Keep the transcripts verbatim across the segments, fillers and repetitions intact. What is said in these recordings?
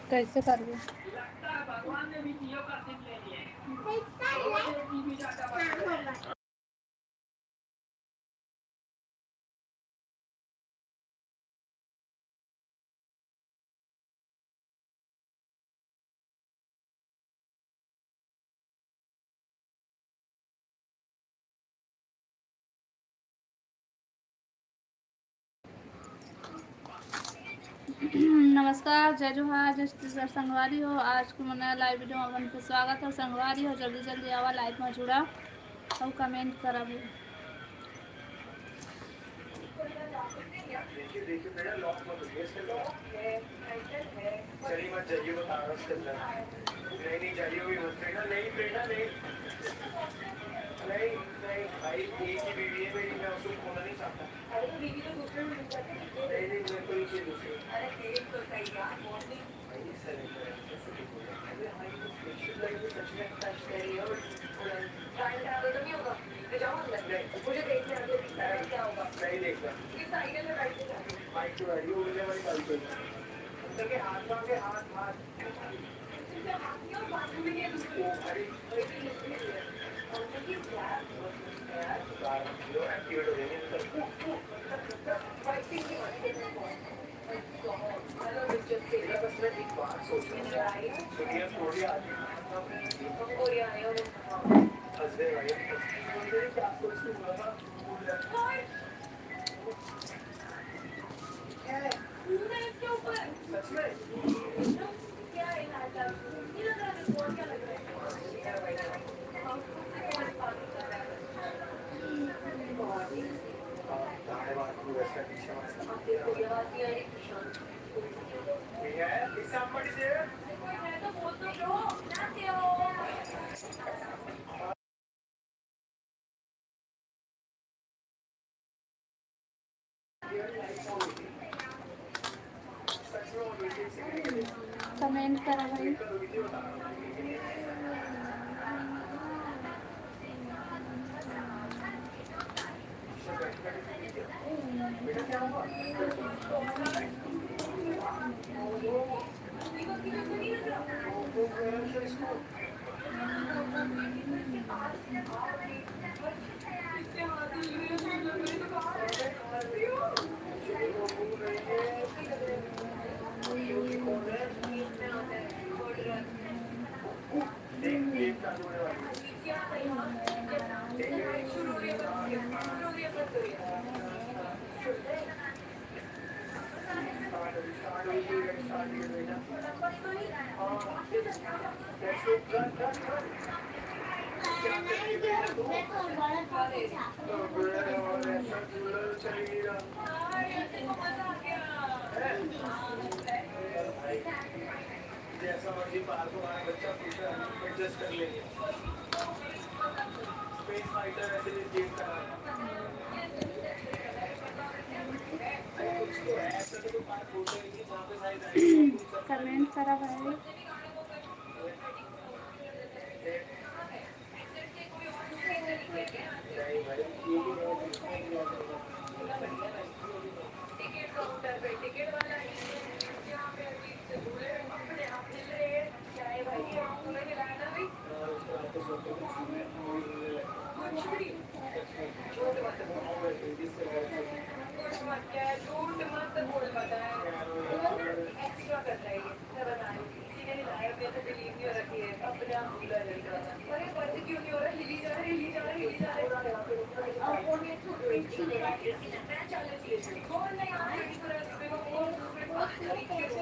कैसे करबो? नमस्कार, जय जोहार, जय छत्तीसगढ़ संगवारी हो। आज के मोर नया लाइव वीडियो में अपन के स्वागत है संगवारी हो। जल्दी जल्दी आवा लाइव में जुड़ा और कमेंट करा भी। देखिए, देखिए, मेरा लॉक मत होइए, इसका लॉक है, टाइटल है। चलिए, मत जाइए, बता रहा हूँ, इसके अंदर। नहीं, नहीं, जाइए, कोई मत, प्रेरणा नहीं, प्रेरणा नहीं। नहीं, नहीं, भाई, एक ही बीवी है मेरी, मैं उसको खोना नहीं चाहता। अरे, तो बीवी तो दूसरे में मिल जाते हैं। नहीं, नहीं, मेरे को ये चाहिए दूसरी। अरे, देख तो सही यार, मॉर्निंग। भाई, सर, एक बार ऐसे क्यों बोल रहे हैं? अरे, हाँ, ये तो स्पेशल लाइफ में सच में अच्छा है यार। टाइम ट्रैवल तो नहीं होगा? तो जाओ अंदर। नहीं। मुझे देखना है, अगले वीक में क्या होगा। नहीं देखना। इस आइडिया में बैठ के जाओ। बाइक तो गाड़ी, वो मिलने वाली बाइक है। अंदर के हाथ, वहाँ के हाथ, हाथ। कमेंट करा भाई। जैसा मर्जी पार को हमारा बच्चा पूछा, एडजस्ट कर लेंगे। स्पेस फाइटर ऐसे भी गेम करा। कमेंट करा भाई।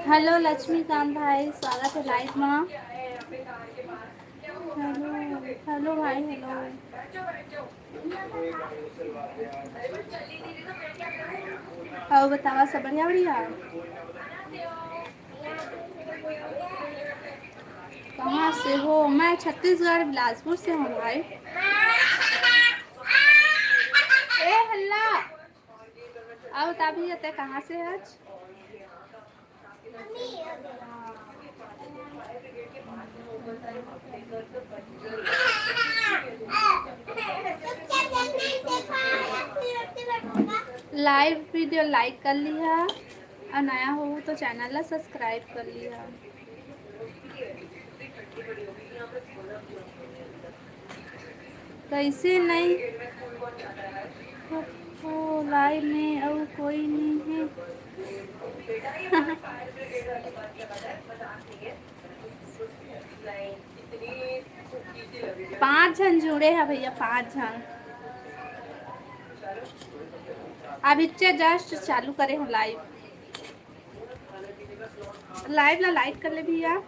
हेलो लक्ष्मीकांत भाई, स्वागत है लाइव में। हेलो, हेलो भाई, हेलो। और बतावा, सब बढ़िया, बढ़िया? कहाँ से हो? मैं छत्तीसगढ़, बिलासपुर से हूँ भाई। ए हल्ला, अब बता। अभी ये तय कहाँ से है आज? Live video like कर लिहा, और नया हो तो channel ला subscribe कर लिहा। कैसे नहीं? ओ, live में और कोई नहीं है। पांच झन जुड़े हैं भैया, पांच झन। अभी just चालू करे हूँ live। Live ला like कर ले भैया।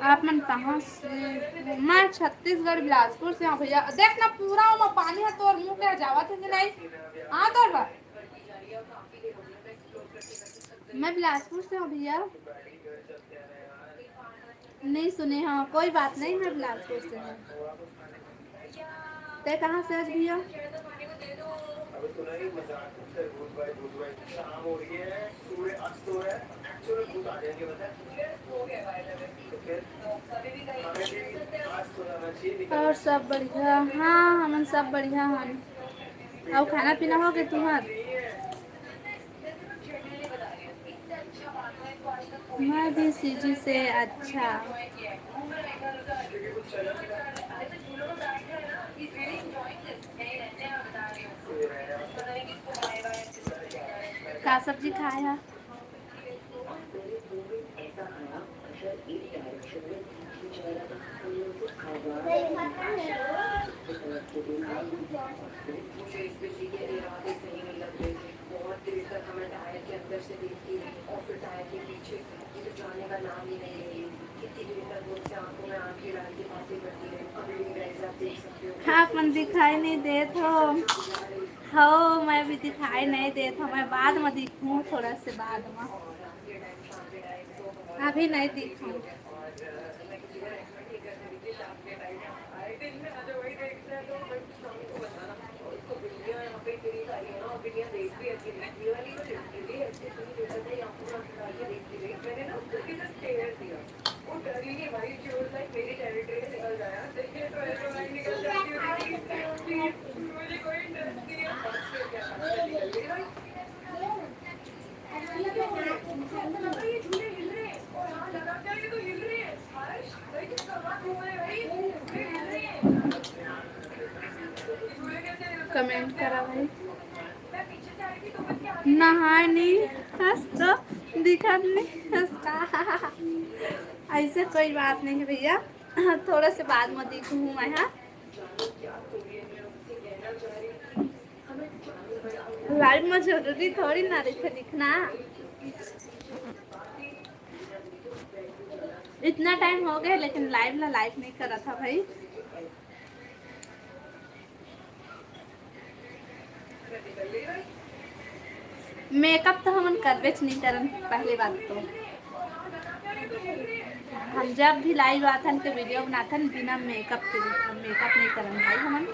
आप मन कहाँ से? मैं छत्तीसगढ़ बिलासपुर से हूँ भैया। देख ना, पूरा ओमा पानी है, तोर मुंह के जावत है कि नहीं? हाँ, तोर बा। मैं बिलासपुर से हूँ भैया। नहीं सुने, हाँ, कोई बात नहीं, मैं बिलासपुर से हूँ। तय कहाँ से आज भैया? और सब बढ़िया? हाँ, हमन सब बढ़िया हन। और खाना पीना हो गए तुम्हार? मैं भी सीजी से। अच्छा, का सब्जी खाए हा? आप मन दिखाई नहीं देत हो। हो, मैं भी दिखाई नहीं देत हो, मैं बाद में दिखूं, थोड़ा से बाद में, अभी नहीं दिखूं। Comment करा भाई। नहाए नहीं हस तो दिखत नहीं हस का? ऐसे कोई बात नहीं है भैया, थोड़ा से बाद में दिखूँ मैं। हाँ, live में जरूरी थोड़ी ना रहिथे दिखना। इतना time हो गया लेकिन live ला like नहीं करा था भाई। Makeup तो हमन करबेच नहीं करन, पहली बात तो हम जब भी live आथन के video बनाथन बिना makeup के, makeup नहीं करन भाई हमन।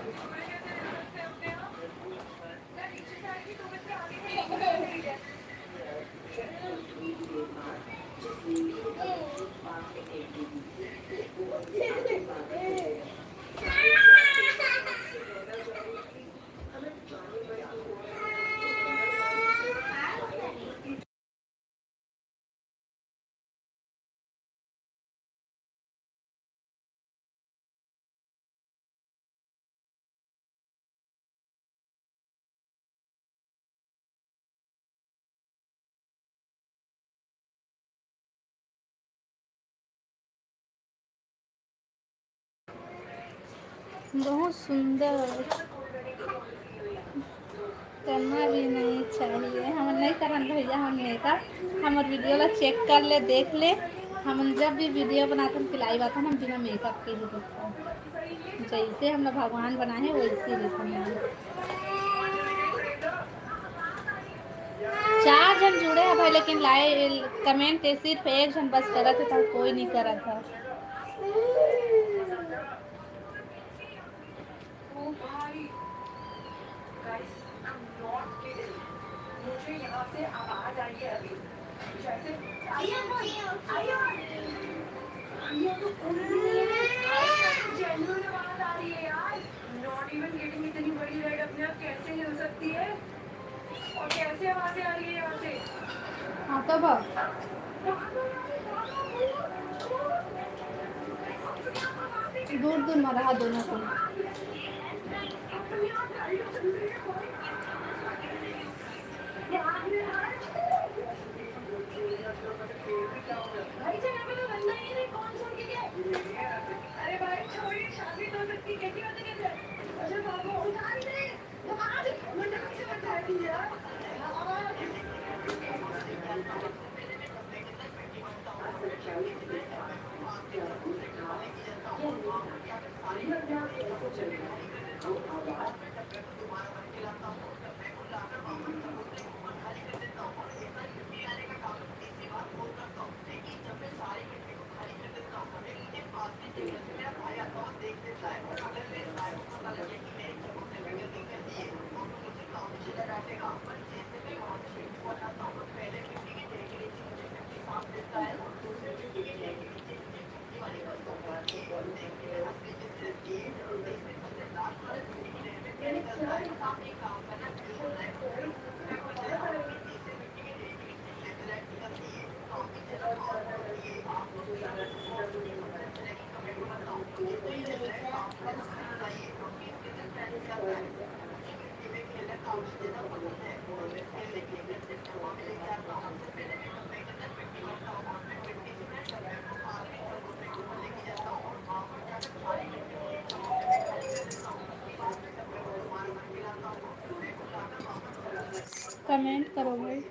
बहुत सुंदर। करना भी नहीं चाहिए। हमन नहीं करन भैया, हम makeup। हमर video ला check कर ले, देख ले। हमन जब भी video बनाथन, live आथन, हम बिना makeup के ही दिखथन। जैसे हमला भगवान बनाए, वैसे दिखथन। जुड़े हे भाई, लेकिन लाइव कमेंट सिर्फ एक झन बस करत हे, त कोई नहीं करत हे। ओ भाई, गाइस, आई एम नॉट किडिंग। मुझे यहाँ से आवाज आई है अभी, जैसे, आई एम, आई एम, ये तो जेन्युइन आवाज आ रही है यार। नॉट इवन किडिंग, इतनी बड़ी रेड अपने आप कैसे हिल सकती है? और कैसे आवाजें आ रही है यहाँ से? हाँ, तब दूर दूर में रहा दोनों को। भाई, जब हमें तो बनना ही नहीं, कौन छोड़ के गया? अरे भाई, छोड़िए, शादी तो हो सकती, कैसी बातें कर रहे हैं? अच्छा, बाबू, उठा नहीं रहे। कमेंट करो भाई।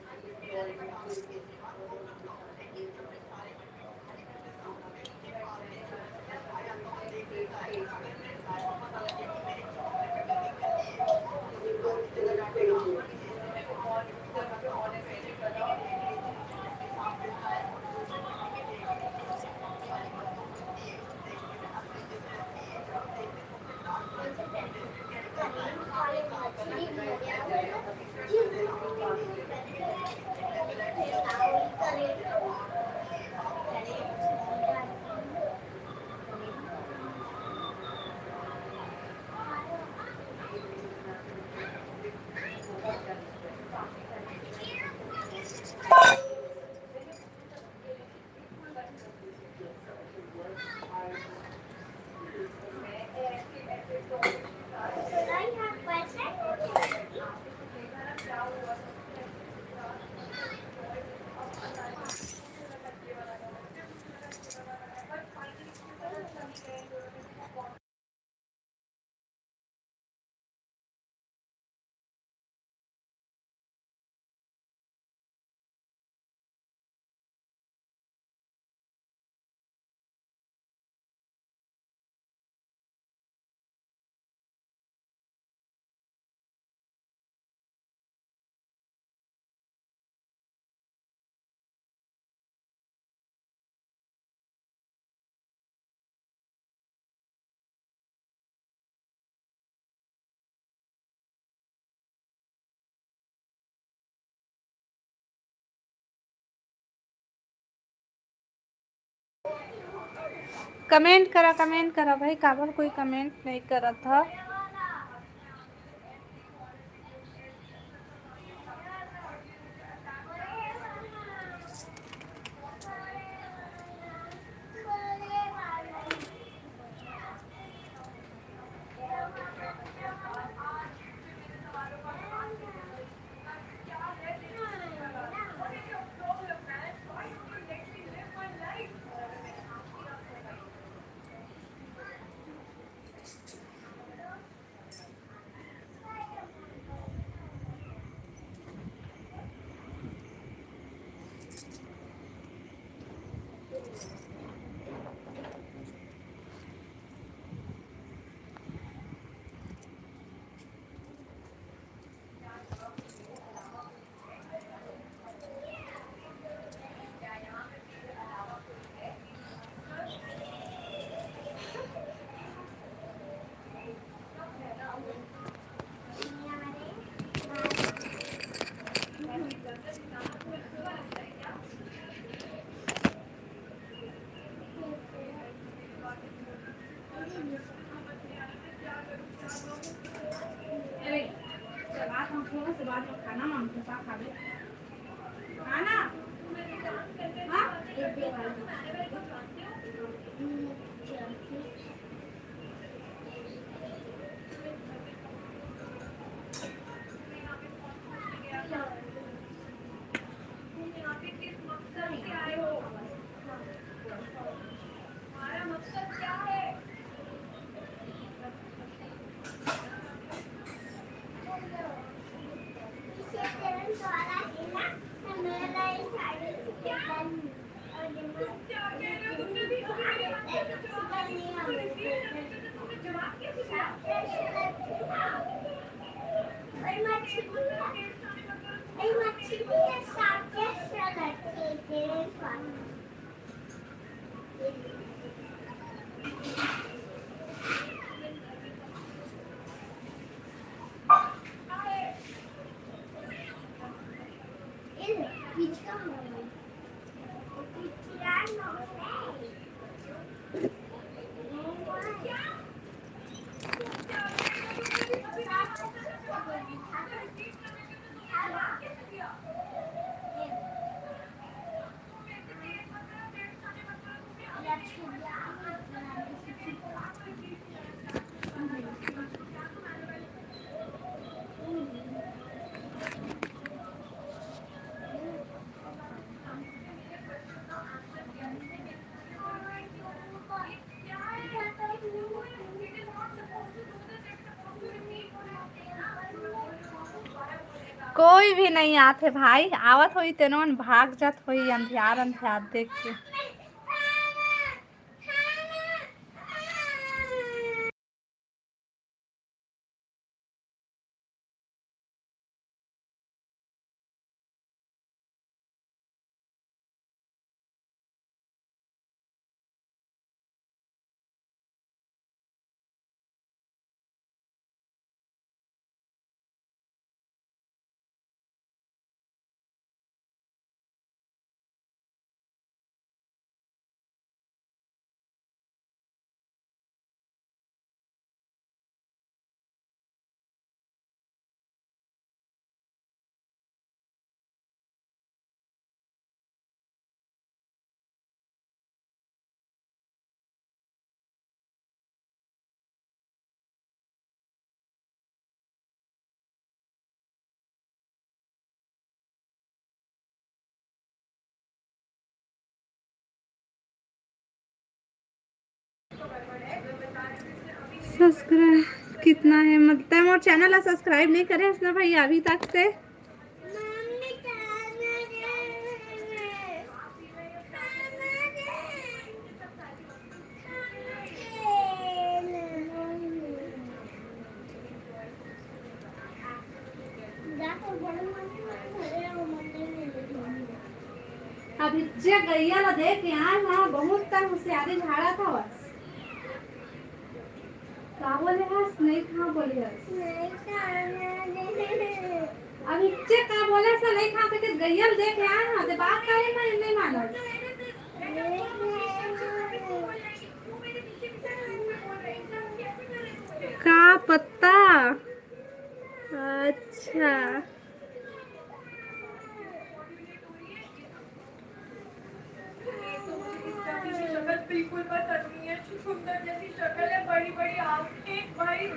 कमेंट करा, कमेंट करा भाई, काबर कोई कमेंट नहीं करत ह? थोड़ा से बाद में खाना मांगते, का खाबे? खाना? हाँ? कोई भी नहीं आथे भाई, आवत होई तेनो मन भाग जात होई, अंधियार अंधियार देख के। सब्सक्राइब कितना है? मतलब, मोर चैनल ला सब्सक्राइब नहीं करे हस ना भैया अभी तक से? अभी जे गैया ला देख के आए ना, बहुत तक होशियारी झाड़ा था बस। का बोले हस? नहीं खा बोले हस। अभी जे का बोले से नहीं खा के गैया ला देख के आए ना, ते बात का है ना, नहीं मानस। का पता? अच्छा। शक्ल बिल्कुल पसंद नहीं है, चुकंदर जैसी शक्ल है, बड़ी बड़ी आंखें, भाई।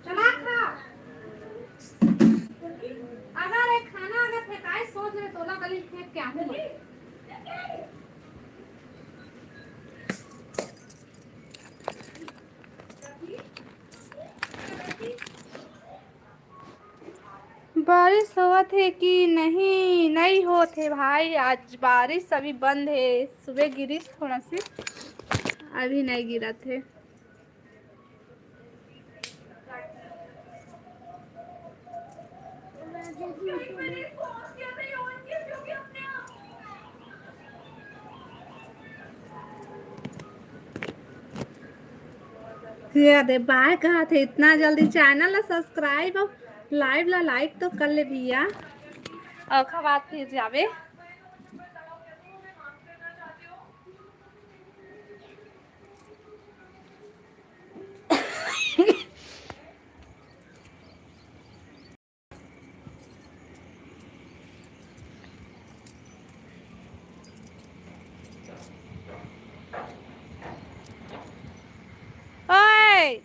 चला खा। अगर एक खाना अगर फेंकाए, सोच ले, तोला गली फेंक के आही। बारिश होवत हे कि नहीं? नहीं होत हे भाई, आज बारिश अभी बंद हे। सुबह गिरिस थोड़ा से, अभी नहीं गिरत हे। ये दे बाय कहत हे, इतना जल्दी चैनल ला सब्सक्राइब अउ लाइव ला लाइक तो कर ले भैया। अउ खा बात फिर जाबे। ओए!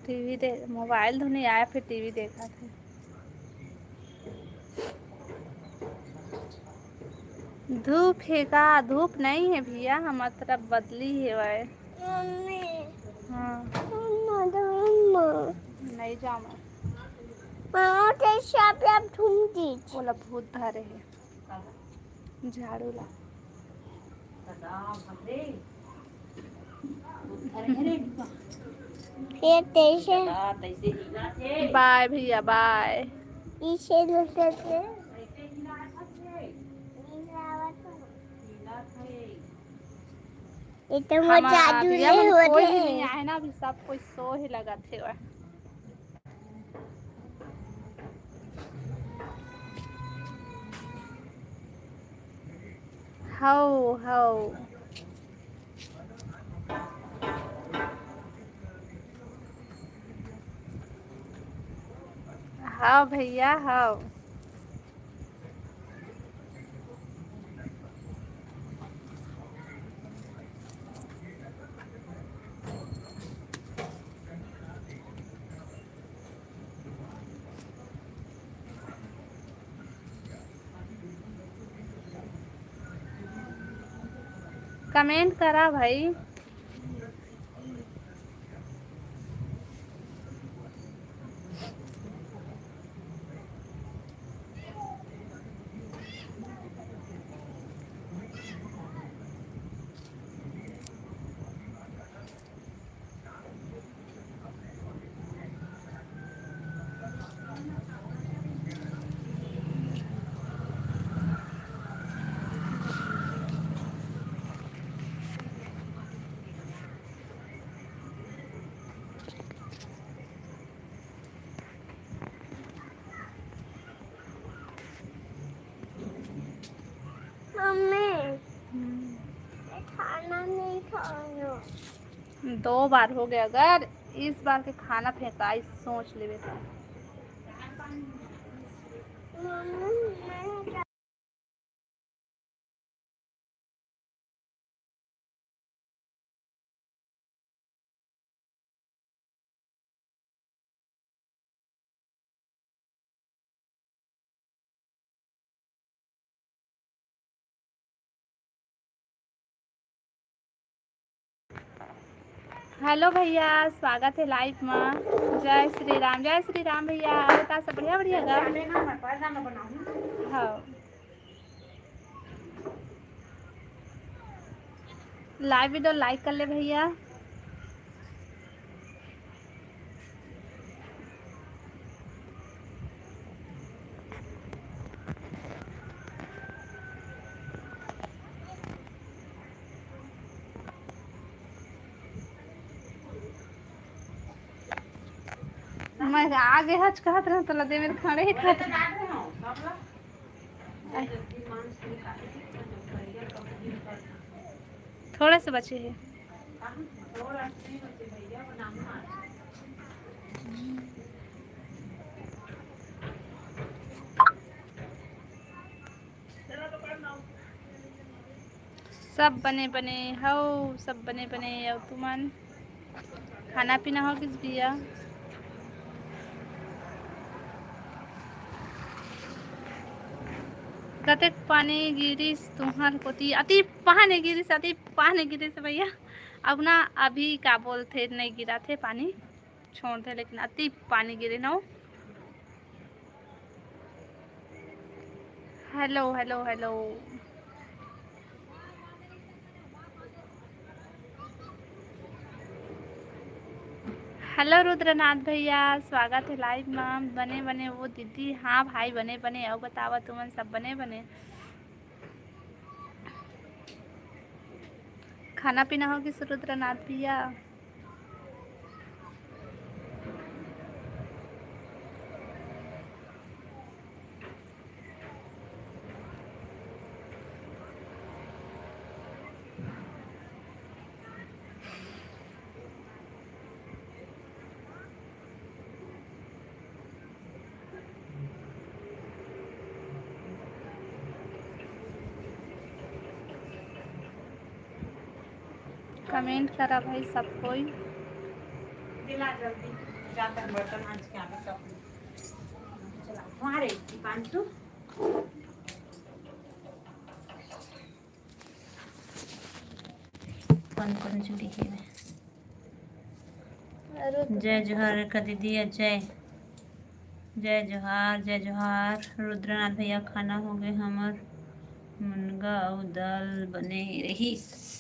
टीवी दे, मोबाइल धुनी आया, फिर टीवी देखा थे। धूप हे का? धूप नहीं है भैया, हमर तरफ बदली हेवय। मम्मी। हाँ। मम्मा, तो मम्मा। नहीं जाऊँ मैं। मामा, तेरे साथ आप घूम दीजिए। ओला भूत धरे हे। झाड़ू ला। फिर तैसे। बाय भैया, बाय। इसे लेते थे। ये तो वो हमार जादू भैया नहीं मन होत कोई हे। नहीं आए ना, अभी सब कोई सो ही लगा थे वह। हव, हव। हव भैया, हव। कमेंट करा भाई। मम्मी, हम्म। मैं खाना नहीं खाऊंगा। दो बार हो गया, अगर इस बार के खाना फेंकाई, सोच लेवे तो। मम्मी, मैं हेलो भैया, स्वागत है लाइव में। जय श्री राम, जय श्री राम भैया। और का सब बढ़िया, बढ़िया गा? हाँ, लाइव वीडियो लाइक कर ले भैया। मैं आगे हच कहत रहूं, तोला दे मेरे खड़े ही कहत रहूं। थोड़े से बचे हैं। सब बने बने हव, सब बने बने। अउ तुमन खाना पीना हो गिस भैया? कतेक पानी गिरिस तुंहर कोती? अति पानी गिरिस, अति पानी गिरिस भैया। अब ना अभी का बोलथे, नहीं गिरा थे पानी, छोड़ दे, लेकिन अति पानी गिरे न। Hello, hello, hello. Hello Rudranath भैया, स्वागत है लाइव में। बने बने वो दीदी? हाँ भाई, बने बने। अउ बतावा, तुमन सब बने बने? खाना पीना हो गिस रुद्रनाथ भैया? कमेंट करा भाई सब कोई। दिला जल्दी, जाकर बर्तन मांज के आवे तब। चला, तुम्हारे दीपांशु। कौन कौन जुड़ी है? जय जोहार रेखा दीदी, अजय। जय जोहार, जय जोहार। रुद्रनाथ भैया, खाना हो गए हमर, मुनगा अउ दाल बने रहिस।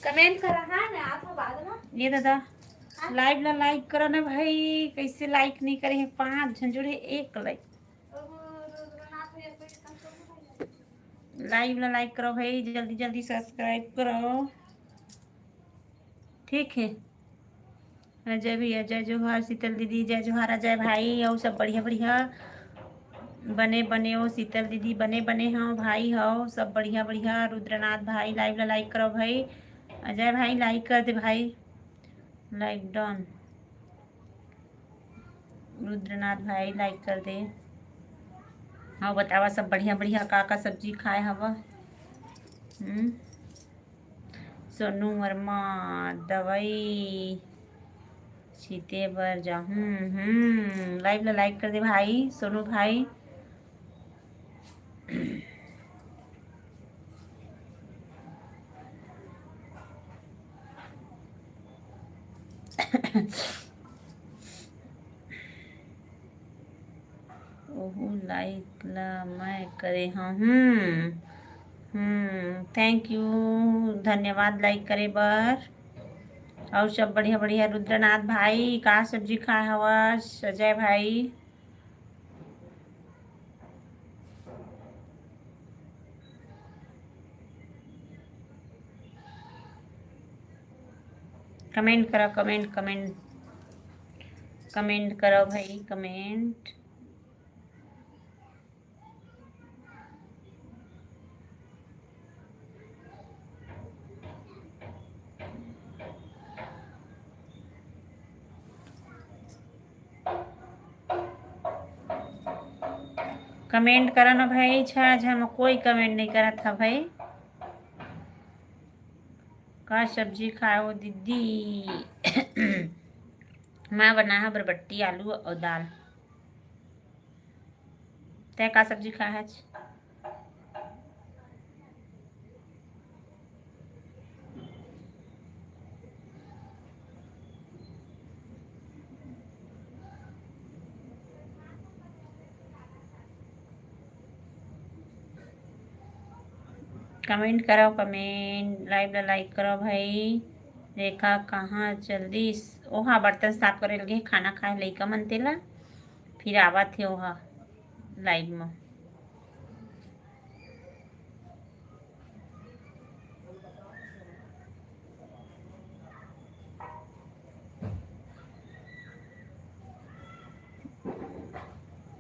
कमेंट करा, हाँ, मैं आप बाद में। ये दादा, हाँ? लाइव ला लाइक करो ना भाई, कैसे लाइक नहीं करे हैं? पाँच झन जुड़े, एक लाइक। लाइव ला लाइक करो भाई, जल्दी जल्दी सब्सक्राइब करो, ठीक है। अजय भैया, जय जोहार। शीतल दीदी, जय जोहार। अजय भाई, अउ सब बढ़िया बढ़िया? बने बने हो शीतल दीदी, बने बने हो भाई, हो सब बढ़िया बढ़िया। रुद्रनाथ भाई, लाइव ला लाइक करो भाई। अजय भाई, लाइक कर दे भाई, लाइक डन। रुद्रनाथ भाई, लाइक कर दे। हाँ, बतावा सब बढ़िया बढ़िया, का का सब्जी खाए हवा? हम्म। सोनू वर्मा, दवाई छीते बर जाहूं। हम्म, लाइव ला लाइक कर दे भाई, सोनू भाई। ओहू लाइक ला मैं करे हूँ। हम्म, हम्म, थैंक यू, धन्यवाद लाइक करे बर। अउ सब बढ़िया बढ़िया। रुद्रनाथ भाई, का सब्जी खाए हवस? अजय भाई, कमेंट करो, कमेंट, कमेंट, कमेंट करो भाई, कमेंट। कमेंट करा ना भाई, छह झन कोई कमेंट नहीं करत हा भाई। का सब्जी खाए हो दीदी? मैं बनाए हव बरबट्टी, आलू अउ दाल। तैं का सब्जी खाए हच? कमेंट करव, कमेंट, लाइव ला लाइक करव भाई। रेखा कहाँ चल दिस? ओहा बर्तन साफ करे लगे, खाना खाए लइका मन तेला, फिर आवत हे ओहा लाइव म।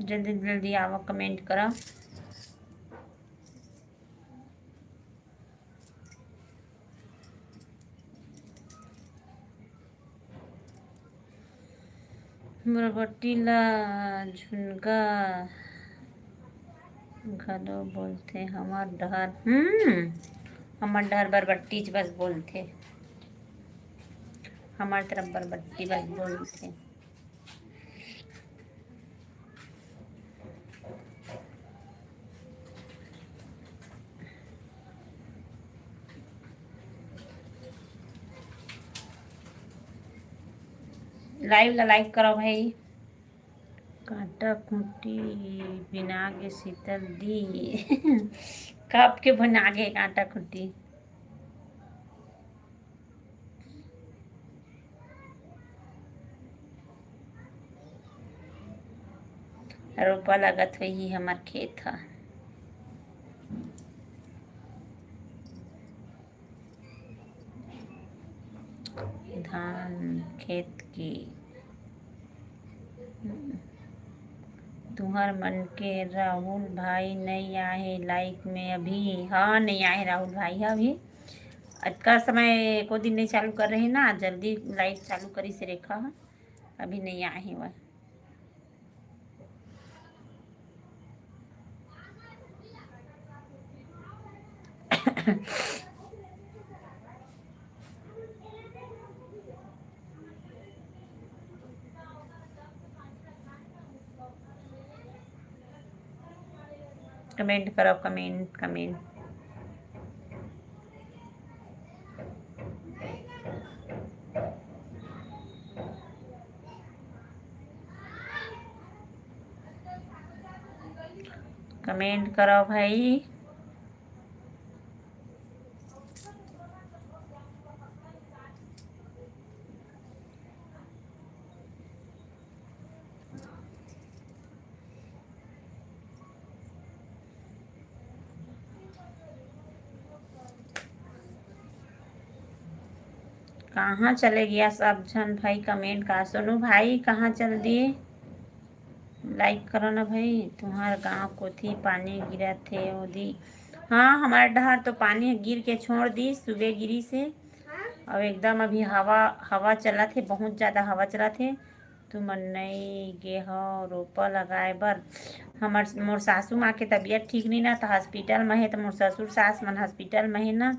जल्दी जल्दी आवा, कमेंट करा। बरबट्टी ला झुनगा घलो बोलथे हमर डहर। हम्म, हमर डहर बरबट्टीच बस बोलथे। हमर तरफ बरबट्टी बस बोलथे। लाइव ला लाइक करो भाई। कांटा खूंटी बिना गे शीतल दी। कब के बना गे कांटा खूंटी? रोपा लगत होही हमर खेत ह। धान खेत के। तुहर मन के राहुल भाई नई आहे लाइव में अभी। हाँ, नई आहे राहुल भाई ह अभी। अतका समय एको दिन नई चालू कर रहे ना, जल्दी लाइव चालू करिस रेखा ह, अभी नई आहे वह। कमेंट करो, कमेंट, कमेंट। कमेंट करो भाई। कहाँ चले गया सब झन भाई? कमेंट का, सोनू भाई कहाँ चल दिए? लाइक करो ना भाई। तुम्हार गांव कोथी पानी गिरत हे ओदी? हाँ, हमारे डहर तो पानी गिर के छोड़ दी, सुबह गिरी से। और एकदम अभी हवा, हवा चलत हे, बहुत ज्यादा हवा चलत हे। तुमन नई गे हव रोपा लगाए बर? हमर, मोर सासू माँ के तबीयत ठीक नहीं ना, तो हॉस्पिटल में हे, तो मोर ससुर सास मन हॉस्पिटल में हे ना,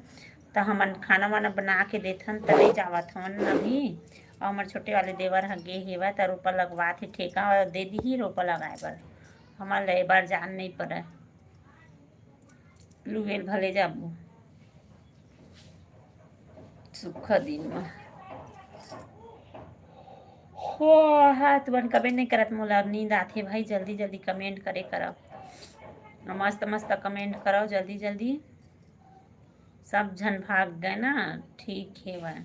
तो हमन खाना वाना बना के देथन, तबे जावत हवन अभी। और हमर छोटे वाले देवर ह गे हेवय, त रोपा लगवात हे, ठेका दे दिही रोपा लगाए बर, हमर ले बर जान नहीं पड़े। लुएल भले जाबो सुखा दिन म। हो, हाँ, तुमन कमेंट नहीं करत, मोला नींद आथे भाई। जल्दी जल्दी कमेंट करे करव, मस्त मस्त कमेंट करव जल्दी जल्दी। सब झन भाग गए ना, ठीक हेवय।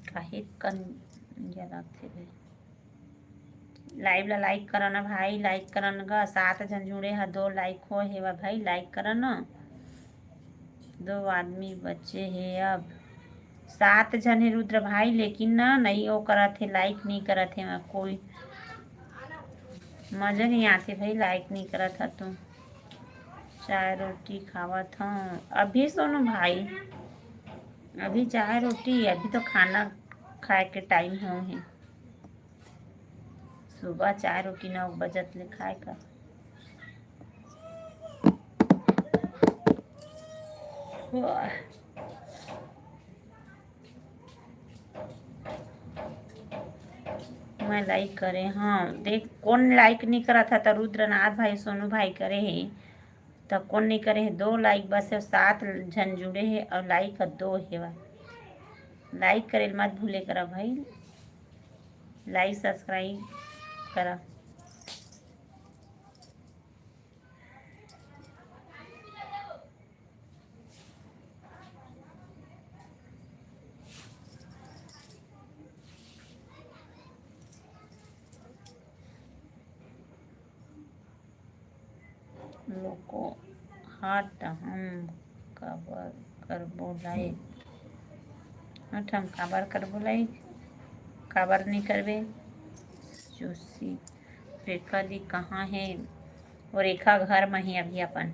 काहे कन जलाथे भाई? लाइव ला लाइक करो ना भाई, लाइक करो ना गा। सात झन जुड़े ह, दो लाइक हो हेवा भाई, लाइक करो ना। दो आदमी बचे हे अब, सात झन हे रुद्र भाई, लेकिन ना नहीं वो करत हे, लाइक नहीं करत हे मैं कोई। मजा नहीं आते भाई, लाइक नहीं करत ह तू। चाय रोटी खावत हूँ अभी सोनू भाई, अभी चाय रोटी, अभी तो खाना खाए के टाइम हो हे। सुबह चाय रोटी नौ बजत ले खाए का। वाह। मैं लाइक करे, हाँ, देख, कोन लाइक नहीं करत है? तो रुद्रनाथ भाई, सोनू भाई करे है, तो कोन नहीं करे है? दो लाइक बस है, सात झन जुड़े है और लाइक है दो है। लाइक करे मत भूले करा भाई, लाइक सब्सक्राइब करा। लोको हाट हम काबर करबो लाइक? हाट हम काबर करबो लाइक? काबर नहीं करबे? जोशी, रेखा दी कहाँ है? वो रेखा घर में ही अभी अपन।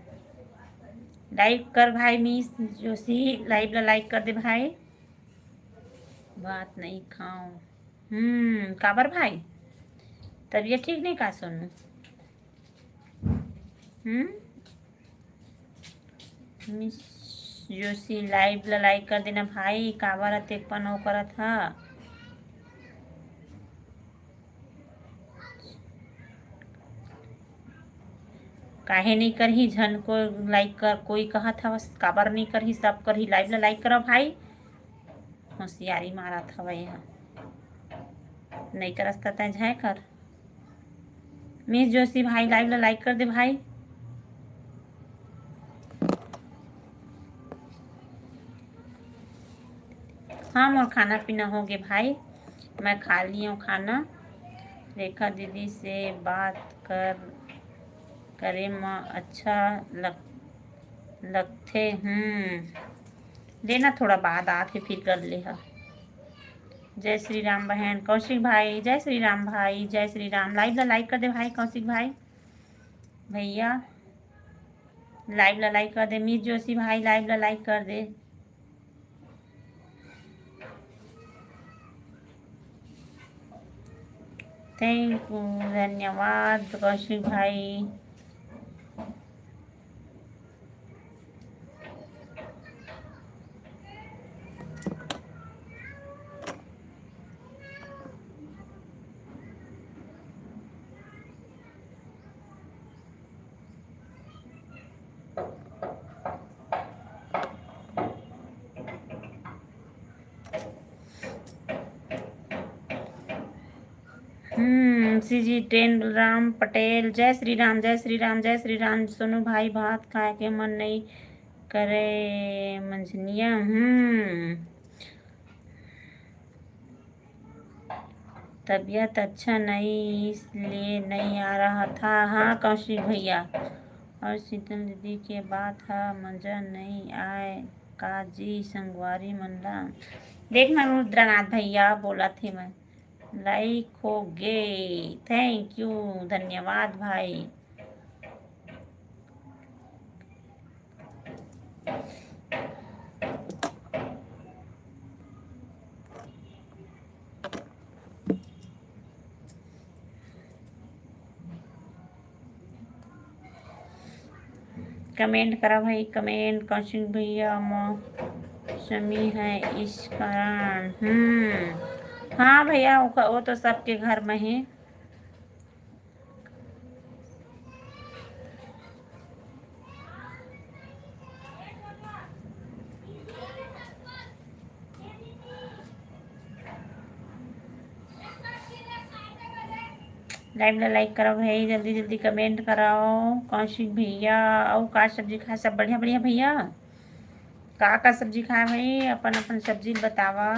लाइक कर भाई, मिस जोशी, लाइव ला लाइक कर दे भाई। बात नहीं खाओ। हम्म, काबर भाई, तबीयत ठीक नहीं का सोनू? हम्म, मिस जोशी, लाइव ला लाइक कर देना भाई, काबर अतेक पन वो करत हा? काहे नहीं करही? झन को लाइक कर, कोई कहत हवस काबर नहीं करही? सब करही, लाइव ला लाइक करो भाई। होशियारी मारत हवय यहाँ, नहीं करस त तैं झय कर। मिस जोशी भाई, लाइव ला लाइक कर दे भाई। हाँ, मोर खाना पीना हो गे भाई, मैं खा लियो खाना। रेखा दीदी से बात कर, करे म अच्छा लग, लगथे। हम्म, देना थोड़ा बाद आथे, फिर कर ले हा। जय श्री राम बहन, कौशिक भाई, जय श्री राम भाई, जय श्री राम। लाइव ला लाइक कर दे भाई, कौशिक भाई, भैया, लाइव ला लाइक कर दे। मिस जोशी भाई, लाइव ला लाइक कर दे। थैंक यू, धन्यवाद कौशिक भाई। हम्म, सीजी टेन राम पटेल, जय श्री राम, जय श्री राम, जय श्री राम। सोनू भाई, भात खाए के मन नहीं करे मंझनिया। हम्म, तबीयत अच्छा नहीं, इसलिए नहीं आ रहा था। हाँ कौशिक भैया, और शीतल दीदी के बात ह, मजा नहीं आए का जी? संगवारी मन ला देखना, रुद्रनाथ भैया बोला थे मैं, लाइक हो गे। थैंक यू, धन्यवाद भाई। कमेंट करा भाई, कमेंट। कौशिक भैया, मौसमी है इस कारण। हम्म, हाँ भैया, वो, वो तो सबके घर में है। लाइव ला लाइक करो भाई, जल्दी जल्दी कमेंट करो। कौशिक भैया, अउ का सब्जी खाए? सब बढ़िया बढ़िया भैया। का का सब्जी खाए भाई? अपन अपन सब्जी बतावा।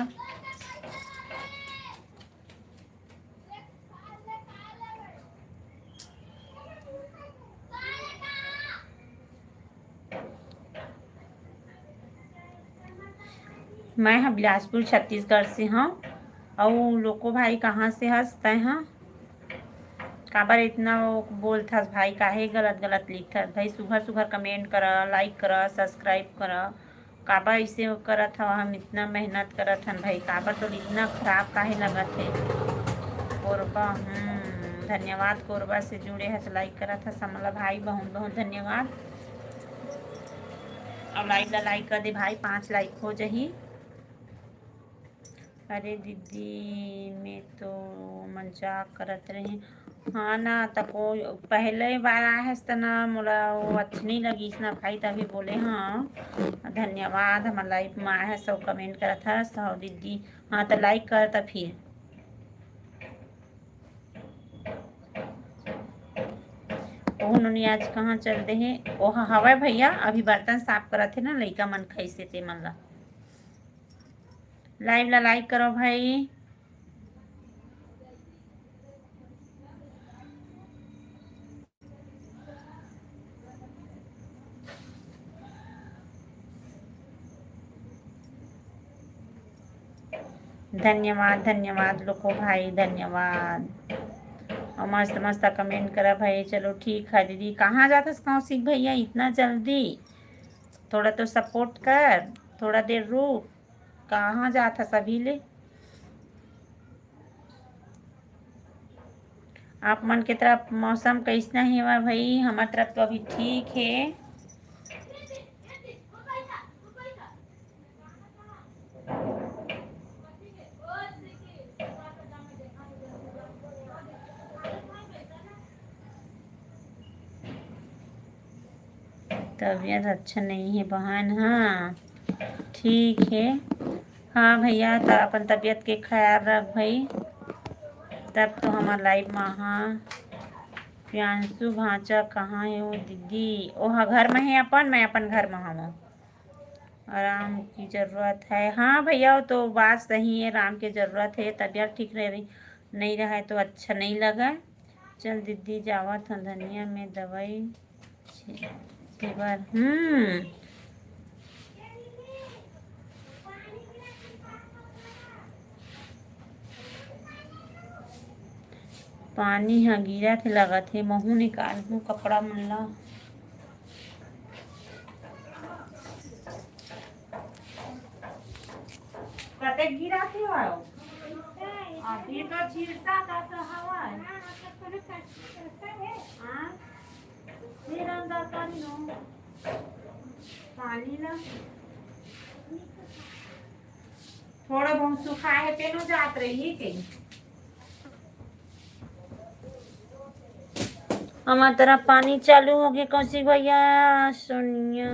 मैं ह बिलासपुर, छत्तीसगढ़ से हंव। अउ लोको भाई, कहाँ से हस तैं ह? काबर इतना वो बोलथस भाई, काहे गलत गलत लिखथस भाई? सुघर सुघर कमेंट करा, लाइक करा, सब्सक्राइब करा। काबर ऐसे करत हव? हम इतना मेहनत करत हन भाई, काबर तो इतना खराब काहे लगत हे? कोरबा, हम्म, धन्यवाद कोरबा से जुड़े हस, लाइक करत हस हमला भाई, बहुत बहुत धन्यवाद। और लाइक ला लाइक कर दे भाई, पाँच लाइक हो जाही। अरे दीदी, मैं तो मजाक करत रही। हाँ ना, त को पहले बार आए हस त ना, मोला वो अच्छा नहीं लगिस ना भाई, तभी बोले। हाँ, धन्यवाद, हमर लाइव में आए हस, सब कमेंट करत हस। हाँ दीदी, हाँ त लाइक कर त फिर। ओह नोनी आज कहाँ चल दे हे? ओह हवय भैया, अभी बर्तन साफ करत हे ना, लइका मन खाइसे ते मन ला। लाइव ला लाइक करो भाई। धन्यवाद, धन्यवाद लोको भाई, धन्यवाद। और मस्त मस्त कमेंट करा भाई। चलो ठीक है दीदी, कहाँ जाथस कौशिक भैया इतना जल्दी? थोड़ा तो सपोर्ट कर, थोड़ा देर रुक। कहाँ जाथस अभी ले? आप मन के तरफ मौसम कैसना हेवय भाई? हमर तरफ तो अभी ठीक हे। तबीयत अच्छा नहीं है बहन। हाँ, ठीक है। हाँ भैया, त अपन तबीयत के ख्याल रख भाई। तब तो हमार लाइव में। हाँ, प्रियांशु भांचा कहाँ है वो दीदी? ओहा घर में है अपन, मैं अपन घर में हूँ। आराम की जरूरत है। हाँ भैया, वो तो बात सही है, आराम की जरूरत है। तबीयत ठीक रह रही, नहीं रहा है तो अच्छा नहीं लगा। चल दीदी, जावत हूँ धनिया में दवाई छे-, के बार। हम्म। पानी ह गिरत हे, लगत हे, महू निकालहूँ कपड़ा मन ला। कतेक गिरत हे? अभी तो छिरसा का तो हवा है। हाँ? फिर अंदर कर लो। पानी ला। थोड़ा बहुत सुखा है, तेनो जात रही है कहीं। हमार तरफ पानी चालू हो गया कौशिक भैया। सोनिया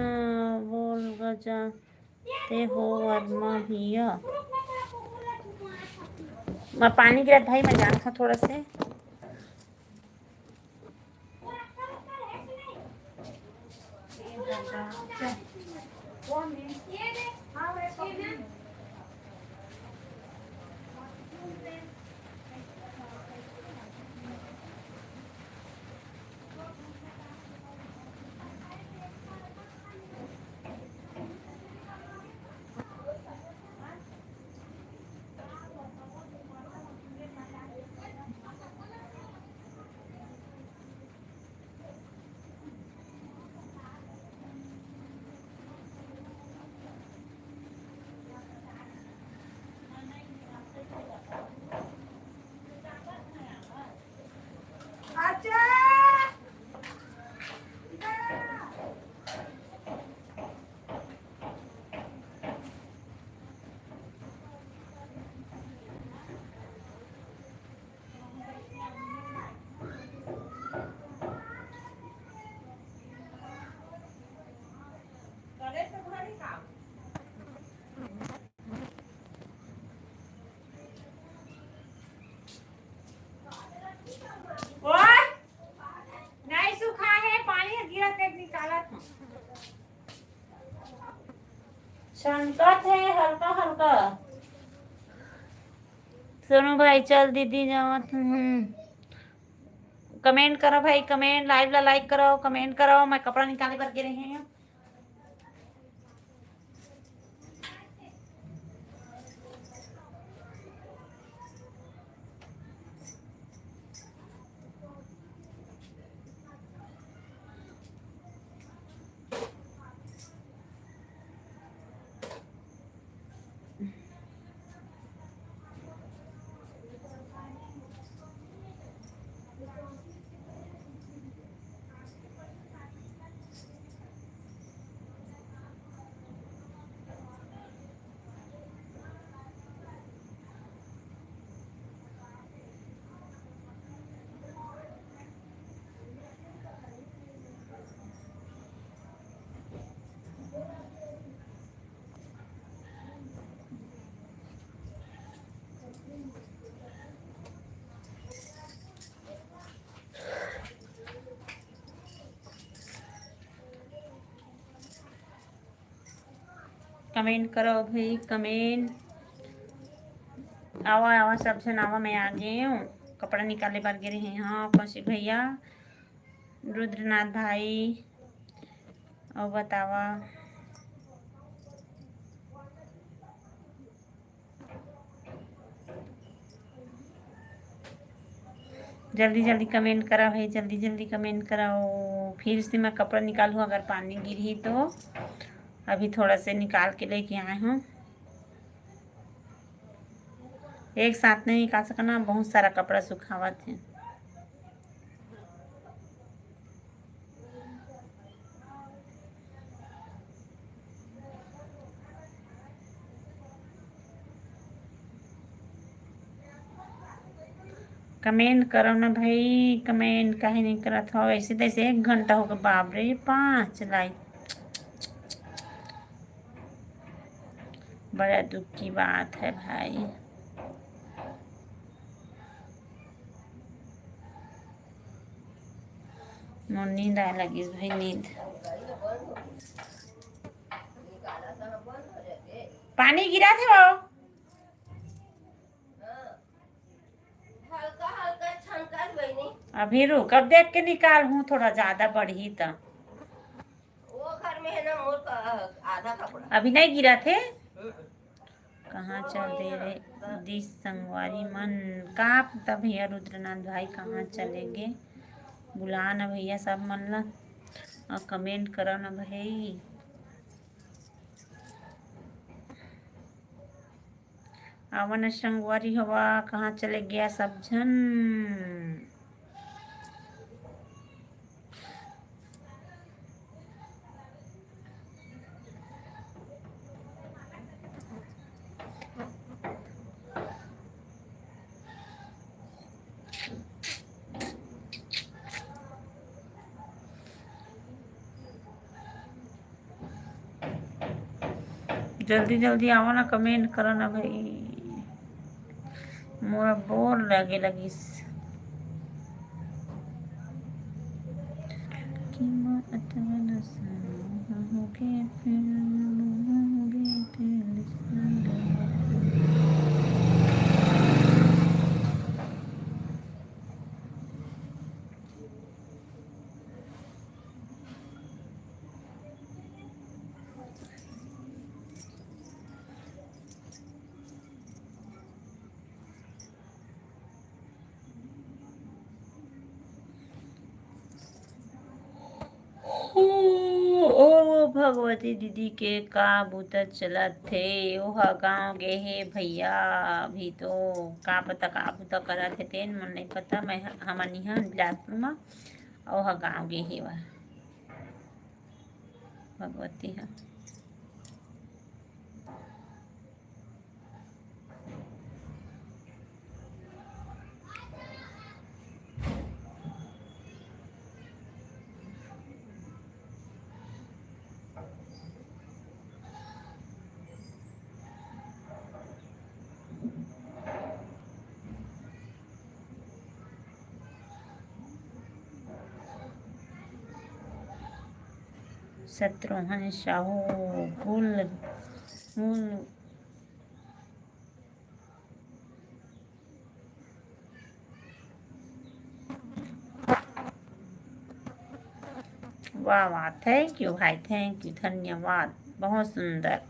बोल गजा ते हो वर्मा भैया। मैं पानी गिरत भाई, मैं जात हूँ थोड़ा से। ओए, नहीं सूखा है, पानी गिरा के निकाला था। छनकत है हल्का हल्का। सोनू भाई, चल दीदी जावत हूँ। कमेंट करो भाई, कमेंट, लाइव ला लाइक करो, कमेंट करो। मैं कपड़ा निकाले बर गे रहे हैं। कमेंट करो भाई, कमेंट। आवा, आवा, सब झन आवा, मैं आ गए हूँ। कपड़ा निकाले बर गे रहे, हाँ, कौशिक भैया, रुद्रनाथ भाई, और बतावा। जल्दी जल्दी कमेंट करा भाई, जल्दी जल्दी कमेंट करा। ओ, फिर से मैं कपड़ा निकालूँ, अगर पानी गिरही तो। अभी थोड़ा से निकाल के लेके आए हूँ, एक साथ नहीं निकाल सकना, बहुत सारा कपड़ा सुखावत है। कमेंट करो ना भाई, कमेंट काहे नहीं करत हो? ऐसे तैसे एक घंटा हो गया, बाप रे, पाँच लाइक। बड़ा दुख की बात है भाई। मोर नींद आए लगिस भाई, नींद। पानी गिरा थे वो। अभी रुक, अब देख के निकाल हूँ, थोड़ा ज्यादा बढ़ी त। वो घर में है ना मोर का आधा कपड़ा। अभी नहीं गिरा थे। कहाँ चल दे रे दिस संगवारी मन? का पता भैया रुद्रनाथ भाई कहाँ चले गे? बुला ना भैया सब मन ला, और कमेंट करो ना भाई। आवा ना संगवारी हवा, कहाँ चले गया सब झन? जल्दी जल्दी आवा ना, कमेंट करो ना भाई, मोर बोर लगे लगिस। ओ भगवती दीदी के का बुता चलत हे? ओहा गाँव गे हे भैया, अभी तो का पता का बुता करत हे, तेन मन नहीं पता। मैं ह-, हमन इहाँ बिलासपुर म, ओहा गाँव गे हे वा भगवती ह। शत्रुघ्न साहू गुल, गुल। वाह वाह, thank you भाई, thank you, धन्यवाद, बहुत सुंदर।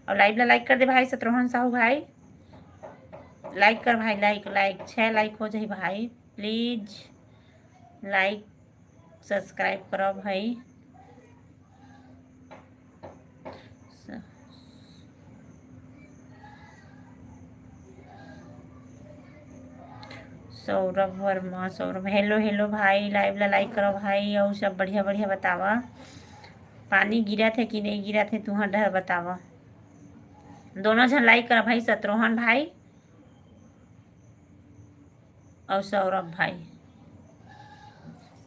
और लाइव ला लाइक कर दे भाई शत्रुघ्न साहू भाई, लाइक कर भाई, लाइक, लाइक, छः लाइक हो जाए भाई, प्लीज लाइक सब्सक्राइब करो भाई। स-, सौरभ वर्मा, सौरभ, हेलो हेलो भाई, लाइव ला लाइक करो भाई, और सब बढ़िया बढ़िया बतावा, पानी गिरत हे कि नहीं गिरत हे, तुहर डहर बतावा। दोनों झन लाइक करा भाई, शत्रुघ्न भाई और सौरभ भाई,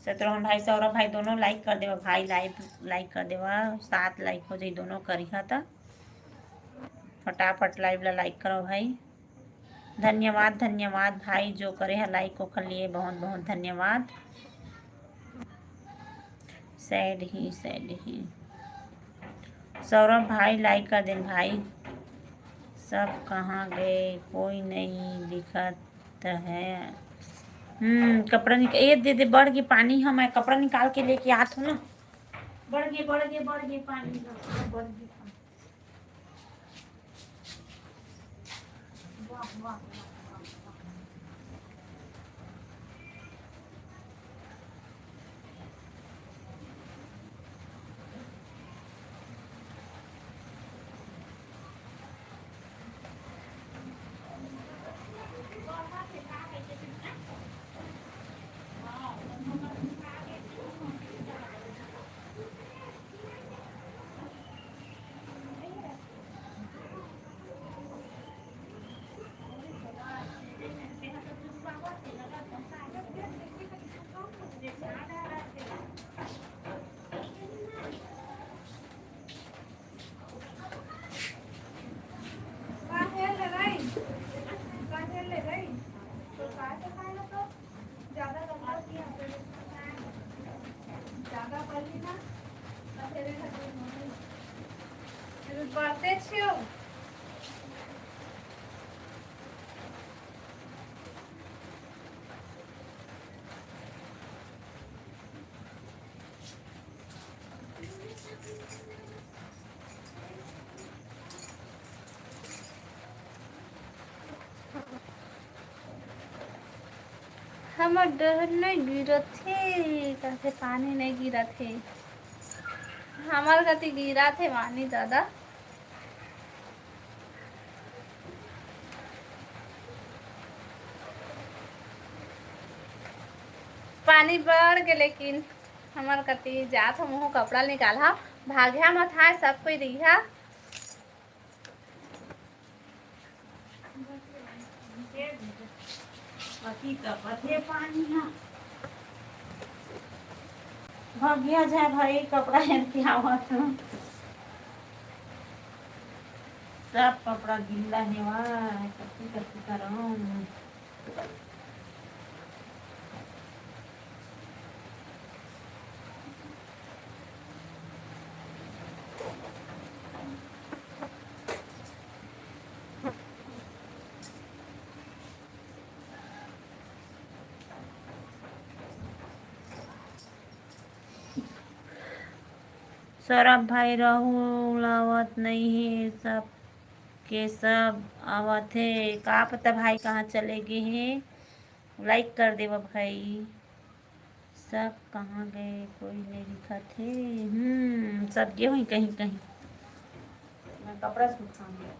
शत्रुघ्न भाई, सौरभ भाई, दोनों लाइक कर देवा भाई, लाइव लाइक कर देवा, सात लाइक हो जाई दोनों करिहा त। फटाफट लाइव ला लाइक करो भाई। धन्यवाद, धन्यवाद भाई, जो करे है लाइक ओकर लिए बहुत बहुत धन्यवाद। सैड ही, सैड ही। सौरभ भाई, like कर देन भाई। सब कहाँ गए, कोई नहीं दिखत है। हम्म, कपड़ा निकाल, ये दे दे, बढ़ गे पानी, हम मैं कपड़ा निकाल के लेके आत हूँ ना। बढ़ गे, बढ़ गे, बढ़ गे पानी, हाँ, बढ़ गे पानी। हमर डहर नहीं गिरत हे, कहते पानी नहीं गिरत हे। हमर कति गिरत हे पानी दादा। पानी बढ़ गे, लेकिन हमर कति जात हो, मुँह कपड़ा निकाल हा, भाग्या मत हाय, सब कोई रिहा। अति तपत हे पानी ह। भगिया जाए भाई, कपड़ा हेर के आवत हूँ। सब कपड़ा गिल्ला हेवय, कति कति करम। सौरभ भाई, राहुल आवत नई हे, सब के सब आवत हे। का पता भाई कहाँ चले गे हे, like कर देवा भाई। सब कहाँ गए, कोई नहीं दिखत हे। हम्म, सब गे होही कहीं कहीं। मैं कपड़ा सुखाऊंगी।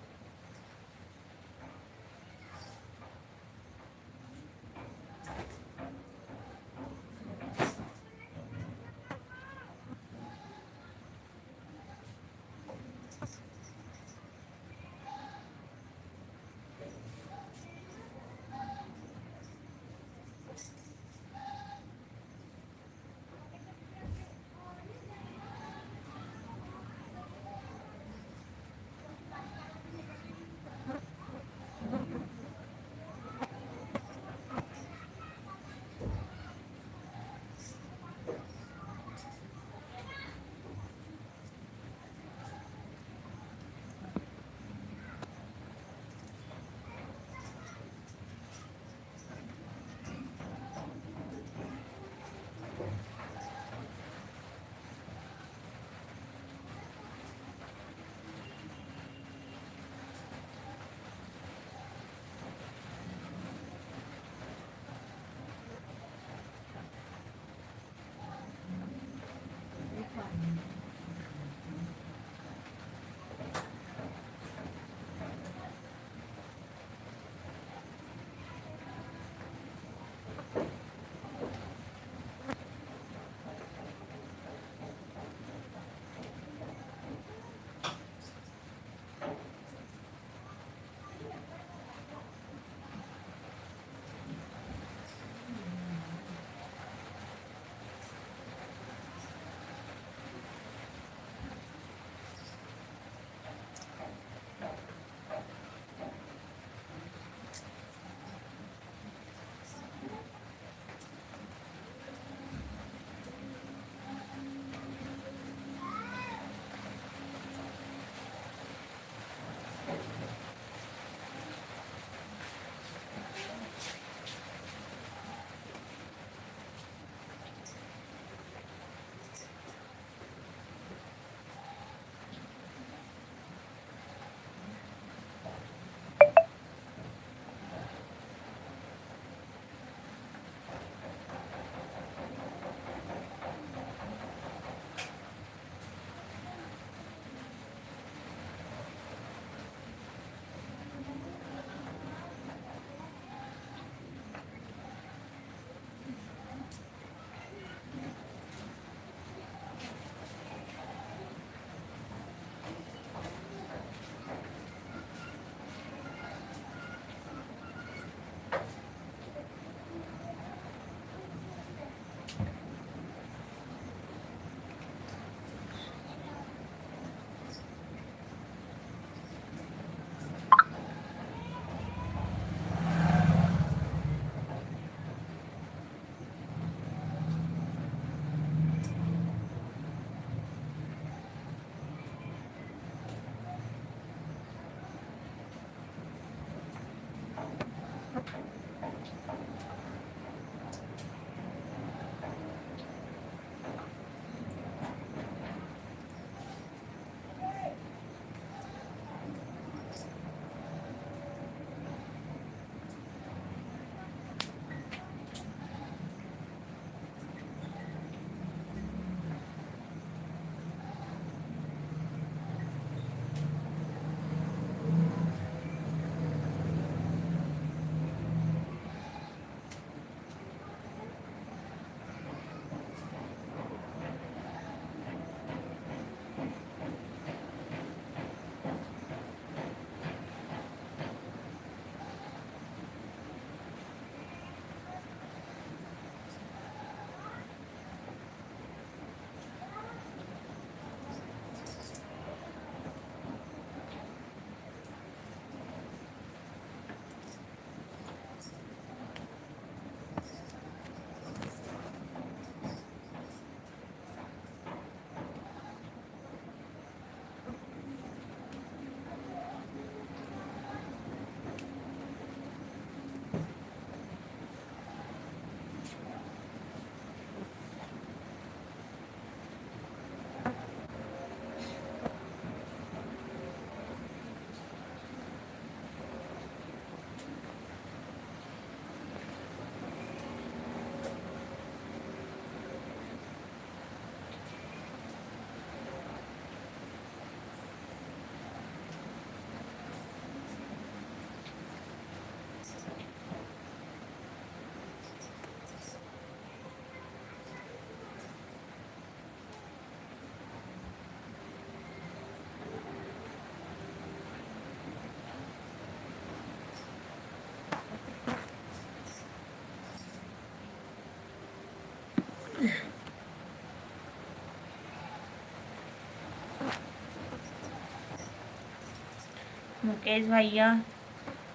मुकेश भैया,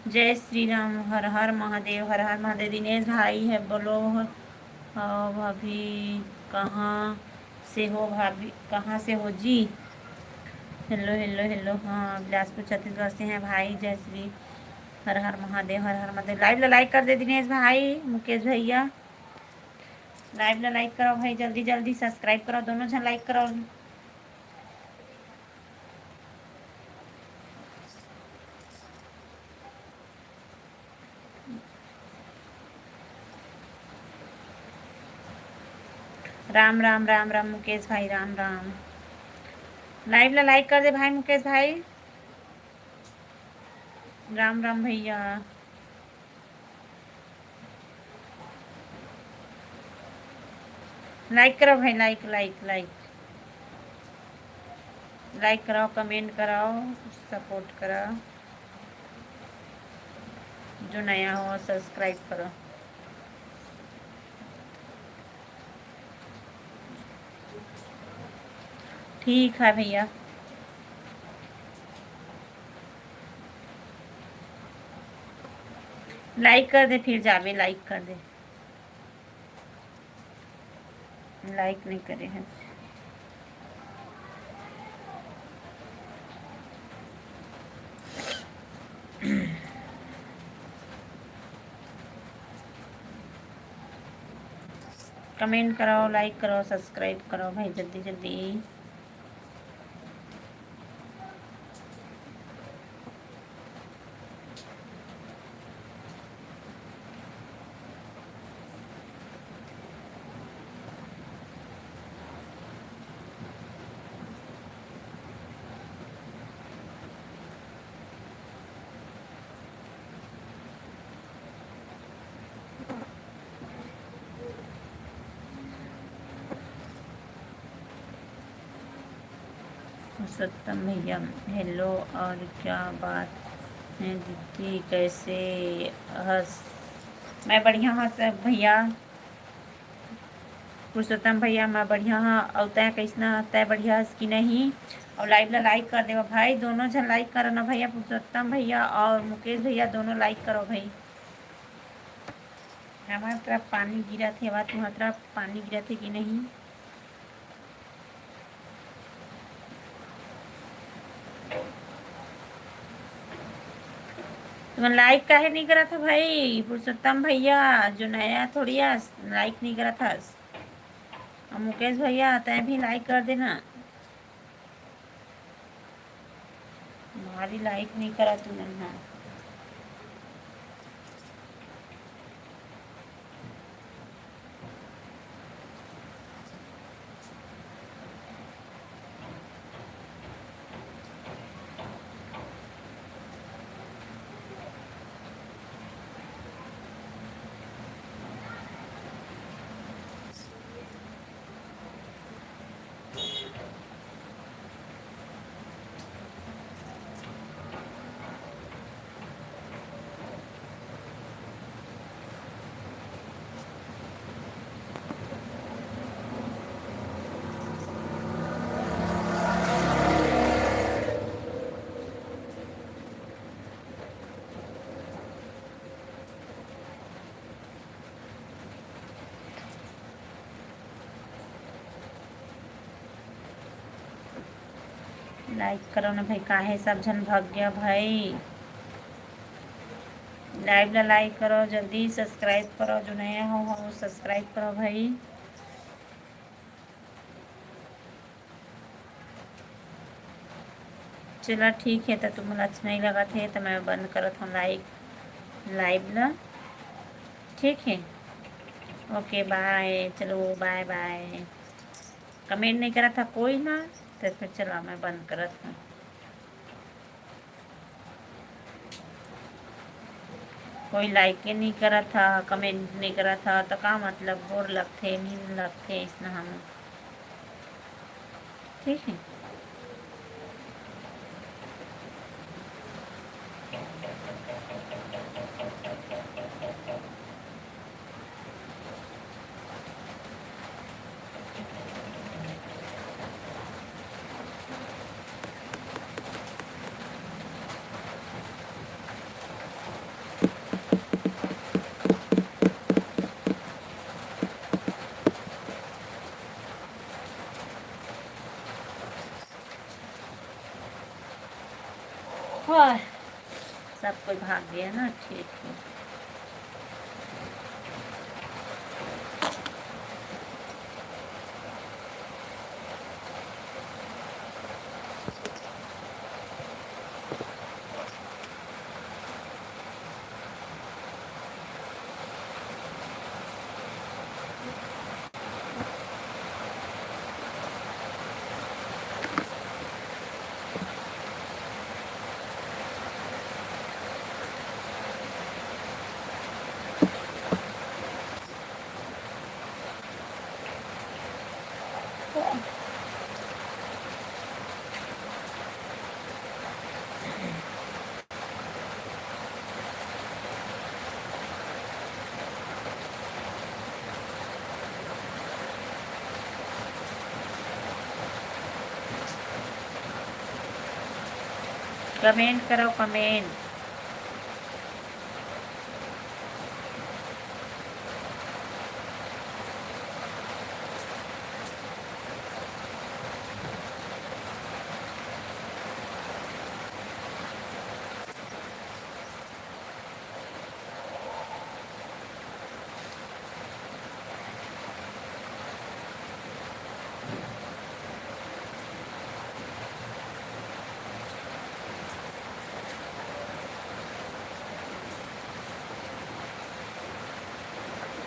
जय श्री राम, हर हर महादेव, हर हर महादेव। दिनेश भाई है, बोलो, अ, भाभी, कहाँ से हो भाभी, कहाँ से हो जी? Hello, hello, hello. हाँ, बिलासपुर छत्तीसगढ़ से हैं भाई। जय श्री, हर हर महादेव, हर हर महादेव। लाइव ला लाइक कर दे दिनेश भाई, मुकेश भैया, लाइव ला लाइक करो भाई, जल्दी जल्दी सब्सक्राइब करो, दोनों झन लाइक करो। राम राम, राम राम मुकेश भाई, राम राम। लाइव ला लाइक कर दे भाई मुकेश भाई। राम राम भैया। लाइक करो भाई, लाइक, लाइक, लाइक। लाइक कराओ, कमेंट कराओ, सपोर्ट कराओ। जो नया हो, सब्सक्राइब करो। ठीक है भैया, लाइक कर दे, फिर जाबे, लाइक कर दे। लाइक नहीं करे हैं। कमेंट कराओ, लाइक कराओ, सब्सक्राइब कराओ भाई, जल्दी जल्दी। पुरुषोत्तम भैया, हेलो, और क्या बात है दीदी, कैसे हस? मैं बढ़िया हूँ सब भैया। पुरुषोत्तम भैया, मैं बढ़िया हूँ, और तय कैसना, तय बढ़िया हस कि नहीं? और लाइव ला लाइक कर देवा भाई, दोनों झन लाइक करो ना भैया, पुरुषोत्तम भैया और मुकेश भैया दोनों लाइक करो भाई। हमार तरफ पानी गिरत हे, वा तुम्हार तरफ पानी गिरत हे कि नहीं? तुमन लाइक काहे नहीं करत हो भाई? पुरुषोत्तम भैया जो नया थोड़ी आस, लाइक नहीं करत हस। और मुकेश भैया, तय भी लाइक कर देना। भारी लाइक नहीं करा तुमन हा। लाइक करो ना भाई, काहे सब झन भग गया भाई? लाइव ला लाइक करो, जल्दी सब्सक्राइब करो, जो नया हो, हो सब्सक्राइब करो भाई। चला ठीक है, तो तुमन अच्छा नहीं लगत है तो मैं बंद करत हूँ लाइव, लाइव ला। ठीक है, ओके बाय, चलो बाय बाय। कमेंट नहीं करा था कोई ना, तो फिर चला मैं बंद करत हूँ। कोई लाइक नहीं करा था, कमेंट नहीं करा था, तो का मतलब? बोर लगथे, नींद लगथे, इसना हम, ठीक है। हाँ, सब कोई भाग गया ना, ठीक है। Comment करो, comment।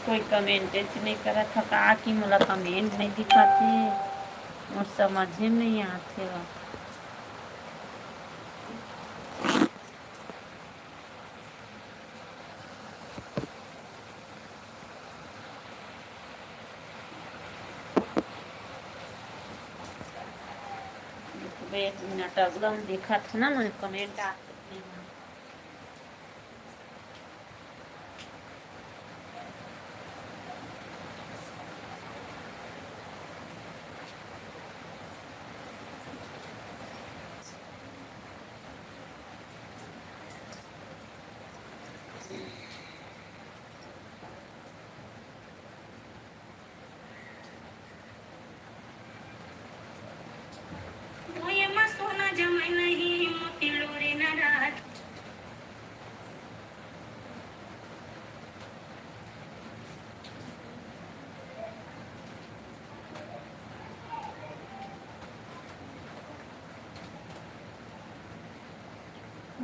कोई comment च नइ करत ह का कि मोला comment नइ दिखत हे? मोर समझे में नइ आत हे। एक मिनट, एकदम देखत ह ना, मैं comment आ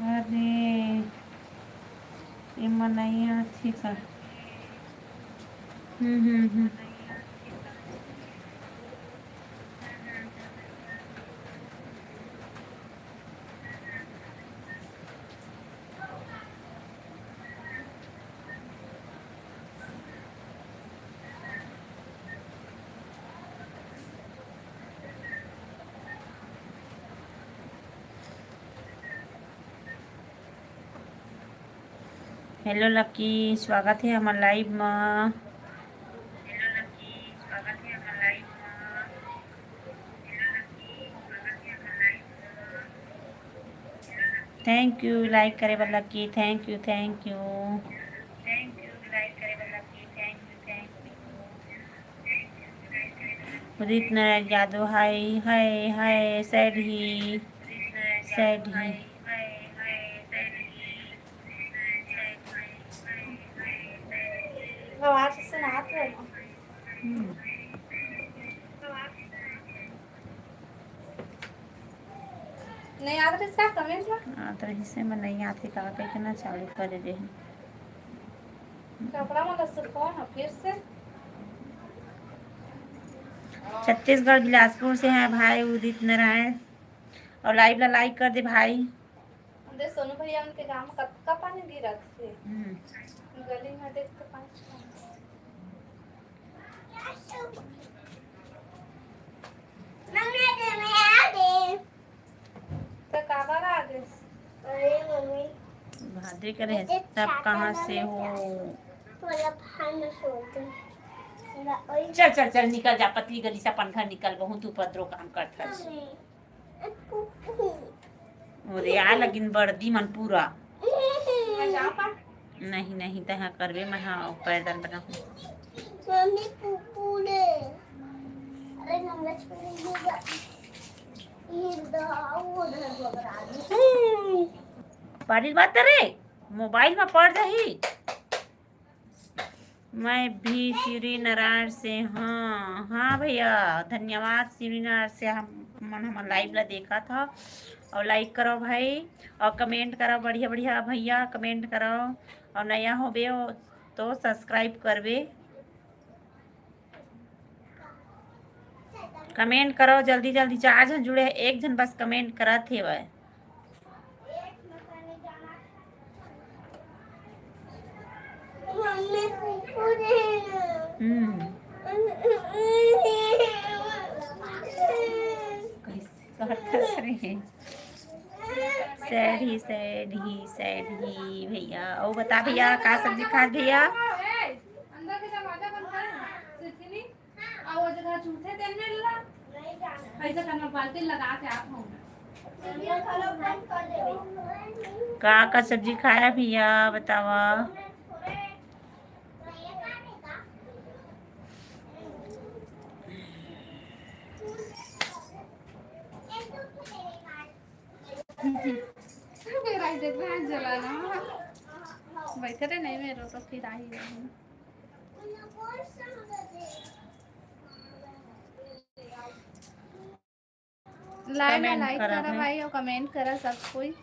अरे, एमा नइ आथे का? हम्म, हम्म, हम्म। Hello लकी, स्वागत हे हमर live म। Thank you like करे बर lucky, thank you, thank you। Udit Narayan Yadav, hi, hi, hi, sad ही, सैड ही। गवार से सुनात रहे। हम्म। नहीं आत रहिस का comment में? आत रहिस हे, मैं नहीं आते का कह के ना चालू करे रहे। कपड़ा वाला सुखो ना फिर से। छत्तीसगढ़ बिलासपुर से है भाई उदित नारायण, और live ला like कर दे भाई। दे सोनू भैया, उनके गांव में कतका पानी गिरत हे। हम्म। गली में देख तो पानी। तो काबर आ गइस? अरे मम्मी। भादे करे, सब कहाँ से हो? चल, चल, चल, निकल जा, पतली गली से अपन घर निकल, बहुत उपद्रव काम करत हस। ओरे, आ लगिन बरदी मन पूरा। नहीं, नहीं, तैं हा करबे, मैं हा पैदल बनाहूँ। मम्मी, पूरे। अरे, हम लोग ये जा-, ये दहाऊ उधर घबरा गए। मोबाइल मत रे, मोबाइल में पड़ जाही। मैं भी शिवरी नारायण से, हाँ, हाँ भैया, धन्यवाद शिवरी नारायण से, हम मन हमर लाइव ला देखा था। और लाइक करो भाई, और कमेंट करो, बढ़िया बढ़िया भैया कमेंट करो, और नया होबे हो तो सब्सक्राइब करबे। कमेंट करो जल्दी जल्दी, चार झन जुड़े हैं, एक झन बस कमेंट करत हेवय। हम्म। कैसे कहत हस रे? सैड ही, सैड ही, सैड ही भैया। ओ बता भैया, का सब्जी खात भैया? अंदर के दरवाजा बंद कर, सिर्फ नहीं। आ, वो जगह चूथे तेल में ला। ऐसे करना, बाल्टी लगा के आप हो। का का सब्जी खाया भैया, बतावा? फिर आई देख रहा है जलाना। बैठे रहे नहीं मेरो तो फिर आई रही। लाइव में comment लाइक करा करा है। भाई, और कमेंट करा सब कोई।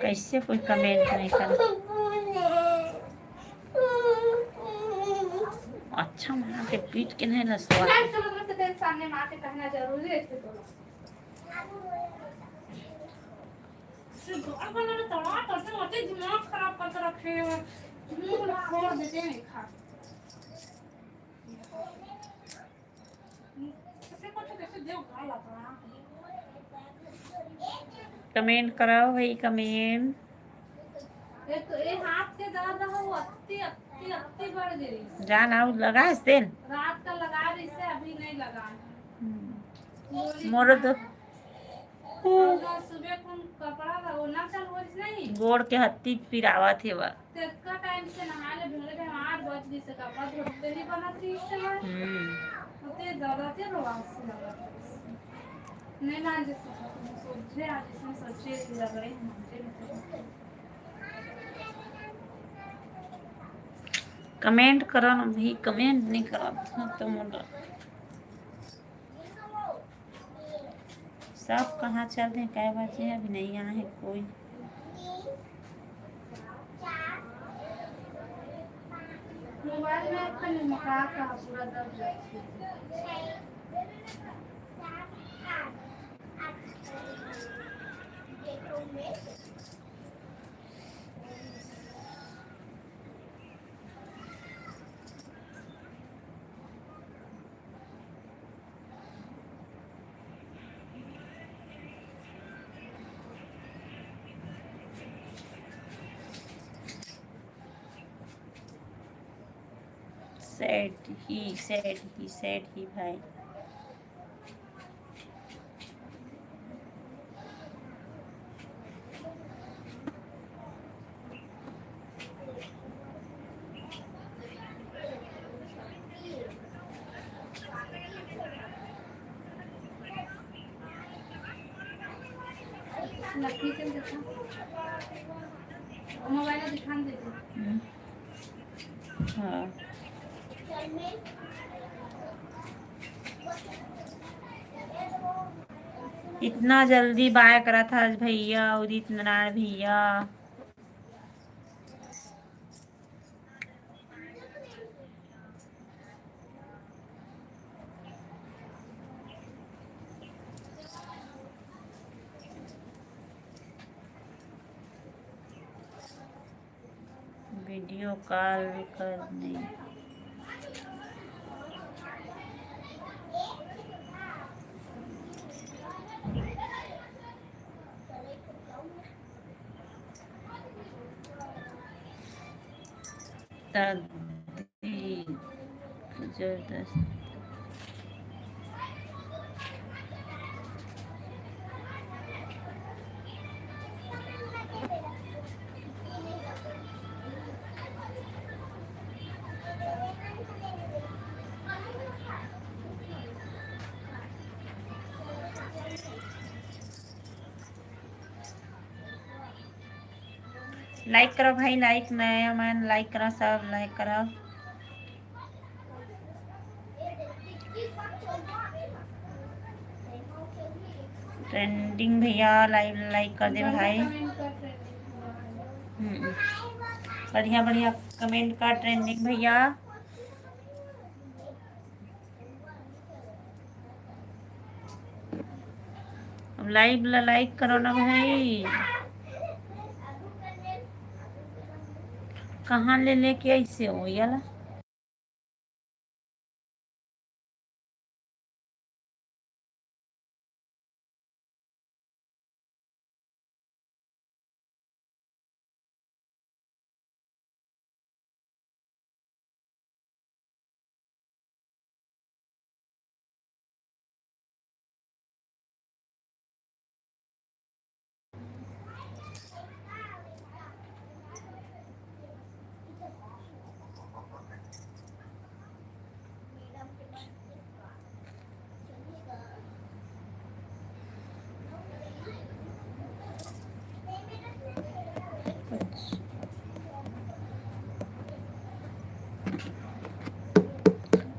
कैसे कोई कमेंट नहीं कर? अच्छा, माँ के पीट के नहीं लसवा। नहीं, चलो, मैं तो तेरे सामने माँ के कहना जरूरी है, इसलिए बोलो। से घर वाला ने तड़ा करते रहते, दिमाग खराब करके रखे हैं। मुंह में फोड़ देते हैं, खा। कमेंट कराओ भाई, कमेंट। एक तो ये हाथ के दर्द है, वो अत्ती, अत्ती, अत्ती बढ़ गई। जान आओ, लगा है तेल। रात का लगा रही से, अभी नहीं लगा है। हम्म। गोली मोरो तो खाना है। और सुबह कौन कपड़ा ला, वो ना चल, वो नहीं। गोड़ के हत्ती पिरावत हे बा। तेतका टाइम से नहा ले, भले भी हम आठ बज गई से कपड़ा धोते नहीं बनत थी इससे मैं। हम्म। होते दादा के रोवास लगा। नहीं मान जैसे सोचे, आज इसमें सोचे लग रही हम। कमेंट करो ना भाई, कमेंट नहीं करो तो मुंडा। सब कहाँ चल रहे, कै बजे, अभी नहीं आए हैं कोई। मोबाइल में आपका निमका का पूरा दर्द है। सैड ही, सैड ही, सैड ही भाई। लकड़ी से देखो। मोबाइल दिखाने देते। हम्म। हाँ। इतना जल्दी बाय करत हस भैया, उदित नारायण भैया। वीडियो कॉल करने। दादी जबरदस्त। लाइक करो भाई, लाइक, नया मन लाइक करो, सब लाइक करो। ट्रेंडिंग भैया, लाइव लाइक कर दे भाई। हम्म, बढ़िया बढ़िया कमेंट कर ट्रेंडिंग भैया। अब लाइव ला लाइक करो ना भाई। कहाँ ले लेके ऐसे हो याला?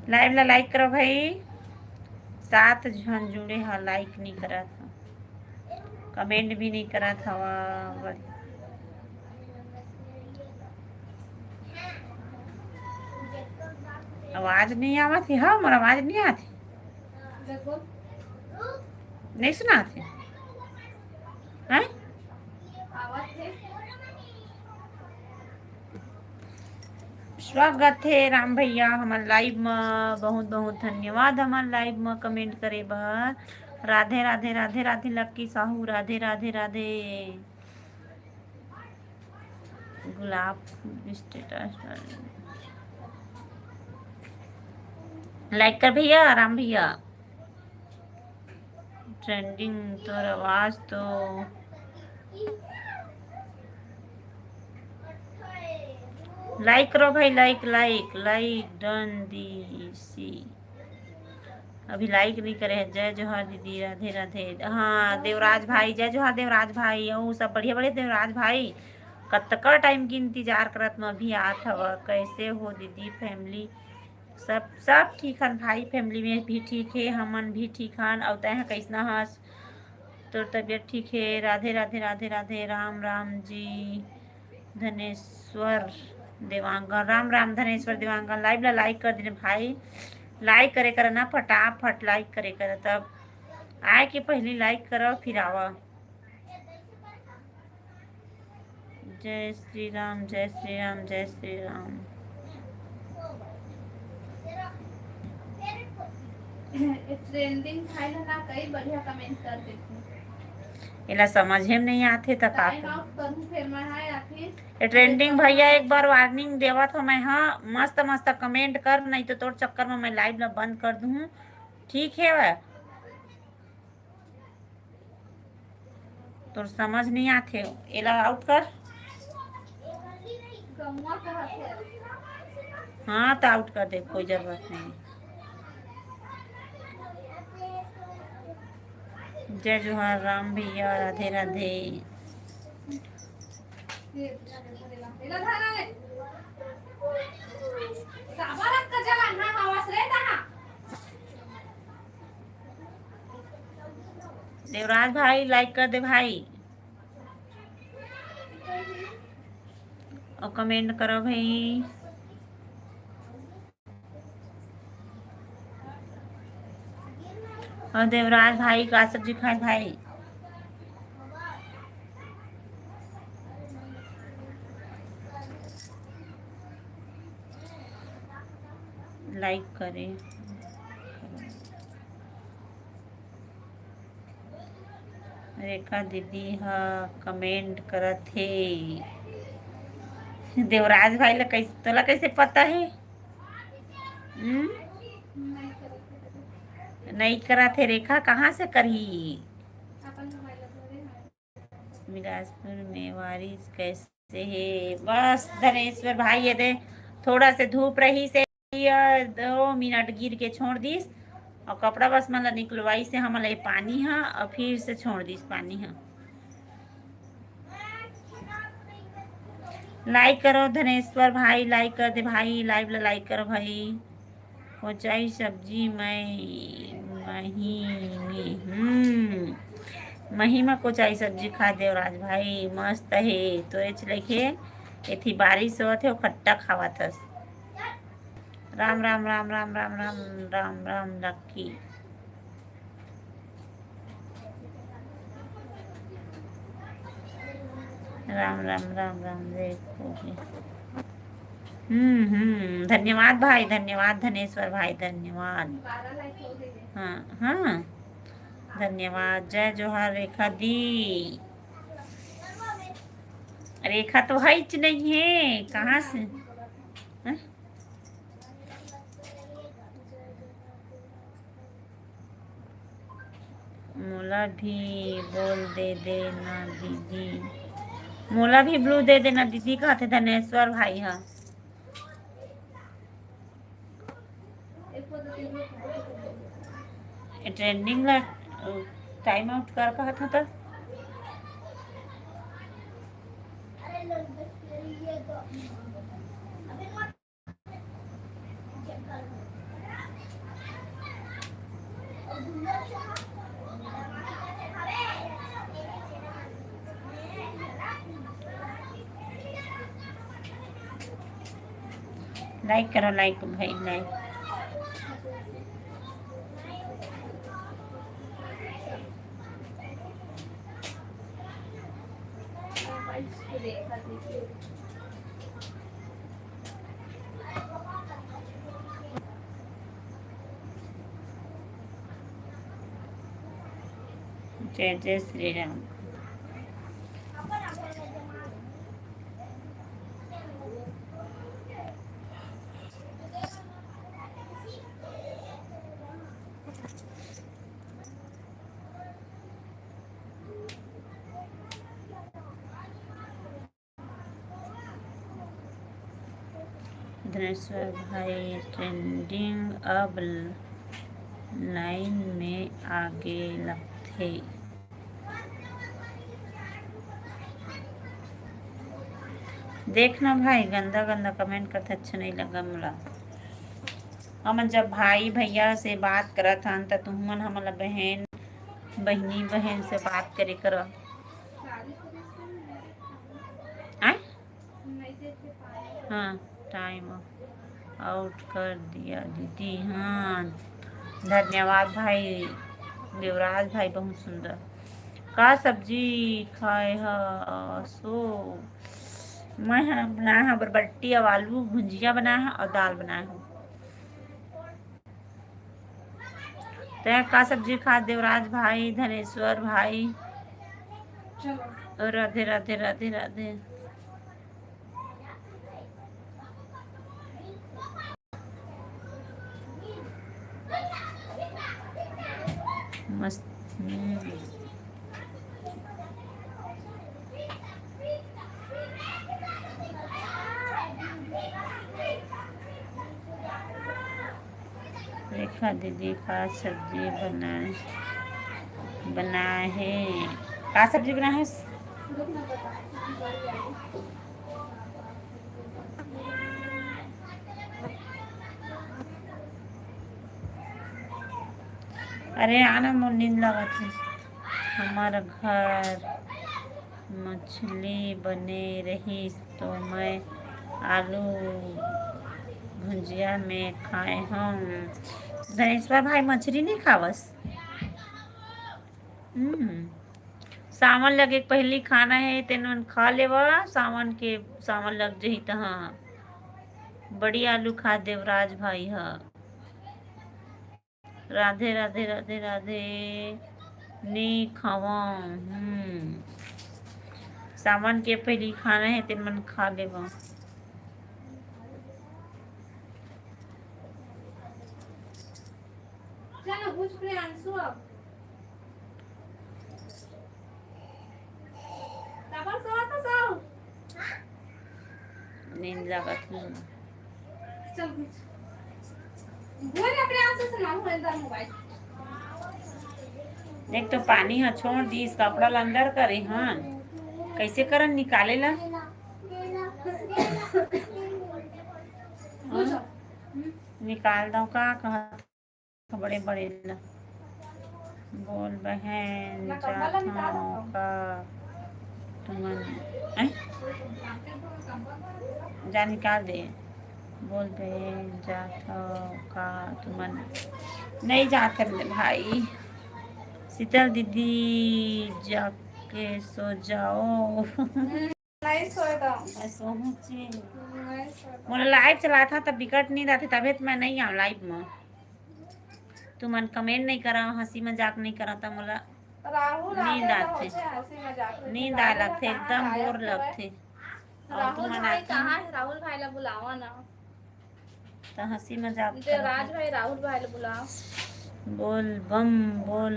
लाइव ला लाइक करो भाई। सात झन जुड़े ह, लाइक नहीं करत ह, कमेंट भी नहीं करत हवा। आवाज नहीं आवत है। हाँ, मोर आवाज नहीं आती। नहीं सुनात है। हैं? स्वागत है राम भैया हमर लाइव म। बहुत बहुत धन्यवाद हमर लाइव म कमेंट करे बर। राधे राधे राधे राधे लक्की साहू, राधे राधे राधे। गुलाब स्टेटस लाइक कर भैया, राम भैया। ट्रेंडिंग तोर आवाज तो। लाइक करो भाई, लाइक, लाइक, लाइक डन दी सी। अभी लाइक नहीं करे है। जय जोहार दीदी, राधे राधे। हाँ देवराज भाई, जय जोहार देवराज भाई। अउ सब बढ़िया बढ़िया देवराज भाई, कतका टाइम के इंतजार करत म अभी आत हव। कैसे हो दीदी, फैमिली सब, सब ठीक हन भाई, फैमिली में भी ठीक है, हमन भी ठीक हन। अउ तैं ह कैसना हस? तोर तबीयत ठीक है? राधे राधे राधे राधे, राम राम जी। धनेश्वर देवांगन, राम राम धनेश्वर देवांगन, लाइव ला लाइक कर देने भाई। लाइक करे कर ना, फटाफट लाइक करे कर, तब आए के पहली लाइक करो, फिर आवा। जय श्री राम, जय श्री राम, जय श्री राम। ट्रेंडिंग भाई ना कई बढ़िया कमेंट कर देते। एला समझे में नहीं आथे त का करूं? ये ट्रेंडिंग भैया एक बार वार्निंग देवत हो मैं, हाँ, मस्त मस्त कमेंट कर, नहीं तो तोर चक्कर में मैं लाइव ला बंद कर दूँ। ठीक है, तोर समझ नहीं आथे, एला आउट कर। हाँ, तो आउट कर दे, कोई जरूरत नहीं। जय जोहार राम भैया, राधे राधे। देवराज भाई, लाइक कर दे भाई, और कमेंट करो भाई। और देवराज भाई का सब्जी खाए भाई, लाइक करें। रेखा दीदी ह कमेंट करत हे। देवराज भाई ला कैसे, तोला कैसे पता है? हम्म? नहीं करत हे रेखा, कहाँ से करही? बिलासपुर में बारिश कैसे हे? बस धनेश्वर भाई, ये दे थोड़ा से धूप रही से, ये दो मिनट गिर के छोड़ दिस और कपड़ा बस मन ला निकलवाई से हमन ला ये पानी ह और फिर से छोड़ दिस पानी ह। Like करो धनेश्वर भाई, like कर दे भाई, live ला like करो भाई। कोचाई सब्जी मैं मही में, हम्म, मही में कोचाई सब्जी खा देवराज भाई, मस्त हे। तो एच लेके एथी बारिश होत हे, खट्टा खावत हस। राम राम राम राम राम राम राम राम लक्की। राम राम राम राम। देखो भी। हम्म हम्म, धन्यवाद भाई, धन्यवाद धनेश्वर भाई, धन्यवाद। हाँ हाँ, धन्यवाद। जय जोहार रेखा दी। रेखा तो है ही नहीं है, कहाँ से? हाँ? मोला भी बोल दे देना दीदी, मोला भी blue दे देना दीदी, कहते धनेश्वर भाई हा। Trending ला time out कर कहत हा त। Like करो, like भाई, like। जय जय श्री राम। धनेश्वर भाई trending अब line में आगे लगथे। देखना भाई, गंदा गंदा comment करते अच्छा नहीं लगा मोला। हमन जब भाई भैया से बात करत हन त तुमन हमन ला बहन बहिनी बहन से बात करे कर। आय? हाँ, time out कर दिया दीदी। हाँ, धन्यवाद भाई देवराज भाई, बहुत सुंदर। का सब्जी खाए ह? सो मैं ह बनाए ह बरबट्टी अउ आलू भुंजिया बनाए ह अउ दाल बनाए ह। तैं का सब्जी खा देवराज भाई, धनेश्वर भाई? राधे राधे राधे राधे। मस्त। हम्म। रेखा दीदी का सब्जी बनाए, बनाए हे? का सब्जी बनाए हे? अरे आना, मोर नींद लगत हे। हमर घर मछली बने रहिस तो मैं आलू भुंजिया में खाए हूँ। धनेश्वर भाई मछली नहीं खावस? हम्म। सावन लगे के पहिली खाना हे, तेन मन खा लेवा, सावन के, सावन लग जही त। हाँ, बड़ी आलू खा देवराज भाई ह। राधे राधे राधे राधे। नी खावा। हम्म, सावन के पहिली खाना हे, तेन मन खा लेवा। चलो, उठ प्रियांशु अब। काबर सोवत हस? नींद लागत हे। चल, उठ। बोल, प्रियांशु से मांगू अंदर मोबाइल। देख तो पानी ह छोड़ दीस, कपड़ा ला अंदर करे हन। कैसे करन निकाले ला? निकाल दो का कहत बड़े बड़े ला। बोल बहन, जात हव का तुमन? ऐ? जा निकाल दे। बोल बहन, जात हव का तुमन? नहीं जात है मेरे भाई। शीतल दीदी, जाके सो जाओ। नहीं सोए तो। मैं सोहूं ची। नहीं सोए तो। मोला लाइव चलात हा, तब बिकट नींद आथे, तभे तो मैं नहीं आऊं लाइव में। तुमन कमेंट नहीं करा, हंसी मजाक नहीं करा, त मोला राहुल नींद आथे। नींद आए लगथे, एकदम बोर लगथे। और राहुल तुमन भाई आके कहाँ है? राहुल भाई ला बुलावा ना। त हंसी मजाक करत राज भाई, राहुल भाई ला बुलाओ। बोल बम बोल,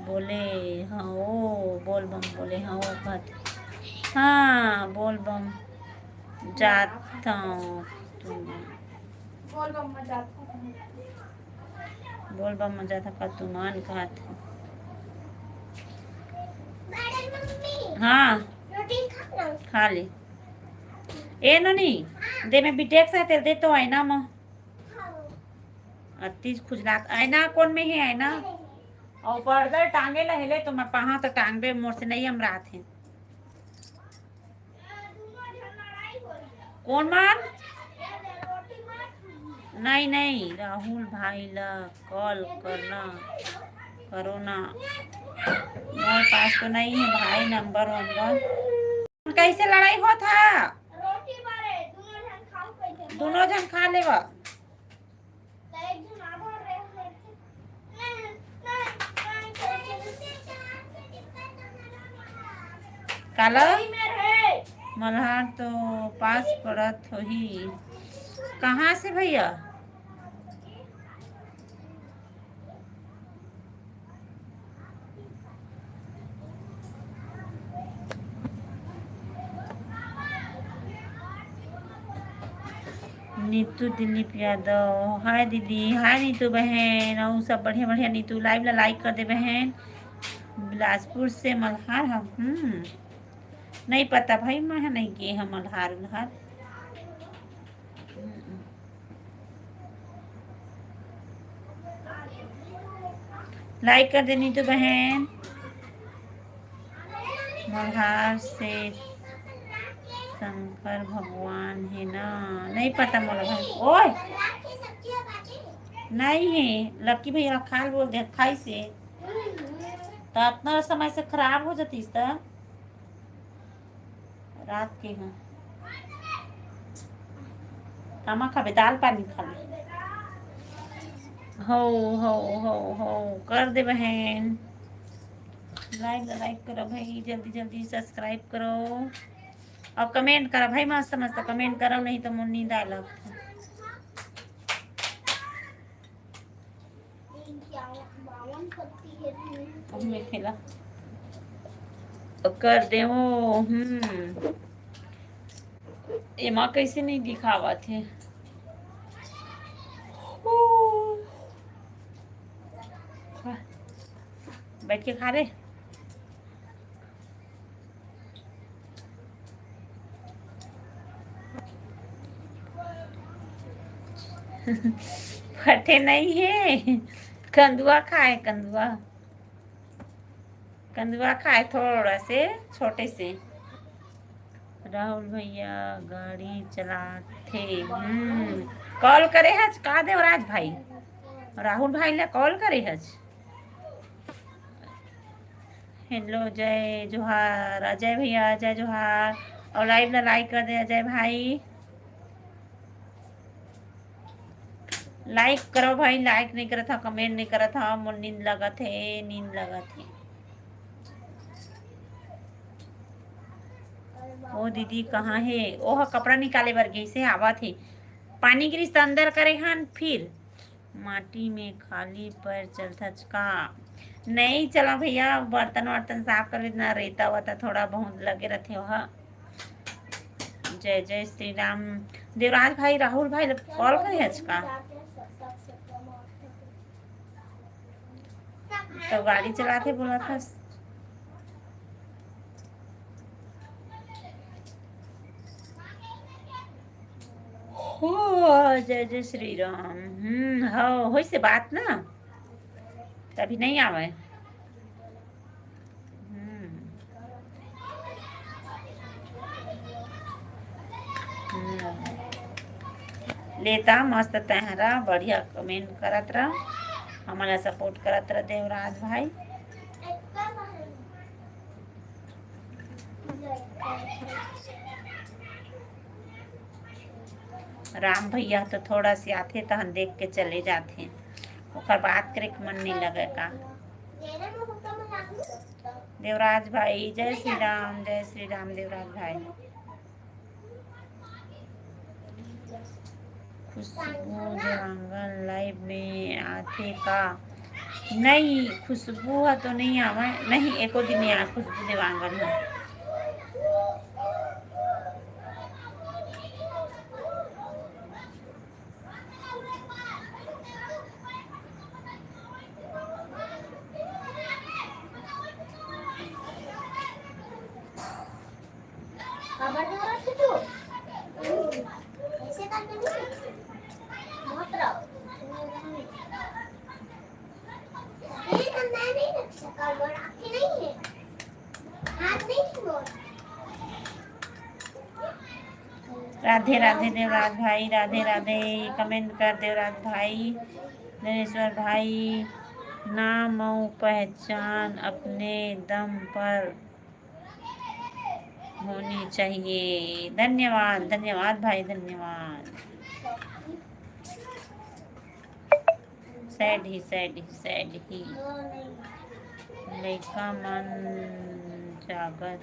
बोले हाँ ओ, बोल बम बोले हाँ ओ कहत। हाँ, बोल बम जात हूँ तुम। बोल बम में जात हूँ। बोल बम में जात हूँ का तुमन कहत। हाँ, खा ले। ए नोनी, दे में बिटेक्स है, तेल दे तो आईना म। अतिज खुजलात। आईना कोन में है आईना? और पर्दा टांगे ला हेले तो मैं पहा तो टांगबे, मोर से नहीं हम रात है। कोन मान? नहीं, नहीं, राहुल भाई ला कॉल करना, करो ना। मोर पास तो नहीं है भाई नंबर वंबर। कैसे लड़ाई होत हा? दोनों झन खा लेवा। काला? मल्हार तो पास पड़त होही। कहाँ से भैया? नीतू दिलीप यादव, हाय दीदी, हाय नीतू बहन, अउ सब बढ़िया बढ़िया। नीतू लाइव ला लाइक कर दे बहन। बिलासपुर से मल्हार हम, हम्म, नहीं पता भाई, मैं नहीं गे हम मल्हार उल्हार। लाइक कर दे नीतू बहन। मल्हार से शंकर भगवान है ना, नहीं पता मोला भाई। ओए, नहीं है, लक्की भैया खाल बोल दे, खाई से। तो इतना समय से खराब हो जातीस त। रात के ह। कामा खाबे, दाल पानी खा ले। हो, हो, हो, हो, कर दे बहन। लाइक, लाइक करो भाई, जल्दी, जल्दी सब्सक्राइब करो। और कमेंट करो भाई, मस्त, मस्त कमेंट करो, नहीं तो मोर नींद आए लगथे। अब मैं खेला। अब कर दे वो, हम्म। एमा कैसे नहीं दिखावत हे? बैठ के खा ले। फटे नहीं है, कंदुआ खाए, कंदुआ, कंदुआ खाए थोड़ा से, छोटे से। राहुल भैया गाड़ी चलाथे। हम्म, कॉल करे हच का देवराज भाई? राहुल भाई ला कॉल करे हच? हेलो, जय जोहार अजय भैया, जय जोहार। और लाइव ला लाइक कर दे अजय भाई। लाइक करो भाई, लाइक नहीं करत हा, कमेंट नहीं करत हा, मोर नींद लगत हे, नींद लगत हे। ओ दीदी कहाँ हे? ओह कपड़ा निकाले बर गइसे, आवत हे। पानी गिरिस त अंदर करे हन, फिर माटी में खाली पैर चलथच का? नहीं चला भैया, बर्तन वर्तन साफ कर लेना, रेता वता थोड़ा बहुत लगे रहते हो। जय जय श्री राम। देवराज भाई, राहुल भाई ल कॉल करे हच का? तो गाड़ी चलाथे बोला था। ओ, जय जय श्री राम। हम्म, हो, होइसे बात ना, तभी नहीं आवे। हम्म। हम्म। लेता मस्त तैं हरा, बढ़िया comment करत रह, हमला support करत रह देवराज भाई। राम भैया तो थोड़ा सी आथे तहन देख के चले जाथे, ओकर बात करे के मन नहीं लगे का। देवराज भाई, जय श्री राम, जय श्री राम देवराज भाई। खुशबू देवांगन live में आथे का? नहीं, खुशबू ह तो नहीं आवे, नहीं, एको दिन नहीं आवे खुशबू देवांगन ह। काबर नहीं रखे तू? ऐसे करके नहीं। मत रहो। ये तो मैं नहीं रख सका, वो रखे नहीं है। हाथ नहीं छुओ। राधे राधे देवराज भाई, राधे राधे। Comment कर देवराज भाई, नरेश्वर भाई, नाम अउ पहचान अपने दम पर होनी चाहिए। धन्यवाद, धन्यवाद भाई, धन्यवाद। Sad ही, sad ही, sad ही। लइका मन जागत।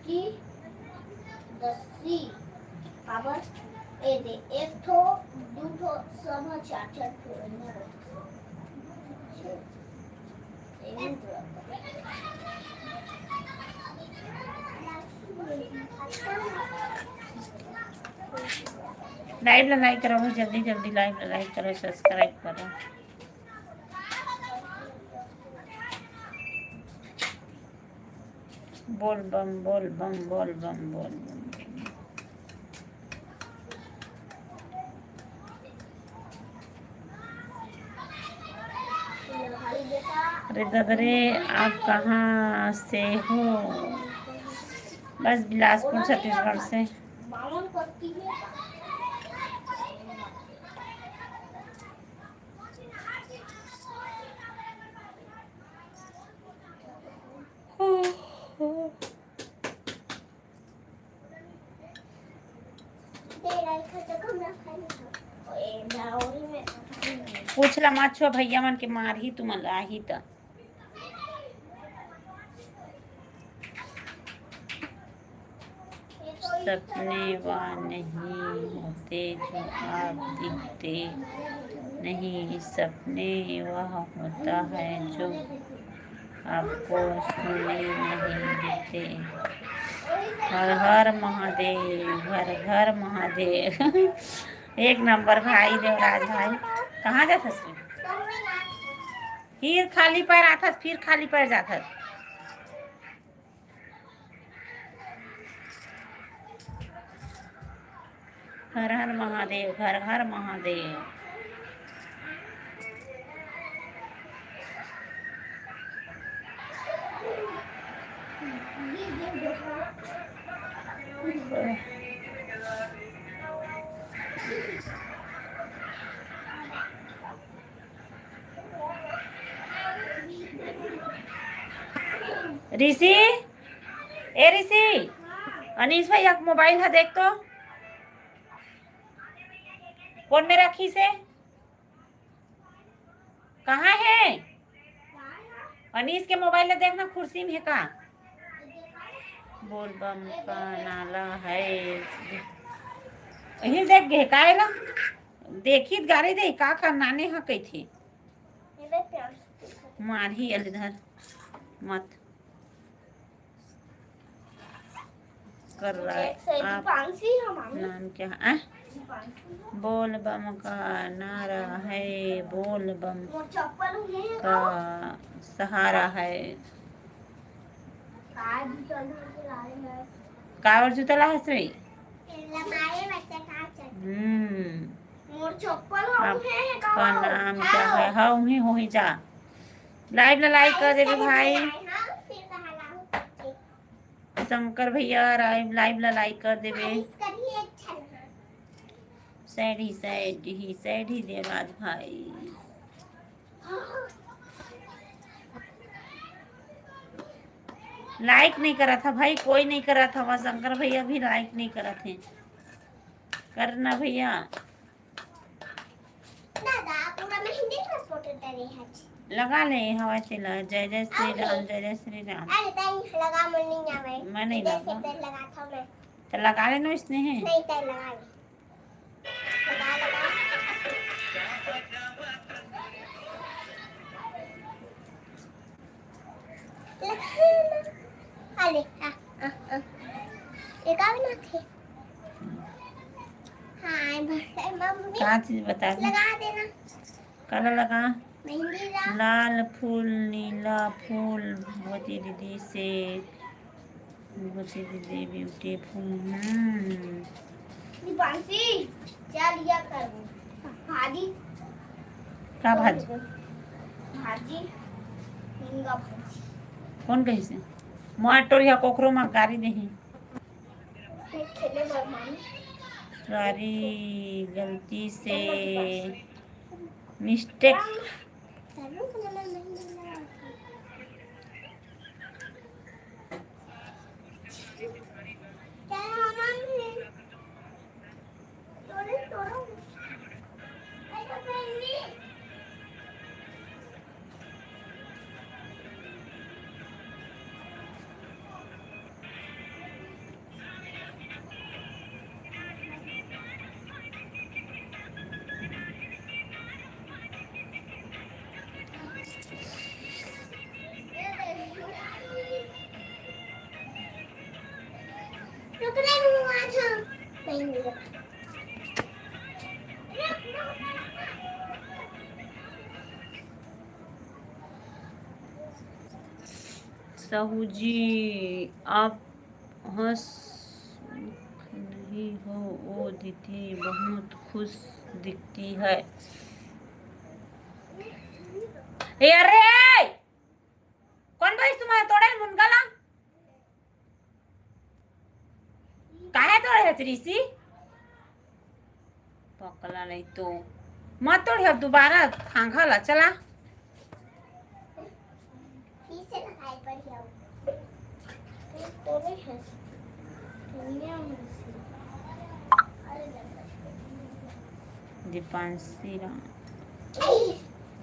की दसी काबर? ए दे, एक ठो, दू ठो, सब ह चार चार ठो एमा रखे। Live ला like करो, जल्दी जल्दी live ला like करो, subscribe करो। बोल बम, बोल बम, बोल बम, बोल बम। अरे दादा रे, आप कहाँ से हो? बस बिलासपुर, छत्तीसगढ़ से। पूछ ला मत छो, भैया मन के मारही तुमन ला आही त। सपने वह नहीं होते जो आप दिखते नहीं, सपने वह होता है जो आपको सुने नहीं देते। हर हर महादेव, घर घर महादेव। एक नंबर भाई देवराज भाई। कहाँ जाथस रे? फिर खाली पैर आथस, फिर खाली पैर जाथस। हर हर महादेव, घर घर महादेव। ऋषि, ए ऋषि, अनीश भैया के मोबाइल ह देख तो, कोन में रखिस हे? कहाँ हे? अनीश के मोबाइल ला देखना, कुर्सी में हे का? बोल बम का नाला है। यही देख गे, का एला? देखी त गारी दे, का का नाने ह कहिथे। मारही अले धर मत। कर रहा है एक सौ आप पाँच ही हम आएंगे। नाम क्या है? आ? बोल बम का नारा है, बोल बम का सहारा है। काबर जूता लाहस रे? हम्म। मोर चप्पल आपका नाम क्या है? हाँ, उहें होही जा। Live ला like कर देबे भाई। शंकर भैया, live, live ला like कर देबे। Sad ही sad ही sad ही देवराज भाई। Like नहीं करत हा भाई, कोई नहीं करत हा। शंकर भैया भी like नहीं करत हे। करना भैया। दादा, पूरा मेहंदी का फोटो डरे है। लगा ले हवा तेला। जय जय श्री राम, जय जय श्री राम। अरे ताई, लगा, मन नहीं आवे। मैं नहीं लगा। तेल लगा था मैं। तो लगा ले नो इसने है। नहीं, ताई लगा ले। लगा, लगा। लगा ना। अरे, हाँ, हाँ, हाँ। ये का बनाथे? हाँ, मम्मी। का चीज बता दे? लगा देना। काला लगा? मेहंदी ला। लाल फूल, नीला फूल, भगवती दीदी से, भगवती दीदी beautiful। हम्म। दीपांशी, चल या कर भाजी। का भाजी? भाजी, मुनगा भाजी। कौन कहिसे? मोर टोरिया कोखरो मा गारी देही। खेले बर मामी। Sorry, गलती से, mistake। सहू जी, आप हंस नहीं हो, वो दीदी बहुत खुश दिखती है। ए, अरे! कौन भाई तुम्हारे तोड़े मुनगला? काहे तोड़े है त्रिसी? पकला नहीं तो मत तोड़िया दोबारा, थांगा ला चला। दीपांशी राम।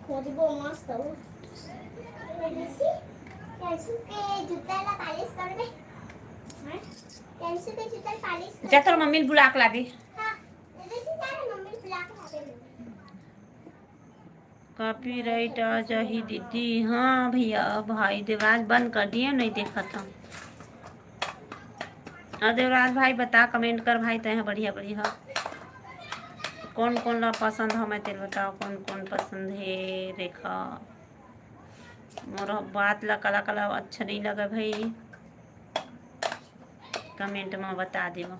खोजबो मस्त हो। कैंसू के जूता ला पालिश कर दे। हैं? कैंसू के जूता पालिश कर जा, तोर मम्मी ल बुला के ला दे। हाँ, जैसे जा रहे मम्मी बुला के ला दे। Copyright आ जाही दीदी। हाँ भैया, भाई देवराज बंद कर दिए, नहीं देखा था। और देवराज भाई बता, comment कर भाई, तय बढ़िया बढ़िया कौन कौन ला पसंद हो, मैं तेल बताओ कौन कौन पसंद है। देखा मोर बात ला कला कला अच्छा नहीं लगा भाई, comment में बता देवा।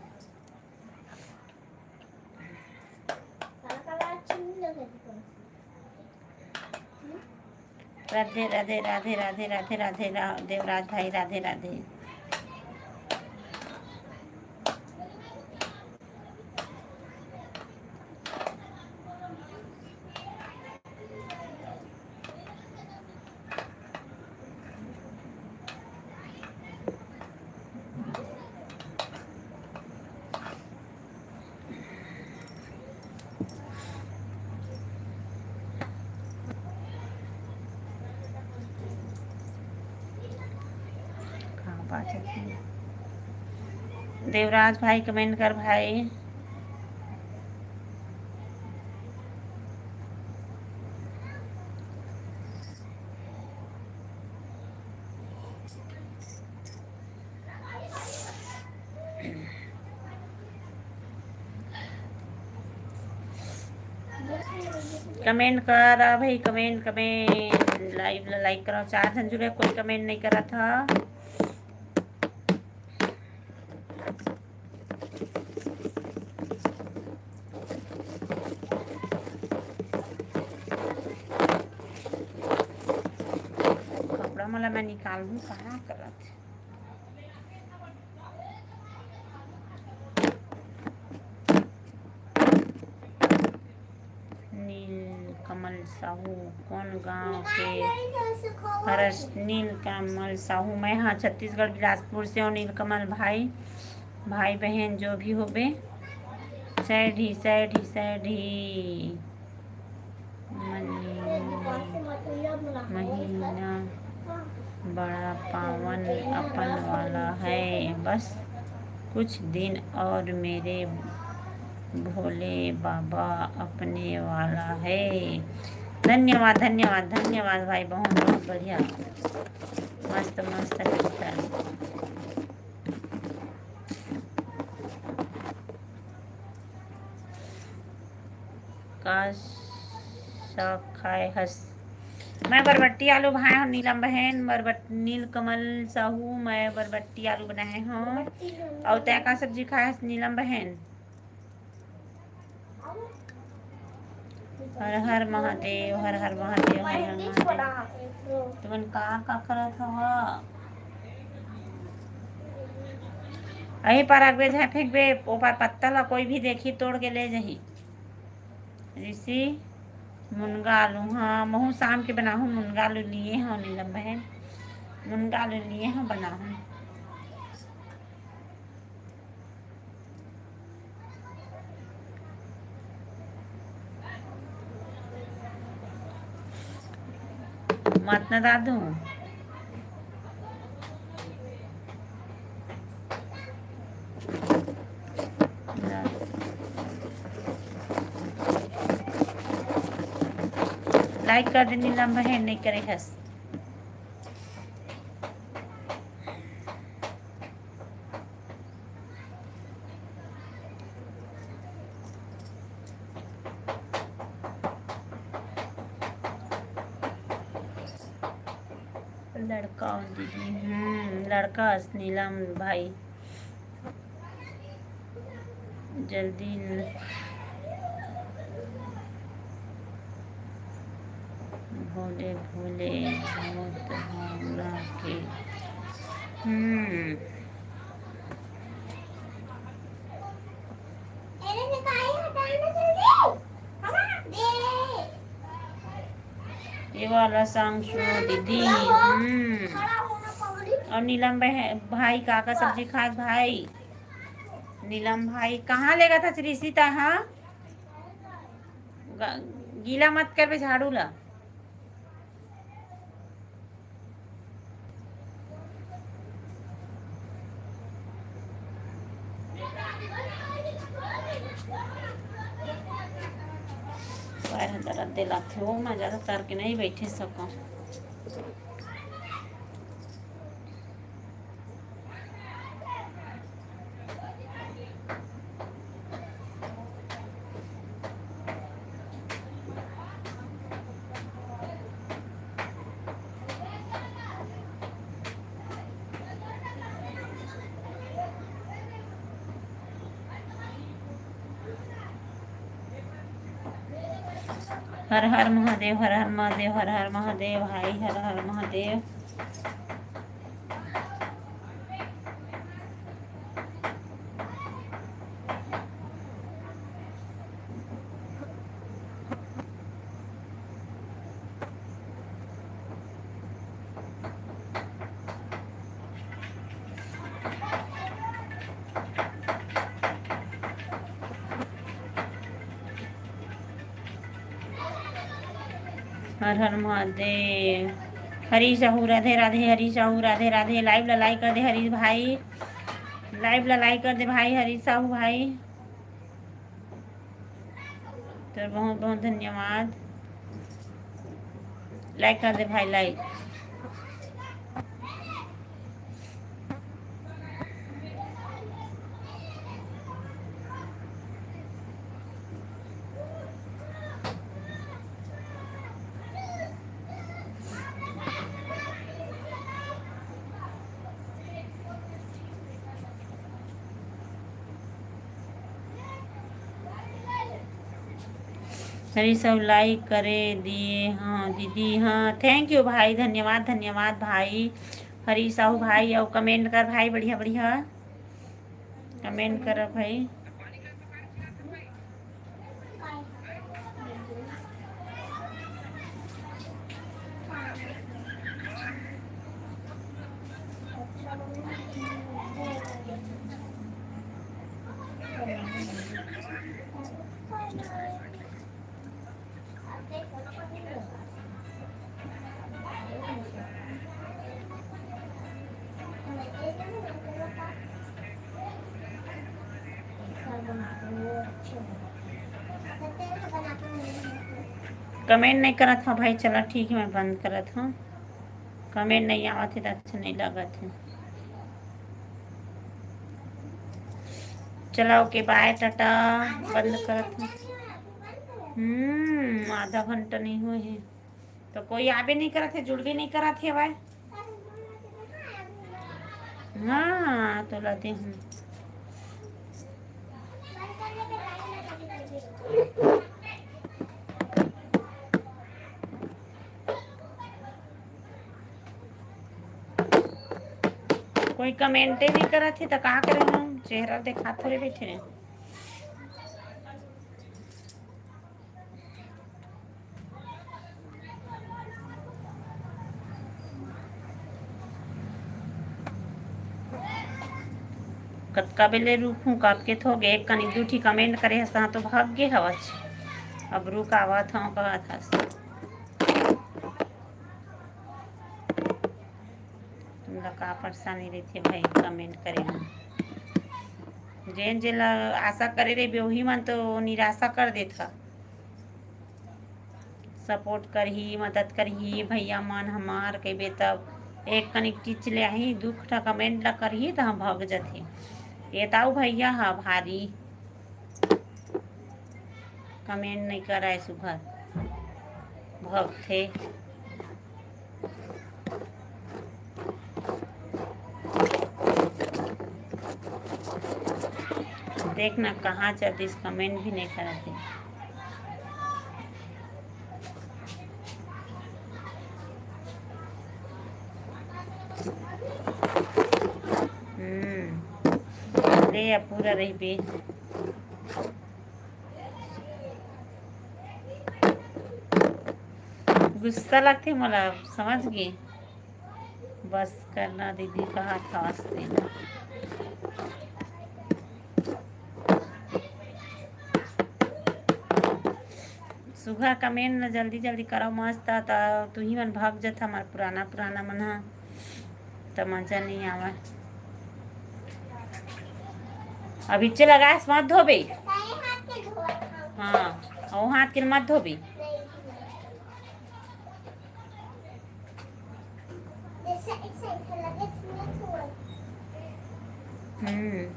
राधे राधे राधे राधे राधे राधे रा-, देवराज भाई राधे राधे। देवराज भाई comment कर भाई। कमेंट करा भाई, कमेंट, कमेंट, लाइव ला लाइक करा। चार झन जुड़े, कोई कमेंट नहीं करा था। कपड़ा मला मैं निकालहूँ, कहाँ करत हे? नीलकमल साहू कौन गांव के हरस? नीलकमल साहू, मैं हाँ छत्तीसगढ़ बिलासपुर से हूँ। नीलकमल भाई, भाई बहन जो भी होबे, सैड ही, सैड ही, सैड ही। महीना बड़ा पावन अपन वाला है, बस कुछ दिन और मेरे भोले बाबा अपने वाला है। धन्यवाद, धन्यवाद, धन्यवाद भाई, बहुत बहुत बढ़िया, मस्त मस्त कीर्तन। का साग खाए हस? मैं बरबट्टी आलू भाए हूँ नीलम बहन, बरबट-, नीलकमल साहू, मैं बरबट्टी आलू बनाए हूँ। और तै का सब्जी खाए हस नीलम बहन? हर हर महादेव, हर हर महादेव, हर हर महादेव। तुमन का का करत हवा? अही पार रखबे, चाहे फेंकबे, ओ पार पत्ता ला कोई भी देखी, तोड़ के ले जाही। ऋषि, मुनगा आलू, हाँ, महू शाम के बनाहूँ, मुनगा आलू लिए हूँ नीलम बहन, मुनगा आलू लिए हूँ, बनाहूँ। मत ना दादू। लाइक कर दे नीलम बहन, नहीं करे हस। लड़का अउ दीदी, हम्म, लड़का अस नीलम भाई, जल्दी ल-, भोले भोले भोत भोला के, हम्म। ये वाला सॉन्ग सुनो दीदी। हम्म। और नीलम बह-, भाई का का सब्जी खास भाई? नीलम भाई कहाँ लेगा था ऋषि ता, हाँ? ग-, गीला मत करबे झाड़ू ला। पैर ह दरद देलाथे, वो मैं ज्यादा तर के नहीं बैठे सकूं। हर हर महादेव, हर हर महादेव, हर हर महादेव भाई, हर हर महादेव। हर हर महादेव। हरीश साहू राधे राधे, हरीश साहू राधे राधे। लाइव ला लाइक कर दे हरीश भाई, लाइव ला लाइक कर दे भाई हरीश साहू भाई। तो बहुत बहुत धन्यवाद। लाइक कर दे भाई, लाइक। हरी साहू like करे दिए, हाँ दीदी, हाँ thank you भाई, धन्यवाद, धन्यवाद भाई। हरी साहू भाई, अउ comment कर भाई, बढ़िया बढ़िया comment कर भाई। Comment नहीं करत हो भाई, चला ठीक है, मैं बंद करत हूँ। Comment नहीं आवत है तो अच्छा नहीं लगत है। चला OK, bye, टाटा, बंद करत हूँ। हम्म, आधा घंटा नहीं हुए है तो कोई आबे नहीं करत है, जुड़बे नहीं करत है भाई। हाँ, तो लाते हूँ। कोई comment ही नहीं करत है तो का करें हम? चेहरा देखा थोड़े बैठे हैं। कतका बेले रुकहूँ, कब के थो गे, एक कनी दू ठी comment करे हस, तहाँ तो भाग गे हवच। अब रुक आवत हूँ, कहत हस। तुमला का परेशानी रहिथे भाई, comment करे में। जेन जेला आशा करे रहिबे, ओही मन तो निराशा कर देथा। Support करही, मदद करही भैया मन हमार, कहिबे तब एक कनिक चीज ले आही, दू ठा comment ला करही, त हम भग जथे। ये ताऊ भैया हा भारी comment नहीं कराए सुघर, भगथे। देख ना, कहाँ चल दिस, comment भी नहीं करत हे। हम्म, ले अब पूरा रहिबे। गुस्सा लगथे मोला, समझ गे। बस करना दीदी, कहा था वास्ते ना। सुघर comment न जल्दी जल्दी करो मस्त, त तुही मन भाग जथा, हमार पुराना पुराना मन हा, त मजा नहीं आवा। अभी चे लगास मत धोबे। हाँ, ओ हाथ के मत धोबे। हम्म।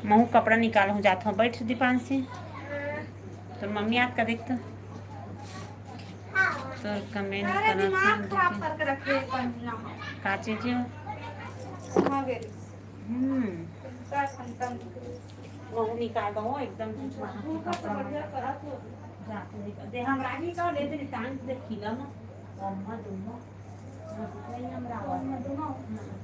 महू कपड़ा निकाल हूँ, जात हूँ, बैठ दीपांशी। तोर मम्मी आत का देख तो। तोर comment अरे, करत दिमाग हूँ, खराब देखे। करके रखे है कन्या। का चीज है? हाँ, गेली। हम्म। उनका खंतन। महू निकाल दो, एकदम झूठ वहाँ के कपड़ा में। जाते नहीं कर दे, हम रागी का लेते नहीं, टांग दे खिला ना। अम्मा दोनों। नहीं, हम रावण। अम्मा दोनों। हम्म।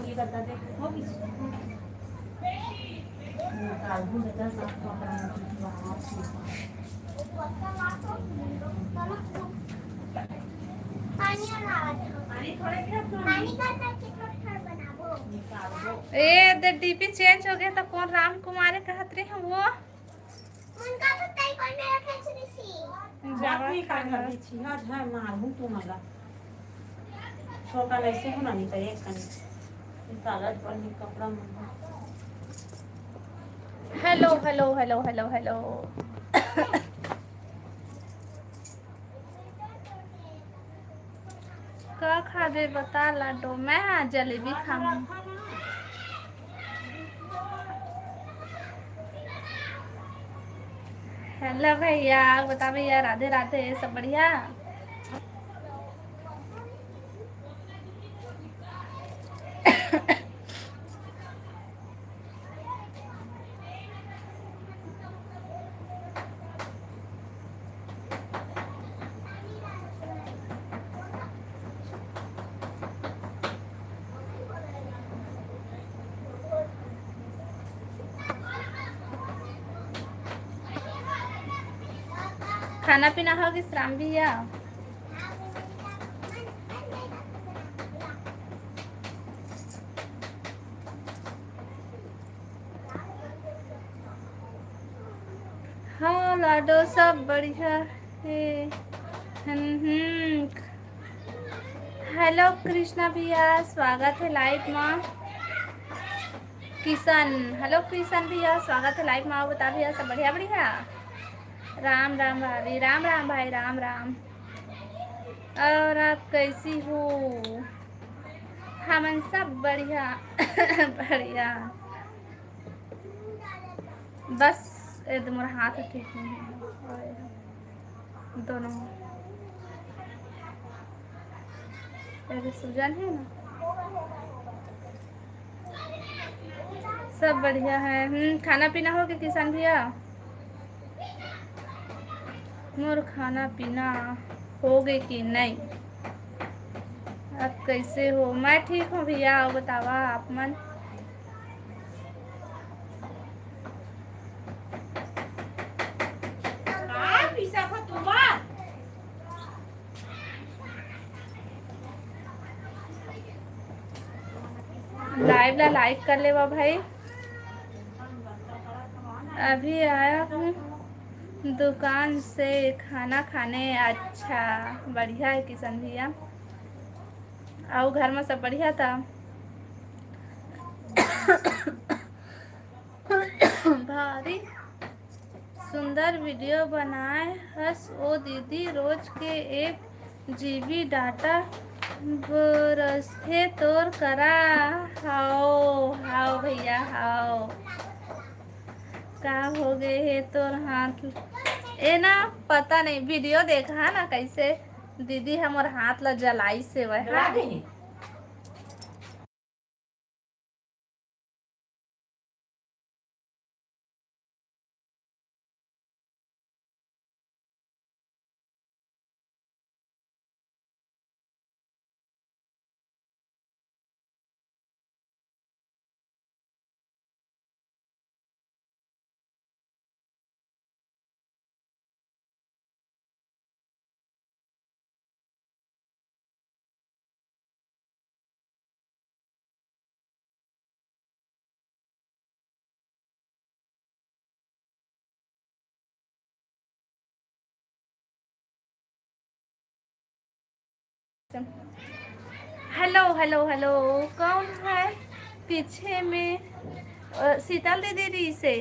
ये बता दे, हो गई। निकाल दूँ बेटा, सब कपड़ा में कुछ बाहर से। पानी थोड़े के अपना पानी का करके थोड़ा थोड़ा बनाबो। निकाल दो। ए, दे डीपी change हो गया, तो कौन राम कुमार कहत रहे हैं वो? उनका तो तई कोई मेरा खेच नहीं सी। बात नहीं कर रही थी, आज है मार हूँ तू मला। छोटा नहीं से होना नहीं था, एक कनी। निकालत पर नहीं कपड़ा मंगा। Hello, hello, hello, hello, hello। का खाबे बता लाडो, मैं आज जलेबी खाऊं। Hello भैया, बता भैया, राधे राधे, सब बढ़िया? खाना पीना हो गिस राम भैया? हाँ लाडो, सब बढ़िया हे। हम्म, हम्म। हेलो कृष्णा भैया, स्वागत हे लाइव मा। किशन, हेलो किशन भैया, स्वागत हे लाइव मा। अउ बता भैया, सब बढ़िया बढ़िया? राम राम भाभी, राम राम भाई, राम राम। और आप कैसी हो? हमन सब बढ़िया। बढ़िया। बस ए दे मोर हाथ ठीक नहीं है, दोनों। ए दे सूजन है ना। सब बढ़िया है। हम्म, खाना पीना हो गे किशन भैया? मोर खाना पीना हो गे कि नहीं? आप कैसे हो? मैं ठीक हूँ भैया, अउ बतावा आप मन। लाइव ला लाइक कर लेवा भाई। अभी आया हूँ दुकान से खाना खाने। अच्छा, बढ़िया है किशन भैया। अउ घर में सब बढ़िया था? भारी सुंदर वीडियो बनाए हस ओ दीदी, रोज के एक जीबी डाटा बरसथे तोर करा। हाओ, हाओ भैया, हाओ। का हो गए हे तोर हाथ? ए ना, पता नहीं, वीडियो देखा ना कैसे दीदी हमर हाथ ला जलाइस हे वह। हेलो, हेलो, हेलो, कौन है पीछे में? अ, शीतल दीदी जी से।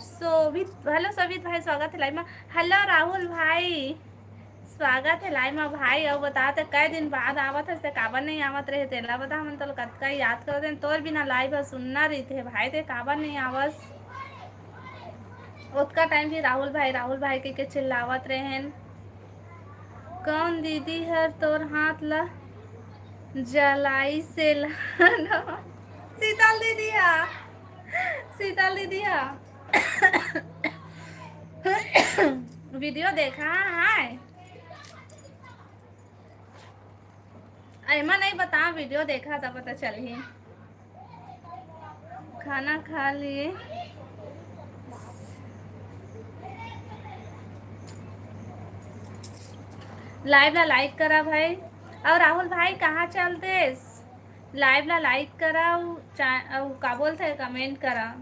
शोभित, हेलो शोभित भाई, स्वागत है लाइव में। हेलो राहुल भाई, स्वागत है लाइव में भाई। अउ बता, ते कई दिन बाद आवत हस, ते काबर नहीं आवत रहे, तेला बता। हमन तो कतका याद करत हन, तोर बिना लाइव ह सुन्ना रहिथे भाई, ते काबर नहीं आवस? ओतका टाइम भी राहुल भाई, राहुल भाई कहिके चिल्लावत रहेन। कौन दीदी हर तोर हाथ ला जलाइस हे लाडो? शीतल दीदी हा, शीतल दीदी हा। वीडियो देखा है? एमा नहीं बता, वीडियो देखा त पता चलही। खाना खा लिए। लाइव ला लाइक करा भाई। अउ राहुल भाई, कहाँ चल देस? लाइव ला लाइक करा, अउ चा-, अउ का बोलथे, कमेंट करा।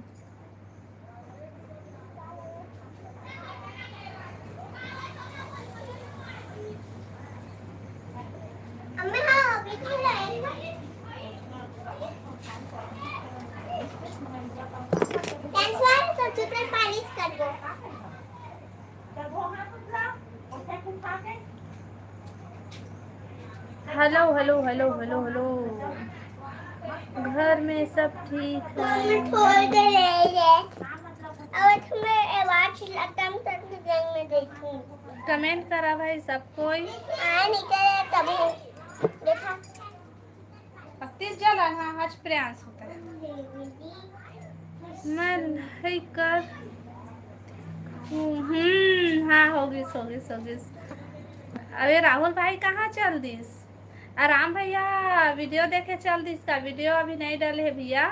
Hello, hello, hello, hello, hello. घर में सब ठीक है? कमेंट करा भाई सब कोई। देखा। अब तेज जला, हाँ, आज प्रयास होता है। मैं है कर हूँ। हम्म, हाँ, हो गिस, हो गिस, हो गिस। अबे राहुल भाई कहाँ चल दिस? आ राम भैया वीडियो देखे चल दिस का? वीडियो अभी नहीं डले हे भैया।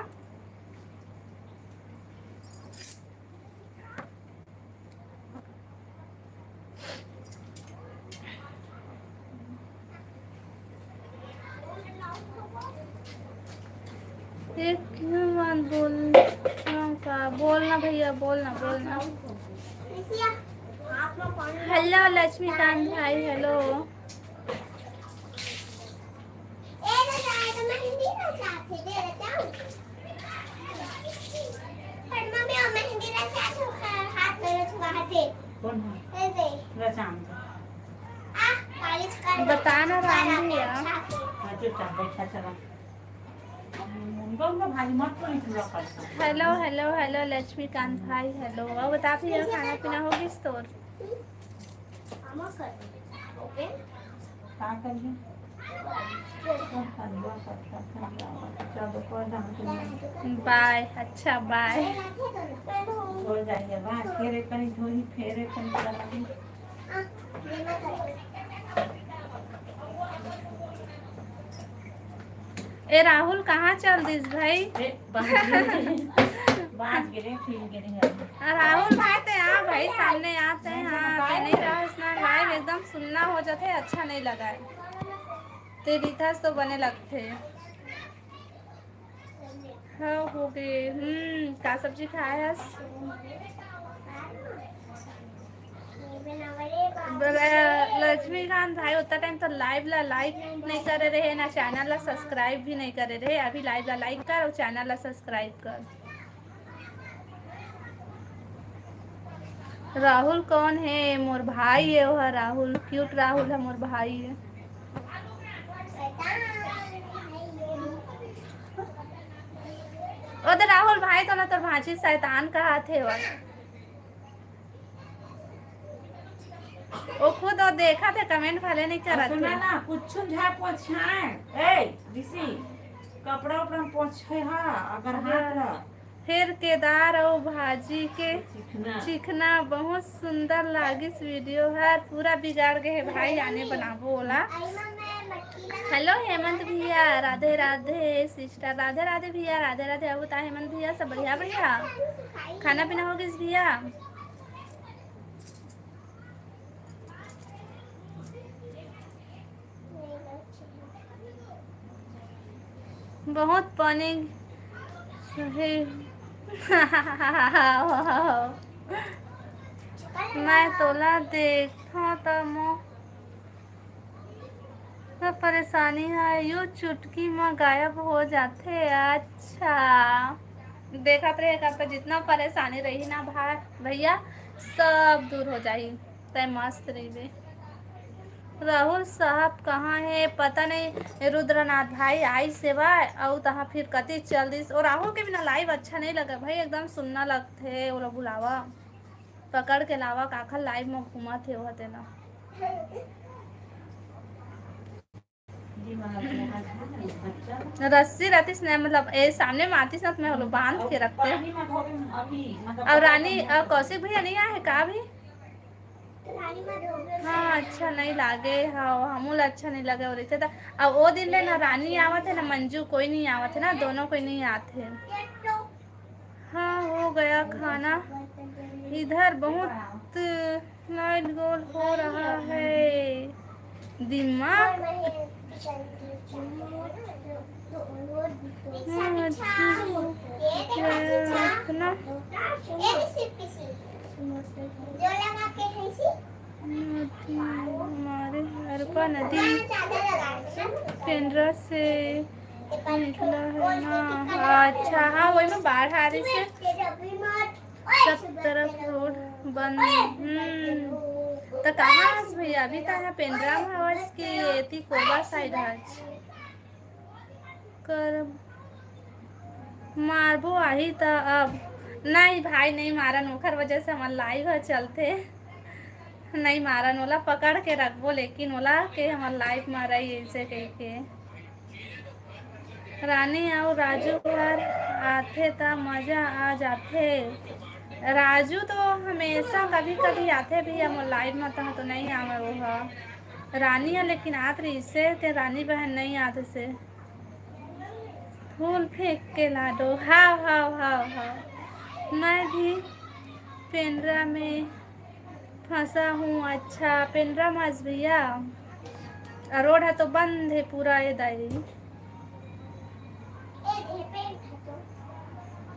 एक बात बोल, का बोलना भैया, बोलना, बोलना। हेलो लक्ष्मीकांत भाई, हेलो। कौन है? बताना राम भैया। हाँ, चुपचाप बैठा चला। उनका, उनका भाई मत तो नहीं पूरा करता। हेलो, हेलो, हेलो लक्ष्मीकांत भाई, हेलो। और बता भैया, खाना पीना हो गइस तोर? का करिए? बाय, अच्छा बाय। हो जाइए बात। फेरे कहीं धोई, फेरे कहीं चला। ए राहुल, कहाँ चल दिस भाई? ए, बाहर गिरे, बाहर गिरे, फिर गिरे हैं। आ, राहुल भाई, ते आ भाई, सामने आते हैं। हाँ, ते नहीं रहा, इसना लाइव एकदम सुन्ना हो जाते, अच्छा नहीं लगा है। ते रिथस तो बने लगते। हाँ, हो गए। हम्म, का सब्जी खाए हस? बोला, लक्ष्मीकांत भाई उतना टाइम तो लाइव ला लाइक नहीं करे रहे, ना चैनल ला सब्सक्राइब भी नहीं करे रहे। अभी लाइव ला लाइक कर और चैनल ला सब्सक्राइब कर। राहुल कौन है? मोर भाई है, वह राहुल, क्यूट राहुल है, मोर भाई है। ओ तो राहुल भाई, तो ना तोर भांची शैतान कहा थे वो। ओ खुद वो देखा थे, कमेंट भले नहीं करत सुना थे। ना, कुछ झाड़ पोछाए। ए, ऋषि, कपड़ा उपड़ा पोछे हा, अगर हाथ ला। फिर केदार अउ भाजी के चिखना। चिखना बहुत सुंदर लागिस। वीडियो हर पूरा बिगाड़ गए है भाई, आने बनाबो ओला। हेलो हेमंत भैया, राधे राधे सिस्टर, राधे राधे भैया, राधे राधे। अब बता हेमंत भैया, सब बढ़िया? बढ़िया। खाना पीना हो गइस भैया? बहुत पानी है। मैं तोला देखा त मो सब परेशानी है, यू चुटकी में गायब हो जाते। अच्छा, देखत रहे कर तो जितना परेशानी रही ना भाई, भैया, सब दूर हो जाही। तय मस्त रहिबे। राहुल साहब कहाँ है, पता नहीं। रुद्रनाथ भाई आई सेवा, अउ तहाँ फिर कति चल दिस। और राहुल के बिना लाइव अच्छा नहीं लगा भाई, एकदम सुन्ना लगथे। ओला बुलावा, पकड़ के लावा, काखर लाइव में घूमत हे, ओह तेला। रस्सी रहतीस ना, मतलब, ए, सामने में आतीस ना, तो मैं ओला बांध के रखते। अब रानी, अब कौशिक भैया नहीं आए हैं का अभी? हाँ, अच्छा नहीं लागे, हाँ, हमू ला अच्छा नहीं लगे। और इसे तो, अब वो दिन ले ना रानी आवत है, ना मंजू, कोई नहीं आवत है ना, दोनों कोई नहीं आते हैं। हाँ, हो गया खाना। इधर बहुत लाइट गोल हो रहा है। दिमाग। हाँ, अच्छा। इतना। हमारे हरपा नदी पेंड्रा से निकला है ना। अच्छा, हाँ, वही में बाढ़ आ रही से सब तरफ रोड बंद। हम्म, तो कहाँ हस भैया? अभी तो यहाँ पेंड्रा में हवस कि एती कोरबा साइड हस? कर मारबो आही त अब। नहीं भाई, नहीं मारन, ओखर वजह से हमर लाइव ह चलथे। नहीं मारन, ओला पकड़ के रखबो, लेकिन ओला के हमर लाइव में रही ऐसे कह के। रानी अउ राजू हर आथे त मजा आ जाथे। राजू तो हमेशा कभी कभी आथे भैया मोर लाइव में, तहाँ तो नहीं आवे वो ह। रानी ह लेकिन आत रही से, ते रानी बहन नहीं आत से। फूल फेंक के लाडो, हाव, हाव, हाव, हाव। मैं भी पेंड्रा में फंसा हूँ। अच्छा, पेंड्रा में हस भैया? आ, रोड ह तो बंद है पूरा, ए दाई।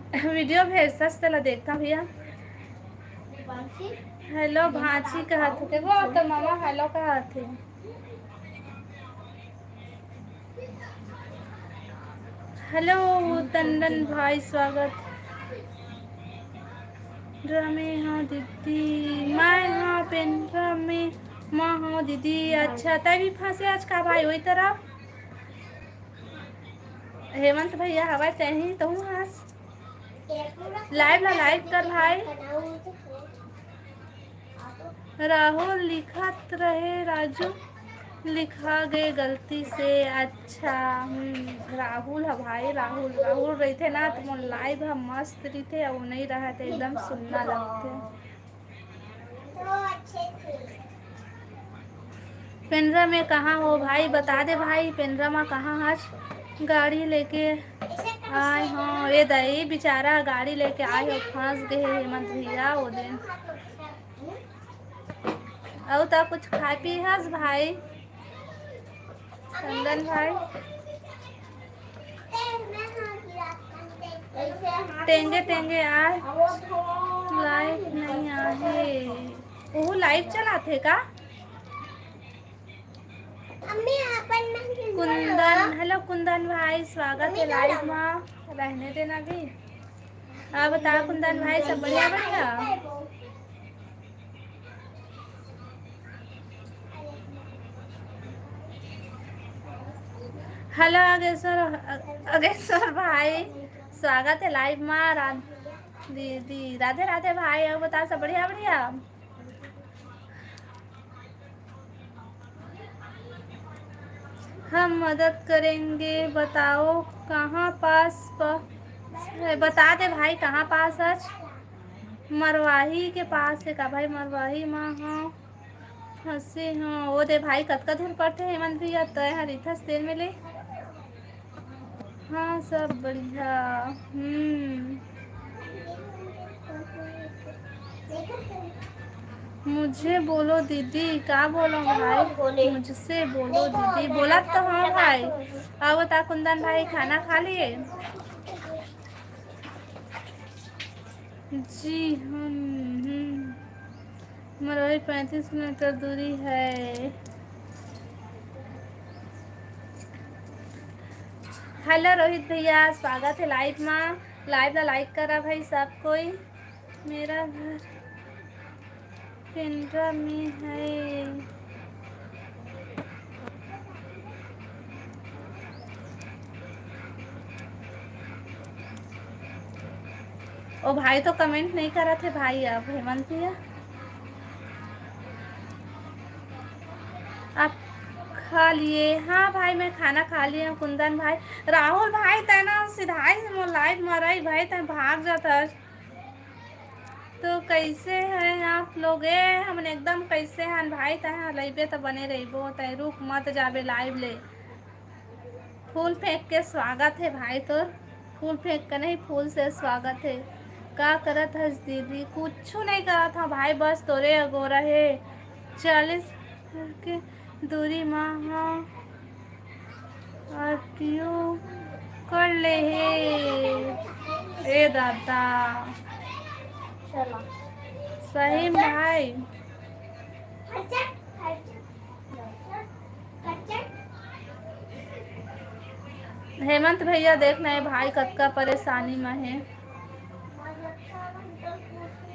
वीडियो भेजथस तेला देखथंव भैया। हेलो भांची कहत हे, वो तो मामा हेलो कहत हे। हेलो टंडन भाई, स्वागत। पेंड्रा में हंव दीदी, मैं हंव पेंड्रा में, मैं हंव दीदी। अच्छा, तैं भी फंसे हस का भाई ओई तरफ? हेमंत भैया हवय, तैं ही तो हस। Live ला like कर भाई। राहुल लिखत रहे, राजू लिखा गे गलती से। अच्छा, हम्म, राहुल ह भाई, राहुल, राहुल रहिथे ना, त मोर live ह मस्त रहिथे, अउ नइ रहय, त एकदम सुन्ना लगथे। पेंड्रा में कहाँ हो भाई, बता दे भाई, पेंड्रा में कहाँ हस? गाड़ी लेके आए हो। ये दई बेचारा गाड़ी लेके आए हो, फंस गए हे हेमंत भैया वो दिन। अउ त कुछ खाए पी हस भाई? चंदन भाई, टेंगे टेंगे आय, live नइ आहे। ओहू live चलाथे का? कुंदन, हेलो कुंदन भाई, स्वागत हे live मा। रहने देना भी। आप बता कुंदन भाई, सब बढ़िया, बढ़िया? हेलो अगेश्वर, अगेश्वर भाई, स्वागत हे live मा। रा-, दीदी, राधे राधे भाई, अउ बता, सब बढ़िया, बढ़िया? हम मदद करेंगे, बताओ कहाँ पास प-, बता दे भाई, कहाँ पास हस? मरवाही के पास हे का भाई? मरवाही मा हंव, फंसे हंव। ओ दे भाई, कतका दूर पड़थे हेमंत भैया, तय ह रिथस तेल में ले। हाँ, सब बढ़िया। हम्म। मुझे बोलो दीदी, का बोलो भाई? मुझसे बोलो दीदी। बोला तो हाँ भाई। अउ बता कुंदन भाई, खाना खा लिए? जी, हम, हम्म, मरवाही पैंतीस किलोमीटर दूरी है। हेलो रोहित भैया, स्वागत हे live मा। Live ला like करा भाई सब कोई। मेरा घर पेंड्रा में है। ओ भाई तो comment नहीं करत हे भाई, अब हेमंत भैया। आप खा लिए? हाँ भाई, मैं खाना खा लिए हूँ। कुंदन भाई, राहुल भाई, तै ना सीधा ही मोर live मरई भाई, तै भाग जाता। तो कैसे हैं आप लोग? ए, हमन एकदम कैसे हन भाई, तै ह लइबे त बने रहिबो, तै रुक मत जाबे live ले। फूल फेंक के स्वागत हे भाई तोर, फूल फेंक के नहीं, फूल से स्वागत हे। का करत हस दीदी? कुछु नहीं करत हव भाई, बस तोरे अगोरा हे। चालीस के दूरी मा, हाँ। आरटीओ कर ले हे। ए दादा। चला। सही में भाई। हेमंत भैया, देख ना, ये भाई कतका परेशानी में हे।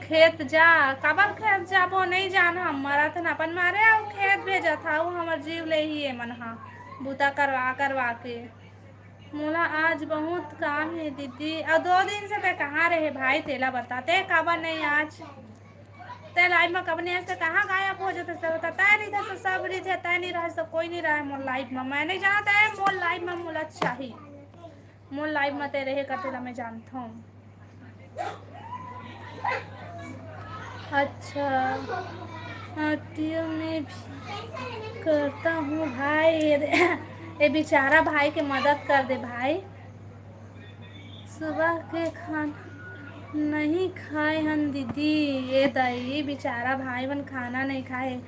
खेत जा, काबर खेत जाबो, नहीं जान हम, मरत हन अपन मारे, अउ खेत भेजत हा, अउ हमर जीव ले ही ए मन हा, बूता करवा करवा के। मोला आज बहुत काम हे दीदी, अउ दो दिन से ते कहाँ रहे भाई, तेला बता, ते काबर नहीं आज, ते live में कब नहीं आज, ते कहाँ गायब हो जाते, सब बता, तै नहीं था, सब रही थे, तै नहीं रहे, सब कोई नहीं रहे मोर live में, मैं नहीं जानता है, मोर live में मोला चाहिए। मोर live म ते रहे का तेला मैं जानथों। अच्छा, आरटीओ में भी करता हूँ भाई। ये, ये बेचारा भाई के मदद कर दे भाई। सुबह के खाना नहीं खाए हन दीदी। ये दाई, बेचारा भाई मन खाना नहीं खाए।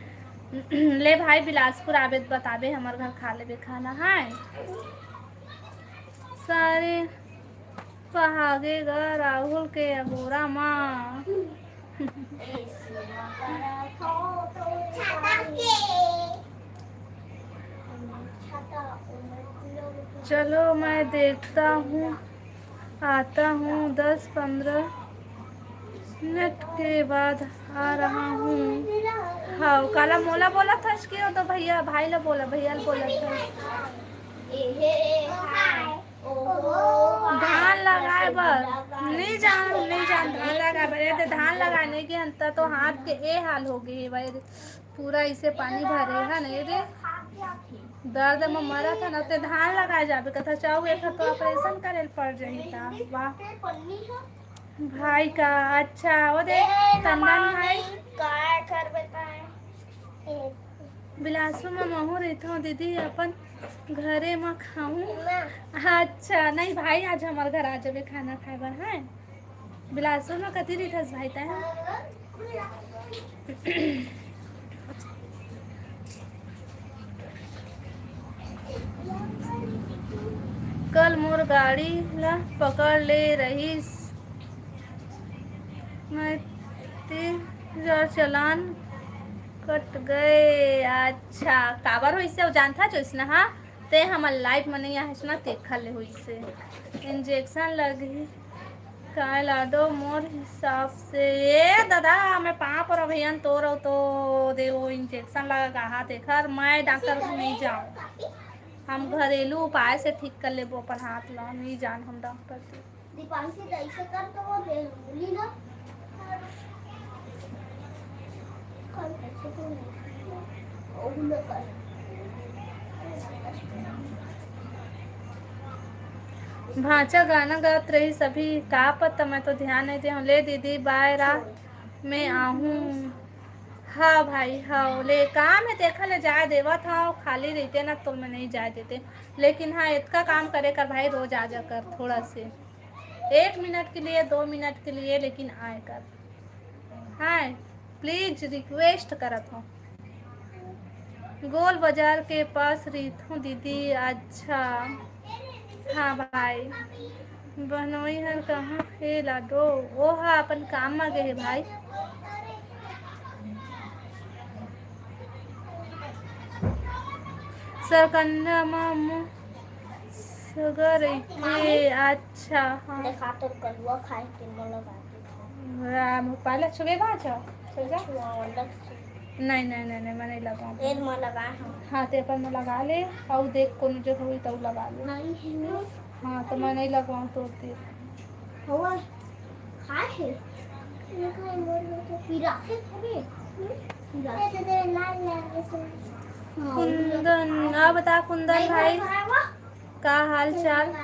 ले भाई, बिलासपुर आबे त बताबे, हमर घर खा लेबे खाना। हाय सारे पहागे गा राहुल के अगोरा मा। चलो, मैं देखता हूँ, आता हूँ, दस पंद्रह मिनट के बाद आ रहा हूँ। हाँ, काला मोला बोला था कि वो तो भैया, भाई ला बोला, भैया ला बोला था। धान लगाए बर नहीं जान, नहीं जान धान लगाए बर। ये दे धान लगाने के अंत तो हाथ के ए हाल हो गए भाई, पूरा इसे पानी भरे है ना। ये दे दर्द में मरा था ना, ते धान लगाए जाबे कथा चाहू एक तो ऑपरेशन करे ल पड़ जाई था। वाह भाई का, अच्छा वो दे टंडन भाई। का कर बताए? बिलासपुर में महू रहिथव दीदी, अपन घरे में खाऊं। अच्छा, नहीं भाई, आज हमारे घर आ जाबे खाना खाए बर, हैं? बिलासपुर में कति रहिथस भाई तैं? कल मोर गाड़ी ला पकड़ ले रहिस, मैं तीस हजार चालान कट गए। अच्छा, काबर होइस हे, जानथस ना? हाँ, ते हमर लाइव में नहीं आए हस ना, तेखर ले होइस हे। इंजेक्शन लगही काय लाडो, मोर हिसाब से। ए दादा, मैं पाँव परव भैया, तोर तो दे वो इंजेक्शन लगा हा, तेखर मैं डॉक्टर को नहीं जाऊँ। हम घरेलू उपाय से ठीक कर लेबो अपन हाथ ला, नहीं जान हम डॉक्टर से। दीपांशी, तो ऐसे कर तो वो दे, बोली ना। कौन कैसे तो नहीं। वो भी ना कर। भांचा गाना गात रहिस अभी, का पता, मैं तो ध्यान नहीं दे हूँ। ले दीदी, बाय, रात में आहूँ। हाँ भाई, हाँ, ले काम है, देखा ले जाए देवत हूँ, खाली रहते ना तो मैं नहीं जाए देते, लेकिन हाँ, इतना काम करे कर भाई, रोज आ जा कर थोड़ा से, एक मिनट के लिए, दो मिनट के लिए, लेकिन आए कर। हाँ, प्लीज रिक्वेस्ट करत हूँ। गोल बाजार के पास रहिथों दीदी। अच्छा, हाँ भाई, बहनोई हर कहाँ हे लाडो? वो हा अपन काम मा गए हे भाई। सरकंडा मा मो सगा रहिथे। अच्छा, हाँ। देखा तो कलुआ खाए के मोला बाकी। राम पाला छुबे बाचा। चल जा। छुआ अलग से। नहीं, नहीं, नहीं, नहीं, मैं नहीं लगाऊँ। एक मैं लगा हूँ। हाँ, ते अपन में लगा ले, और देख कौन जो हुई तो लगा ले। नहीं है। हाँ, तो मैं नहीं लगाऊँ तो तेरे। हुआ। खाए है। पीला। पीला। कुंदन, आ बता कुंदन भाई, का हाल चाल?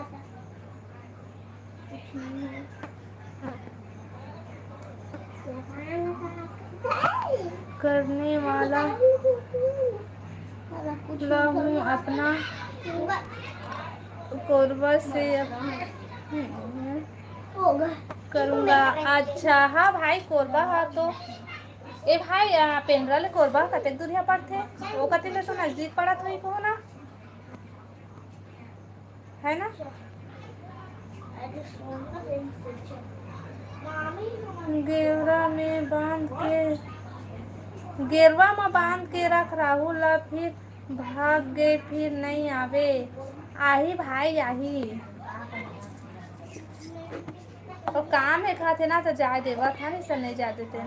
करने वाला ला हूँ अपना कोरबा से अप-, करूँगा। अच्छा, हाँ भाई, कोरबा हा तो, ए भाई, आ, पेंड्रा ले कोरबा कतेक दूरिहा पड़थे? वो कति ले तो नजदीक पड़त होही को ना, है ना? गेवरा में बांध के, गेरवा में बांध के रख राहुल ला, फिर भाग गे, फिर नहीं आवे। आही भाई, आही। तो काम हे खाथे ना, तो जाए देवत हन, इसे नहीं जाए देते।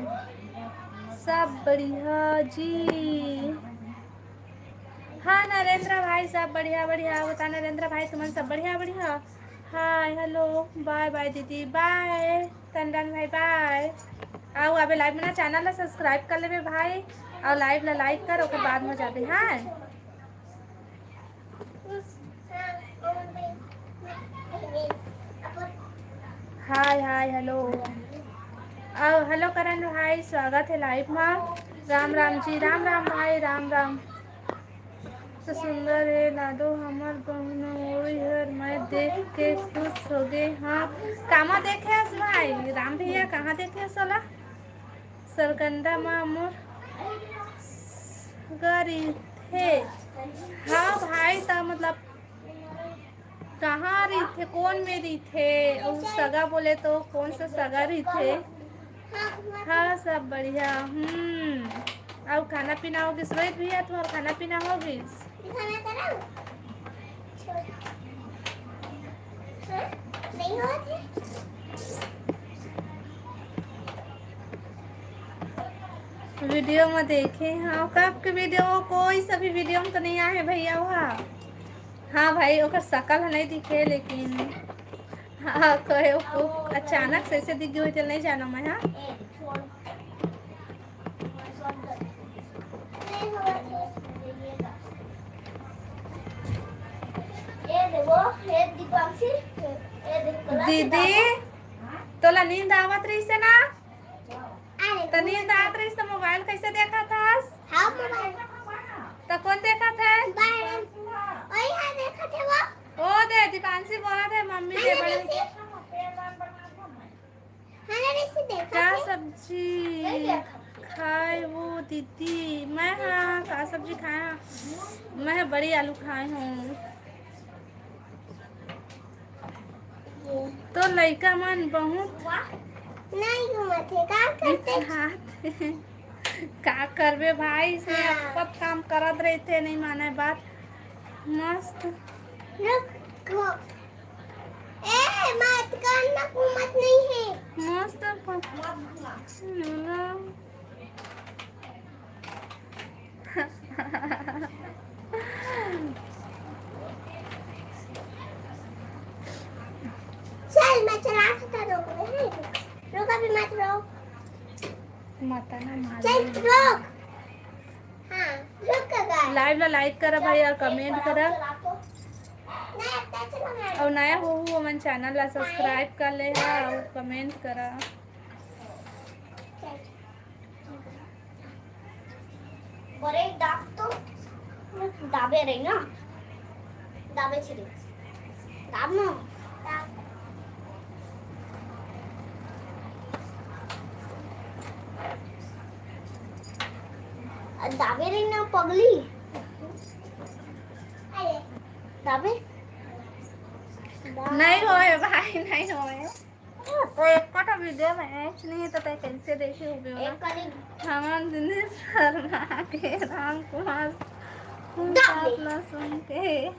सब बढ़िया जी। हाँ नरेंद्र भाई, सब बढ़िया बढ़िया। बता नरेंद्र भाई, तुमन सब बढ़िया बढ़िया? हाय, हेलो, बाय बाय दीदी, बाय टंडन भाई, बाय। आओ अबे लाइव में ना, चैनल ला सब्सक्राइब कर लेबे भाई, और लाइव ला लाइक कर, ओकर बाद में जाबे। हाँ, हाय हाय, हेलो। आओ, हेलो करण भाई, स्वागत है लाइव में। राम राम जी, राम राम भाई, राम राम। तो सुंदर है लाडो हमर बहनोई हर, मैं देख के खुश हो गए। हाँ, कामा देखे हस भाई राम भैया, कहाँ देखे हस ओला? सरकंडा मा मोर गरी थे। हाँ भाई, त मतलब कहाँ रहिथे, कौन में रहिथे? अउ सगा बोले तो कौन सा सगा रहिथे? हाँ, सब बढ़िया। हम्म, अउ खाना पीना हो गिस रोहित भैया? तुम्हार खाना पीना हो गिस? खाना करा? छोड़। हाँ? नहीं होत हे? वीडियो में देखे हाँ, कब के वीडियो? कोई सा भी वीडियो में तो नहीं आए भैया। वहाँ हाँ भाई, ओकर शकल ह नहीं दिखे, लेकिन हाँ, कहे वो अचानक से ऐसे दिख गई, तो नहीं जाना मैं। हाँ, ये देखो, ये दीपांशी, ये देख, कलर से दीदी, डालो। तोला नींद आवत रही से ना? अरे, त नींद आवत रही से, मोबाइल कैसे देखत हस? हाँ, मोबाइल। त कौन देखत है? मोबाइल। ओही हाँ देखत है वो। ओ दे, दीपांशी बोलत है, मम्मी दे बड़े। हाँ, जैसे देखा का था। सब्जी नहीं देखा। खाए वो दीदी? मैं हाँ, का सब्जी खाए हाँ? मैं बड़ी आलू खाए हूँ। ये। तो लइका मन बहुत नहीं घूमत है, का करते? इच्छात। का करबे भाई, से हाँ। अपन काम करत रहते, नहीं माने बात। मस्त। रुक, रुक। ए, मत करना, घूमत नहीं है। मस्त प-, चल, मैं चला सकता, रुक, रुक, रुक, अभी मत रो। माता ना मार चल, दे। रुक। हाँ, रुक गए। Live ला like करा भाई और comment करा। चला तो। नहीं, अब तक चला मैं। और नया हो, हो मन channel ला subscribe कर ले हा और comment करा। चल। बड़े दाब तो दाबे रही ना, दाबे छिड़ी, दाब ना, दाब। दाबे रही ना पगली, अरे। दाबे। नहीं होए भाई, नहीं होए। तो एको ठो वीडियो में एच नहीं है, तो तै कैसे देखे होबे ओला? एक कनी हमन दिने शर्मा के राम कुमार उनका अपना सुन के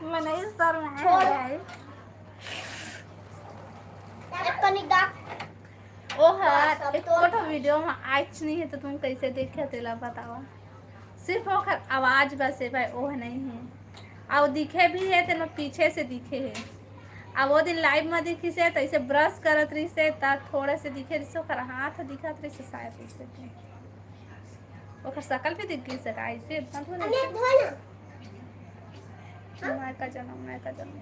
मनई शर्मा छोड़। है। एक कनी गा। ओ हर बस, अब एको तो ठो वीडियो में एच नहीं है, तो तुम कैसे देखे तेला बतावा? सिर्फ ओकर आवाज बस है भाई, ओह नहीं है। अउ दिखे भी है, तेन पीछे से दिखे है। अब वो दिन live में दिखिस हे, तैसे brush करत रहिस हे, त थोड़ा से दिखे रहिस, ओकर हाथ दिखत रहिस हे शायद, तैसे के। ओकर शकल भी दिख गई से, का ऐसे, मतलब अरे, ऐसे। धो ना। माय का जनम, माय का जनम।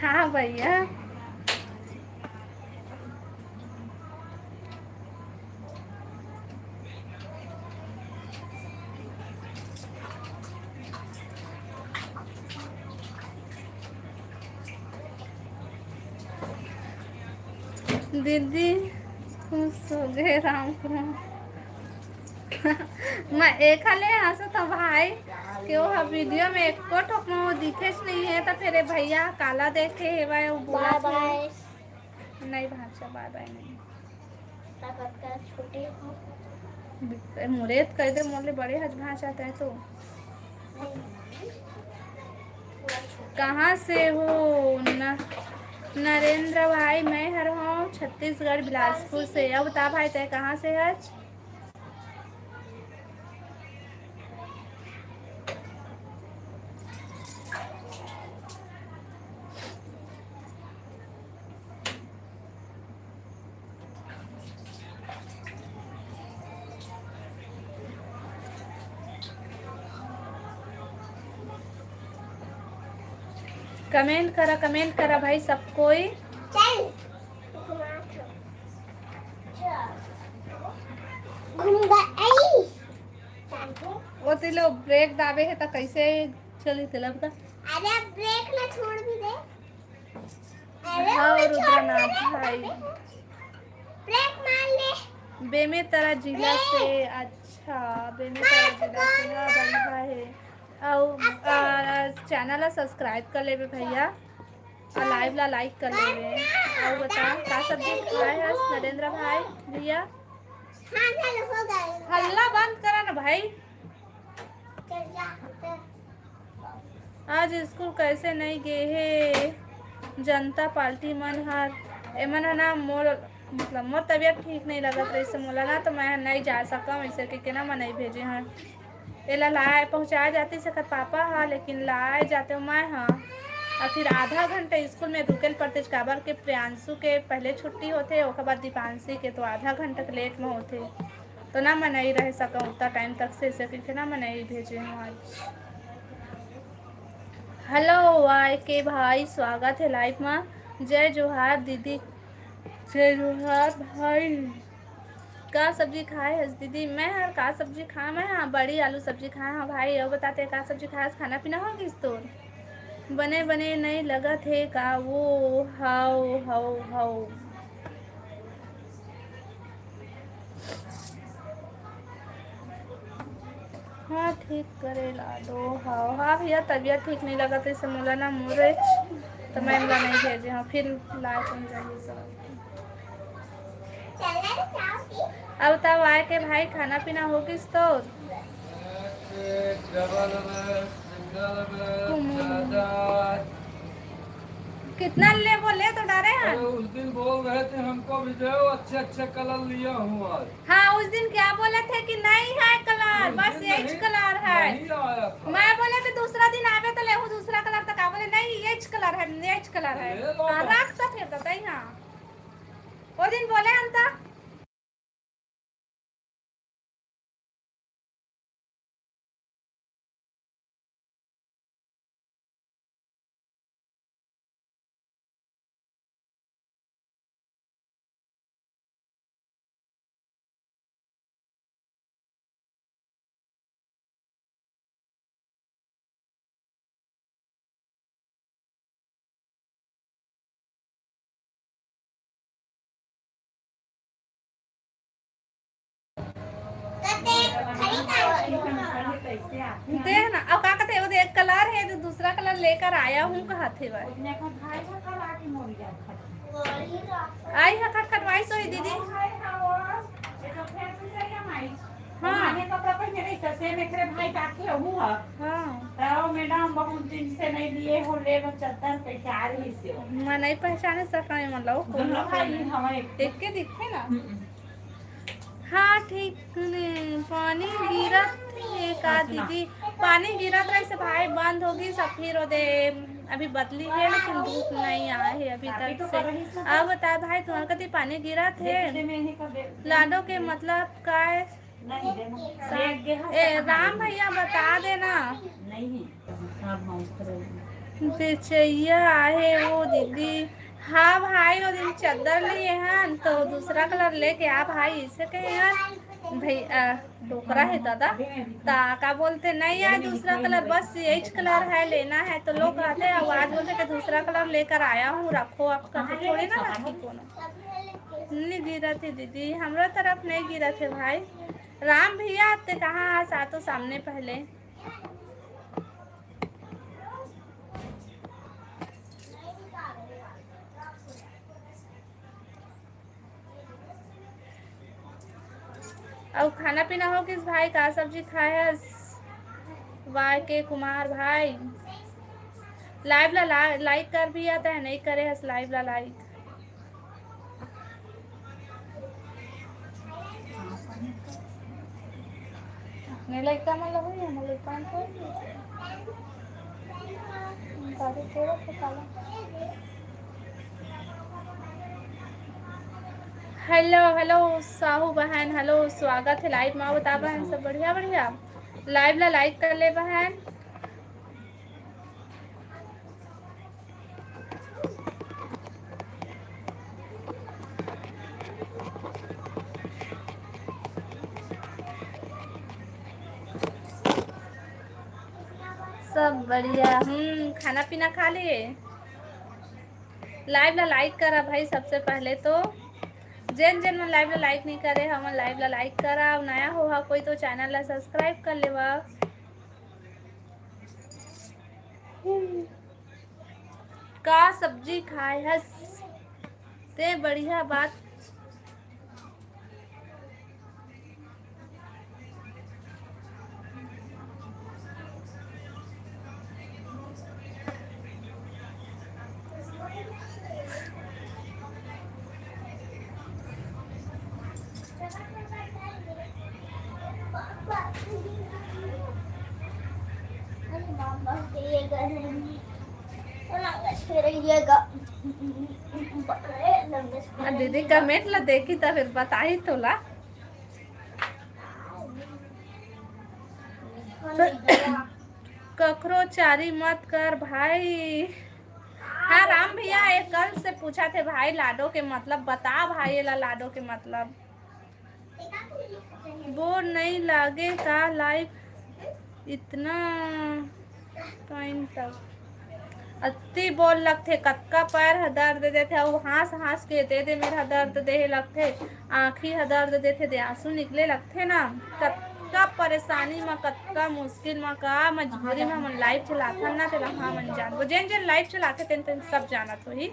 हाँ भैया। दीदी खुश हो गए, राम राम। मैं एखर ले हंसत हंव भाई कि वो ह वीडियो में एको ठोक में वो दिखेच नहीं है, तो फिर ये भैया काला देखे हेवय, वो बोला बाय बाय। नहीं भांचा, बाय बाय नहीं। ताकत का छोटे हो। मुरेद कह दे, मोले बड़े हज भांचा तै तो। कहाँ से हो? न-, नरेंद्र भाई, मैं हर हूँ छत्तीसगढ़ बिलासपुर से। अब बता भाई, तै कहाँ से हच? Comment करा, comment करा भाई सब कोई। चल, घुमा दो। घूम गई। वो लो ब्रेक दाबे हे त कैसे चली तेला बता। अरे ब्रेक ना छोड़ भी दे। अरे हाँ, वो छोड़ रुद्रनाथ दे। भाई। ब्रेक मार ले। बेमेतरा जिला ब्रेक। से। अच्छा, बेमेतरा जिला से। हाँ, बढ़िया है। और, आ, चैनल ला सब्सक्राइब कर लेबे भैया, और लाइव ला लाइक कर लेबे। और बता, का सब्जी खाए हस नरेंद्र भाई, भैया? हाँ, चल, हो गए। हल्ला बंद करा ना भाई। चल जा, चल। आज स्कूल कैसे नहीं गे हे जनता पार्टी मन हर? एमन ह ना मोर, मतलब मोर तबीयत ठीक नहीं लगत रहिस मोला ना, तो मैं नहीं जा सकम, ऐसे के, के ना मैं नहीं भेजे हन। एला लाए पहुँचाए जाते सकर पापा ह, लेकिन लाए जाते मैं ह। और फिर आधा घंटा स्कूल में रुके ल पड़ते, काबर के प्रियांशु के पहले छुट्टी होते, ओकर बाद दीपांशी के, तो आधा घंटा के लेट में होते। तो ना मैं नहीं रह सकम उतना टाइम तक से, ऐसे करके ना मैं नहीं भेजे हूँ आज। हेलो वाई के भाई, स्वागत है लाइव में। जय जोहार दीदी। जय जोहार भाई। का सब्जी खाए हस दीदी? मैं हर का सब्जी खाए? मैं हाँ, बड़ी आलू सब्जी खाए हाँ भाई। और बताते का सब्जी खाए हस? खाना पीना हो गिस तोर? बने बने नहीं लगत हे का वो? हाओ हाओ हाओ। हाँ, ठीक करे ला दो। हाँ, हाँ भैया, तबीयत ठीक नहीं लगत, इसे मोला ना मोरे, तो मैं इनला नहीं भेजे। हाँ, फिर लाए कौन जाइए सब। अब तब आए के भाई, खाना पीना हो गिस तो? कितना ले बोले तो डारे हैं? अरे, उस दिन बोल रहे थे हमको भी दो, अच्छे अच्छे कलर लिया हूँ आज। हाँ, उस दिन क्या बोले थे कि नहीं है कलर, उस बस दिन यही नहीं, कलर है। नहीं आया था। मैं बोले कि दूसरा दिन आवे तो लेहूँ दूसरा कलर, तो का बोले, नहीं, यही कलर है, यही कलर है। ले लो हाँ, तो। रख तो फिर बताई हाँ। वो दिन बोले हम तो। देख ना, अब का कहते, वो देख, कलर है तो दूसरा कलर लेकर आया हूँ, कहत हे भाई। आई है खटखटवाई सोई दीदी। हाँ। माने कपड़ा पहने रही, तो सेम एकरे भाई जाके हूँ ह। हाँ। तो मैडम बहुत दिन से नहीं लिए हो, ले लो चद्दर पे, क्या रही से हो? मैं नहीं पहचाने सका, मतलब, कौन दोनों भाई हमारे एक के दिखे ना। हम्म। हाँ, ठीक ने, पानी गिरत हे का दीदी? पानी गिरत रहे से भाई बंद होगी सब, फिर ओदे अभी बदली है, लेकिन धूप नहीं आए है अभी तक से। अब बता भाई, तुम्हारे कति पानी गिरत हे? लाडो के मतलब का है? ए, राम भैया, बता देना। बेचैया आहे वो दीदी। हाँ भाई, वो दिन चद्दर लिए हन, तो दूसरा कलर लेके आ भाई, इसे कहे हन। भाई, अ, डोकरा है दादा। ता का बोलते, नहीं यार, दूसरा कलर, बस यही कलर है, लेना है तो लोग कहते हैं, अब आज बोलते कि दूसरा कलर लेकर आया हूँ, रखो, आप कभी थोड़ी ना रखी कोनो। नहीं गिरत हे दीदी, हमरा तरफ नहीं गिरत हे भाई। राम भैया, ते कहाँ हस? आ तो सामने पहले। अउ खाना पीना हो गिस भाई? का सब्जी खाए हस? वाई के कुमार भाई, लाइव ला, ला, लाइक कर भी आता है, नहीं करे हस लाइव ला लाइक। नहीं, लइका मन ला होई, हमर लइका मन तो होई। दादी तोरा तो काला। हेलो, हेलो, साहू बहन, हेलो, स्वागत है लाइव मा। बता बहन, सब बढ़िया, बढ़िया। लाइव ला लाइक कर ले बहन। बढ़िया। हम्म, खाना पीना खा लिए? लाइव ला लाइक करा भाई, सबसे पहले तो जेन जेन मन लाइव ला लाइक नहीं करे, हमन लाइव ला लाइक करा। अउ नया हो हा कोई तो चैनल ला सब्सक्राइब कर लेवा। का सब्जी खाए हस? ते बढ़िया बात। दीदी कमेंट ला देखी त फिर बताही तोला। कखरो चारी मत कर भाई। हाँ राम भैया, ये कल से पूछा थे भाई, लाडो के मतलब बता भाई, ये ला लाडो के मतलब। बोर नहीं लागे का लाइव इतना टाइम तक? अति बोर लगथे, कतका पैर ह दर्द देथे, अउ हाँस हाँस के दे दे मेर ह दर्द देहे लगथे, आँखी ह दर्द देथे, दे आंसू निकले लगथे ना। कतका परेशानी म, कतका मुश्किल म, का मजबूरी म हमन लाइव चलाथन ना, तेला हमन जानबो। जेन जेन लाइव चलाथे तेन तेन सब जानत होही।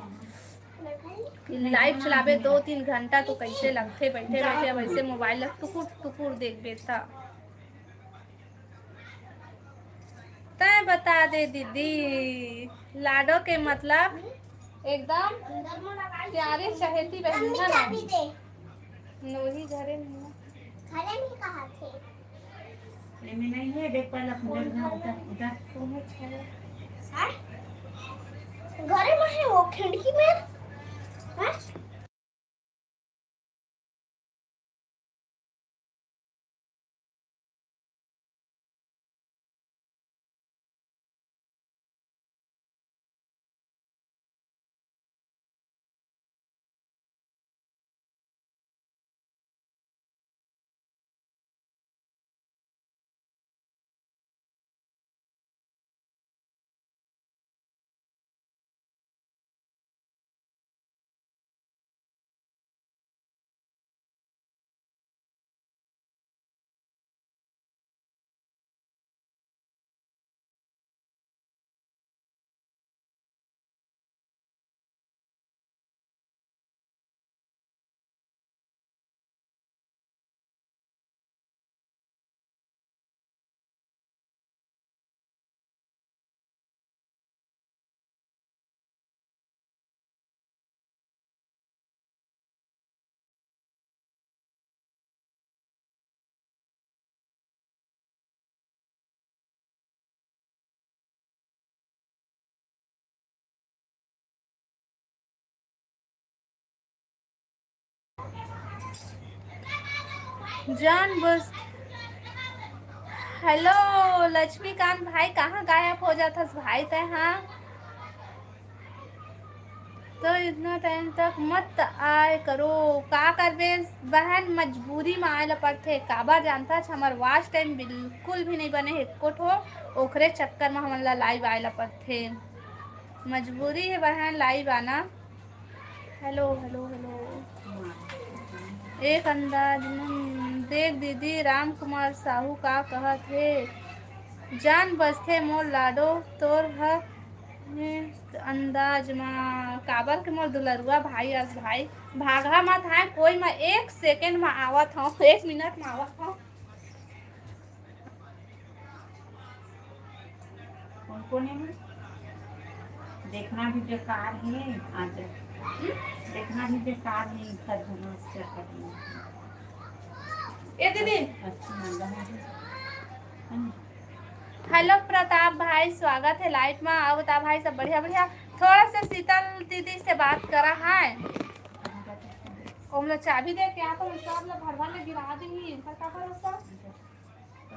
लाइव चलाबे दो तीन घंटा तो कैसे लगथे बैठे बैठे, अब ऐसे मोबाइल ला टुकुर टुकुर देखबे त। तैं बता दे दीदी, लाडो के मतलब एकदम प्यारी चहेती बहन है ना। नोही घरे में। घरे में कहाँ थे? एमे नहीं है, देख पहले अपने घर में उधर, उधर। तुम्हें छाया। हाँ? घरे में है वो खिड़की में। हाँ? जान बस। हेलो लक्ष्मीकांत भाई, कहाँ गायब हो जाथस भाई तै? हाँ, तो इतना टाइम तक मत आए करो। का करबे बहन, मजबूरी में आए ला पड़थे। काबर जानथस, हमर वॉच टाइम बिल्कुल भी नहीं बने हे एको ठो, ओखरे चक्कर में हमन ला लाइव आए ला पड़थे। मजबूरी है बहन लाइव आना। Hello hello hello. एक अंदाज में देख दीदी, राम कुमार साहू का कहत हे, जान बसथे मोर लाडो तोर ह। अंदाज मा काबर के मोर दुलरुआ भाई अस भाई, भागहा मत हाय कोई, मैं एक सेकंड मा आवत हूँ, एक मिनट मा आवत हूँ। कौन कौन है? देखना भी बेकार है। आज देखना भी बेकार है, इनका धनुष से करना। ए दीदी। अच्छा, अच्छा, है ना? हेलो प्रताप भाई, स्वागत है लाइव में। आओ बता भाई, सब बढ़िया बढ़िया। थोड़ा सा शीतल दीदी से बात करा है। ओमला चाबी दे के आता हूँ, सब ला भर भर ले गिरा देंगी। इनका का भरोसा?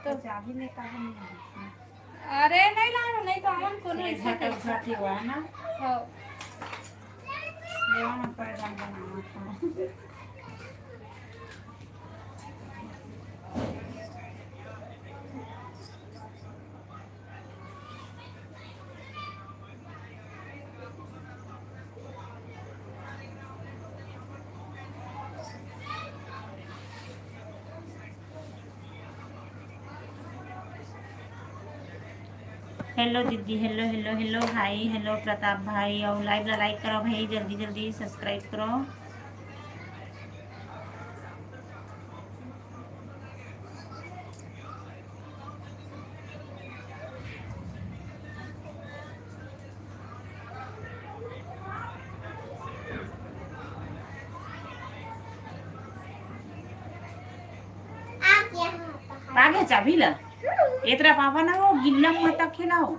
तो चाबी में कहाँ नहीं है? अरे नहीं लाना, नहीं तो हमन कोनो एक ऐसे घटा कर उठा के हुआ है ना? हाँ। लेवा ना पड़ेगा बनाना था। हेलो दीदी, हेलो, हेलो, हेलो भाई, हेलो प्रताप भाई, अउ लाइव ला लाइक करो भाई, जल्दी जल्दी सब्सक्राइब करो। पागे चाबी ला। एतरा पापा ना हो, गिल्ला मत खेलाओ।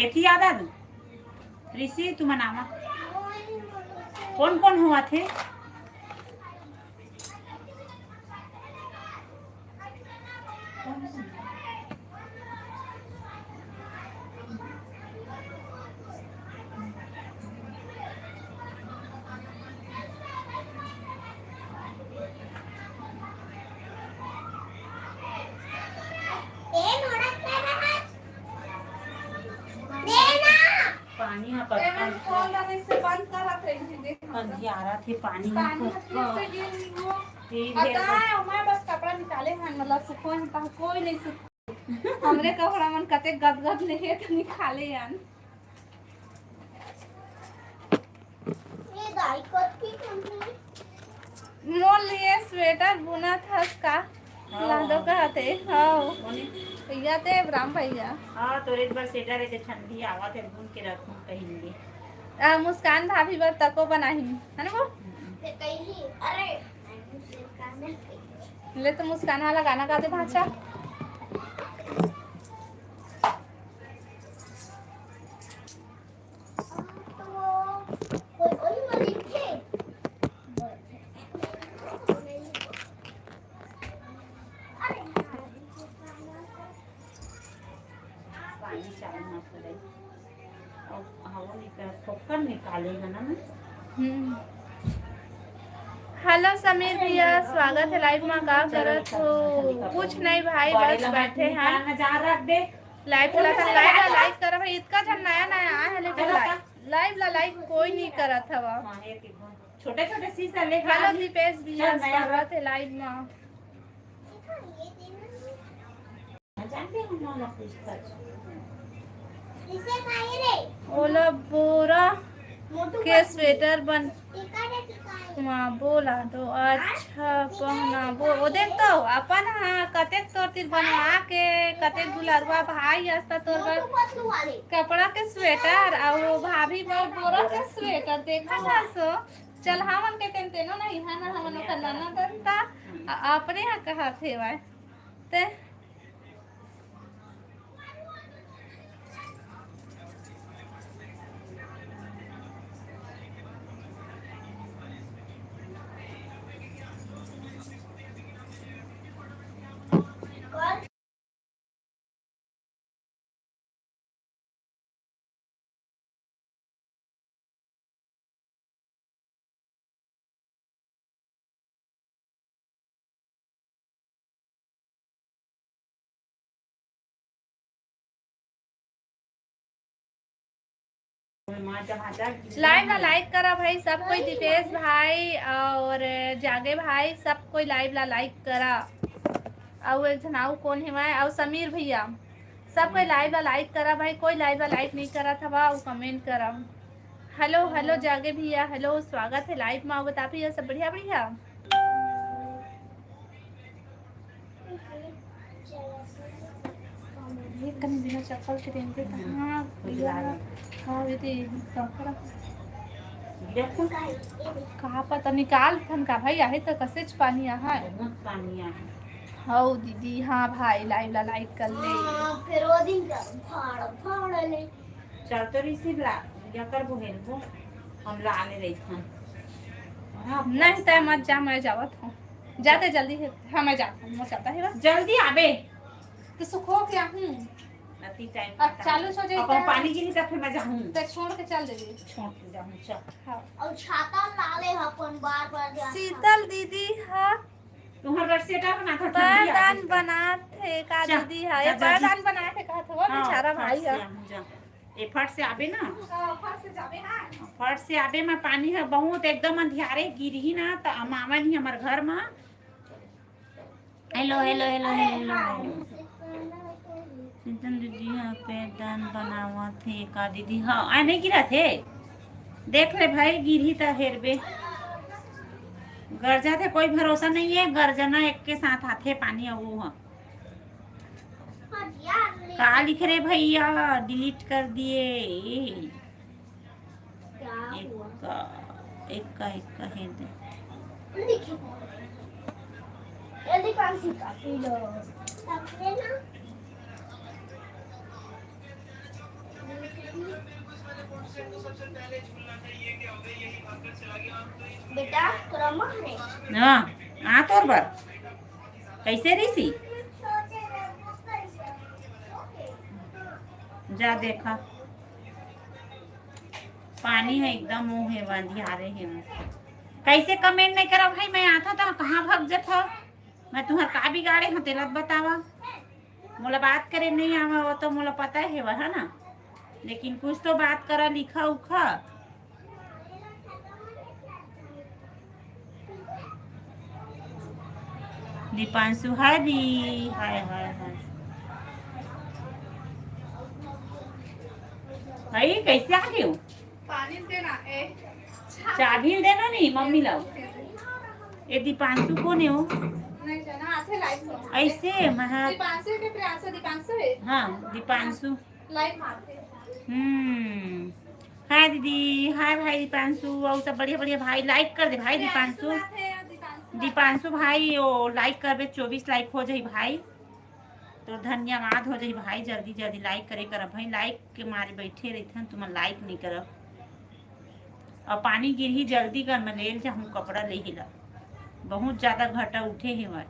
एती आदत। ऋषि, तुमन आवा। कोन कोन होवत हे? पानी ह पटकन से अंधियारत हे, पानी ह पटकन। ठीक हे। मैं बस कपड़ा निकाले हन, मतलब सुखो हन, तहाँ कोई नहीं सुखो। हमरे कपड़ा मन कते गदगद ले हे, तो निकाले हन। ये दाई कतकी कम है? मोर लिए स्वेटर बुनत हस का? हाँ। लादो कहत हे। हाँ। कोनी? भैया ते राम भैया। हाँ, तोरे बर स्वेटर हे, जे ठंडी आवत हे, बुन के रखूं, पहिन ले। आ, मुस्कान भाभी बर तको बनाही, है ना वो? हम्म। ते कही, अरे, मुस्कान है। ले तो मुस्कान वाला गाना गा दे, भांचा। पानी चालू ना करे। अब हवा निकाल, फोकन निकाले है ना मैं। हम्म। हेलो समीर भैया, स्वागत है लाइव में। का करत हो? कुछ नहीं भाई, बस बैठे हैं। लाइव ला, लाइव ला लाइक करो भाई, इतका झन नया नया आए हैं, लेकिन लाइव, लाइव ला लाइक कोई नहीं करत हवा। हाँ, ये देखो। छोटे छोटे सीसा लेके हेलो आ गई। दीपेश भैया, चल, नया स्वागत है लाइव में। ओला बोरा के स्वेटर बन, हाँ, बोला तो अच्छा पहना बो। वो देख तो अपन, हाँ, कतेक तोर तीर बनवा के, कतेक दुलरवा भाई अस्ता तोर बर कपड़ा के स्वेटर, अउ वो भाभी बर बोरा के स्वेटर, देखा था सो। चल, हमन के तेन तेनो नहीं है ना, हमन ओकर ननद ता, अ-, अपने हा कहा थे वाय। ते लाइव ला लाइक करा भाई सब कोई, दीपेश भाई और जागे भाई, सब कोई लाइव ला लाइक करा। अउ एक झन अउ कोन हेवय, अउ समीर भैया, सब कोई लाइव ला लाइक करा भाई। कोई लाइव ला लाइक नहीं करा था, अउ कमेंट करा। हेलो हेलो जागे भैया, हेलो, स्वागत है लाइव में। अउ बता भैया, सब बढ़िया बढ़िया? ये कनी बिना चप्पल के रेंगे कहाँ? हाँ, ये दे, कपड़ा। कहाँ पता निकाल थन का भाई, आहे तो कसेच पानी आहे। बहुत पानी आहे। हौ दीदी, हाँ भाई, लाइव ला लाइक कर ले। हाँ, फिर वो दिन का फाड़, फाड़ ले। चल तो रिसीव ला, या कर वो हेल वो, हम ला ले रही थन। नहीं, तय मत जा, मैं जावत हूँ। जाते जल्दी है। हाँ, मैं जाता हूँ, मैं जाता है बस। जल्दी आबे। तो सुखो क्या हूँ? अति टाइम अब चालू हो जाए अपन क्या? पानी गिरी तब फिर मैं जाऊँ। तो छोड़ के चल देबे। छोड़ के जाऊँ, चल। हाँ। और छाता ला ले अपन बार बार जा। शीतल दीदी, हाँ। तुम्हार बर स्वेटर बना था, ठंडी आ बारदान गई। बना थे का जा, दीदी, हाँ, जा, ये जा, बारदान जा। बना थे कहा था वो हाँ, बेचारा फट भाई से है। आ, जा। ए, फट से आबे ना। हाँ, फट से जाबे, हाँ। फट से आबे, मैं पानी है बहुत एकदम अंधियारे गिरही ना, त मामा नहीं हमर घर में। Hello, hello, hello, hello, hello. Sheetal दीदी ह पैरदान बनावत हे का दीदी? हाँ, आ नहीं गिरत हे। देख ले भाई, गिरही त हेरबे। गरजत हे, कोई भरोसा नहीं है, गरजना एक के साथ आथे पानी। अउ वो ह का लिख रे भैया, डिलीट कर दिए। क्या हुआ? एक का, एक का, एक का है दे। लिखी। जल्दी पेंसिल कापी लो। कापी लेना। बेटा, तोरा माँ है? हाँ, आ तोर बर। कैसे रही सी? जा देखा, पानी है एकदम मुंह है, बांधी आ रहे हैं। कैसे कमेंट नहीं करा भाई, मैं आता था कहाँ भाग जाता? मैं तुम्हार का बिगाड़े हूँ, तेला बतावा। मोला बात करे नहीं आवा, वो तो मोला पता है, वह है ना, लेकिन कुछ तो बात करा, लिखा उखा। दीपांशु, हाय दी, हाय, हाय, हाय। भाई, कैसे आ गए हो? पानी देना, ए। चाबी देना नहीं, मम्मी लाओ। ए, दीपांशु कौन है वो? नहीं जाना, आथे लाइव में। ऐसे, महा- दीपांशु के प्रियांशु, दीपांशु है। हाँ, दीपांशु। लाइव मारते हैं। हम्म। हाय दीदी, हाय भाई दीपांशु, और सब बढ़िया बढ़िया भाई, लाइक कर दे भाई दीपांशु। दीपांशु भाई, ओ लाइक करबे, चौबीस लाइक हो जाई भाई, तो धन्यवाद हो जाई भाई। जल्दी जल्दी लाइक करे कर भाई, लाइक के मारे बैठे रहिथन, तुम लाइक नहीं करब। और पानी गिरही, जल्दी कर, मैं ले जाहूँ कपड़ा ले ही ला, बहुत ज्यादा घटा उठे हे भाई।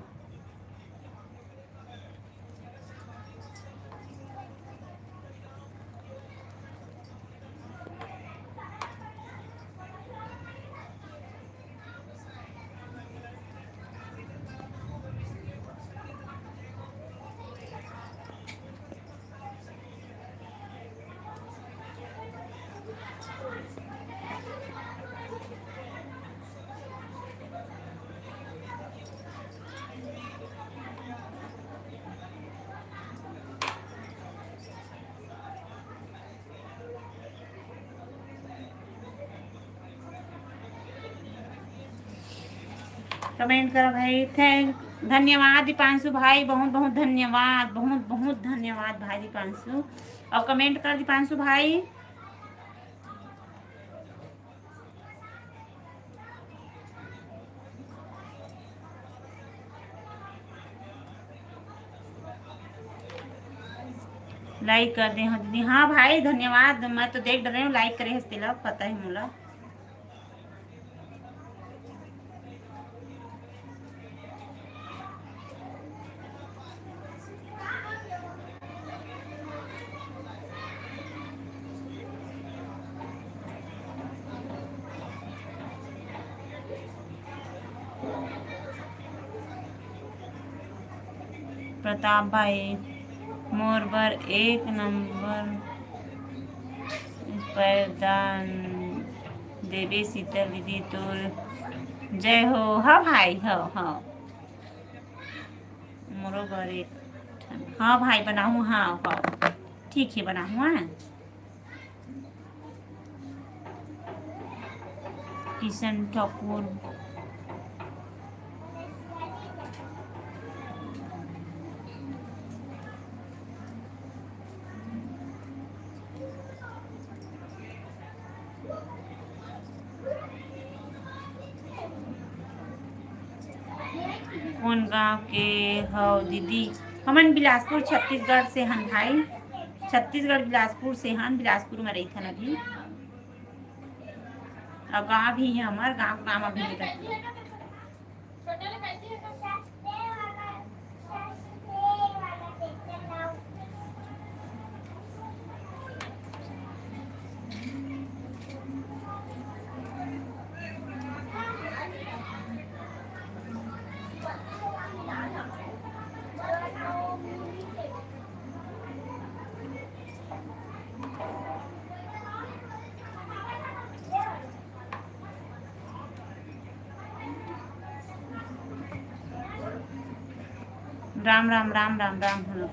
कमेंट करो भाई, थैंक, धन्यवाद दीपांशु भाई, बहुत बहुत धन्यवाद, बहुत बहुत धन्यवाद भाई दीपांशु। और कमेंट कर दीपांशु भाई। लाइक कर दे हो दीदी। हाँ भाई, धन्यवाद। मैं तो देख डरे हूँ, लाइक करे हस तेला, पता है मोला। प्रताप भाई, मोर बर एक नंबर पैरदान देबे शीतल दीदी, तोर जय हो। हाँ भाई, हाँ, हाँ। मोरो बर एक ठन। हाँ भाई, बनाहूँ। हाँ, हाँ, ठीक है, बनाहूँ। हाँ, किशन ठाकुर। कौन गांव के हव दीदी? हमन बिलासपुर, छत्तीसगढ़ से हन भाई। छत्तीसगढ़, बिलासपुर से हन। बिलासपुर में रहिथन अभी। अब गांव भी है हमार, गांव का नाम अभी नहीं पता। राम राम, राम राम, राम हो।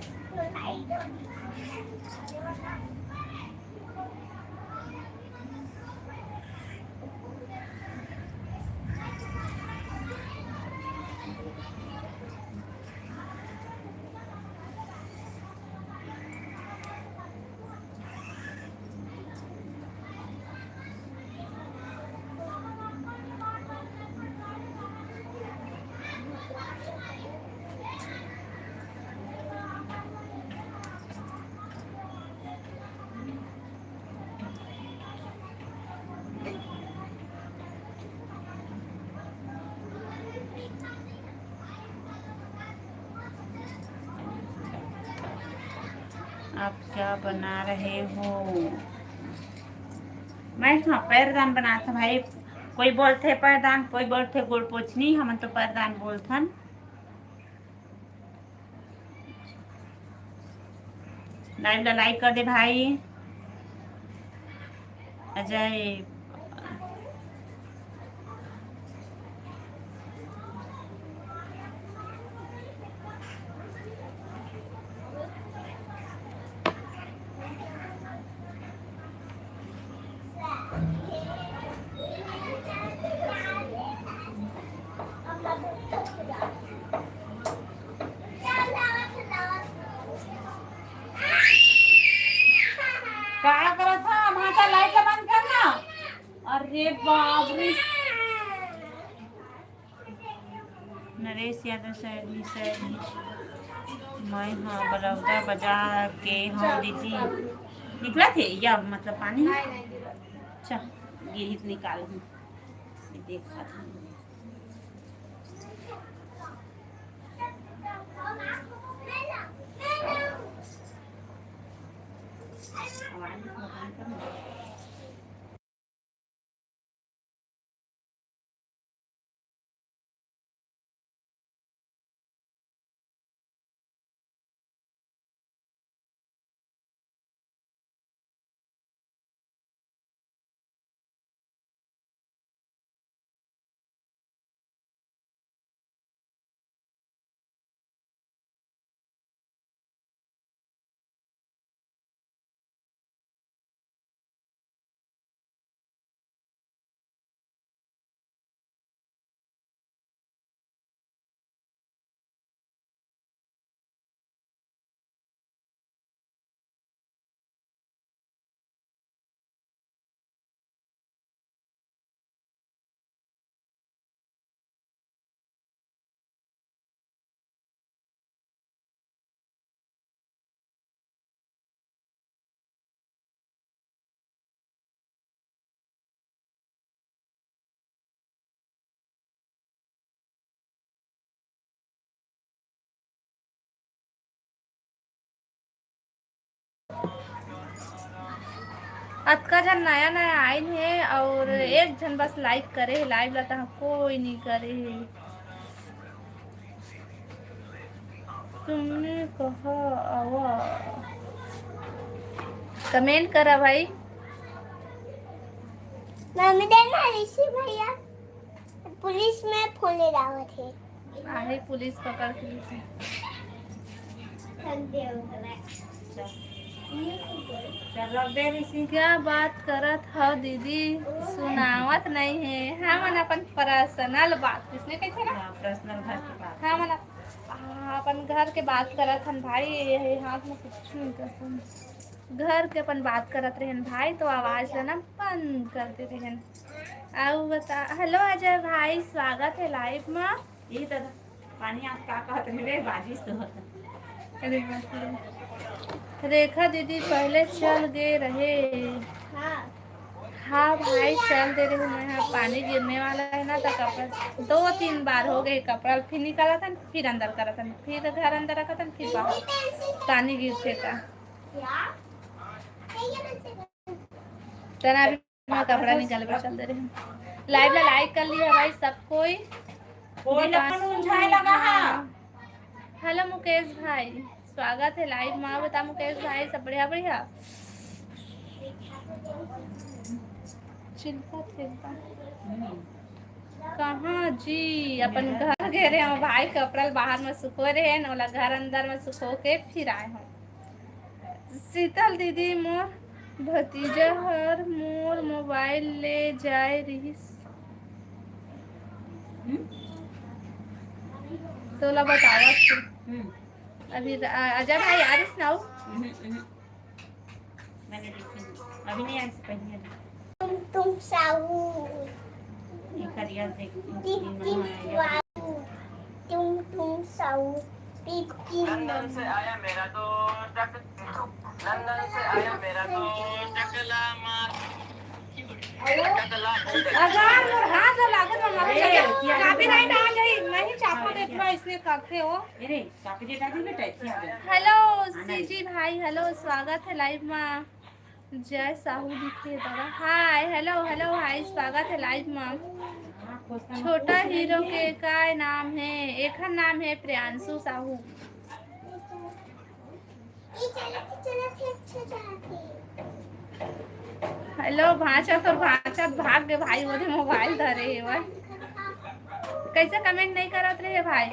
आप क्या बना रहे हो? मैं, हाँ, पैरदान बनात हन भाई। कोई बोलथे पैरदान, कोई बोलथे गोड़ पोछनी, हमन तो पैरदान बोलथन। Live ला like कर दे भाई अजय। का करत हा? भांचा, light ला बंद कर ना। अरे बाप रे। नरेश यादव सैड ही, सैड ही। मैं हाँ बलौदा बजा के हूँ दीदी। निकला थे या मतलब पानी? अच्छा, गिरी तो निकाल हूँ। देखा था। अतका झन नया नया आइन हे और एक झन बस like करे हे live ला, तहाँ कोई नहीं करे हे। तुमने कहा आवा, comment करा भाई। मम्मी, देखना ऋषि भैया पुलिस में फोन ले जावत हे। आहे पुलिस पकड़ के लेथे। चल, रख दे ऋषि। क्या बात करत हव दीदी, सुनावत नहीं है। हमन अपन personal बात, किसने कैसे ना? हाँ, personal घर की बात। हमन अप-, हाँ, अपन घर के बात करत हन भाई, ये हाथ में कुछ नहीं करत हन। घर के अपन बात करत रहन भाई, तो आवाज ला ना बंद कर दे रहन। अउ बता, hello अजय भाई, स्वागत है live में। ये दादा, पानी आप का कहत रहे रे, बाजिश तो होता। अरे बाप रे। रेखा दीदी पहले चल गए रहे। हाँ। हाँ भाई, चल दे रहे हैं। हाँ, पानी गिरने वाला है ना, तो कपड़ा दो तीन बार हो गए, कपड़ा फिर निकालत हन, फिर अंदर करत हन, फिर घर अंदर रखत हन, फिर बाहर पानी गिरथे ता। तना अभी मैं कपड़ा निकाले बर चल दे रहे हैं। Live ला like कर लिया भाई सब कोई। कोई दीपांशु, लखन उलझाए लगा है। हाँ। Hello मुकेश भाई, स्वागत है live में। बता मुकेश भाई, सब बढ़िया, बढ़िया? चिंता, चिंता। हम्म। कहाँ जी? अपन घर गे रहे हो भाई, कपड़ा ल बाहर में सुखो रहे न, ओला घर अंदर में सुखो के फिर आए हो। शीतल दीदी, मोर भतीजा हर मोर मोबाइल ले जाए रिहिस। हम्म? तोला बतावत हे। हम्म। अभी अ-, अजय भाई आ रिहिस ना? हम्म, हम्म। मैंने देखी नहीं। अभी नहीं आई, से पहले आई। तुम, तुम साहू। ये करिया देख, टिप, टिप, वाऊ। तुम, तुम साहू। Tip, tip. लंदन से आया मेरा दोस्त, लंदन से आया मेरा दोस्त, टकला मार। अगर मोर हाथ ला लागत ना, मारो ए, लगे। क्या copyright आ जाई, नहीं चापो देख लो, इसने करते हो। अरे, copyright आ जाई बेटा, क्या आ जाई? Hello, आना सीजी भाई, hello, स्वागत है live में। जय साहू लिखे दादा। Hi, hello, hello, hi, स्वागत है live में। हाँ, question छोटा हीरो के का नाम है? एखर नाम है प्रियांशु साहू। Hello भांचा, तोर भांचा भाग गे भाई, ओदे मोबाइल धरे हे वह। कैसे comment नहीं करत रहे भाई?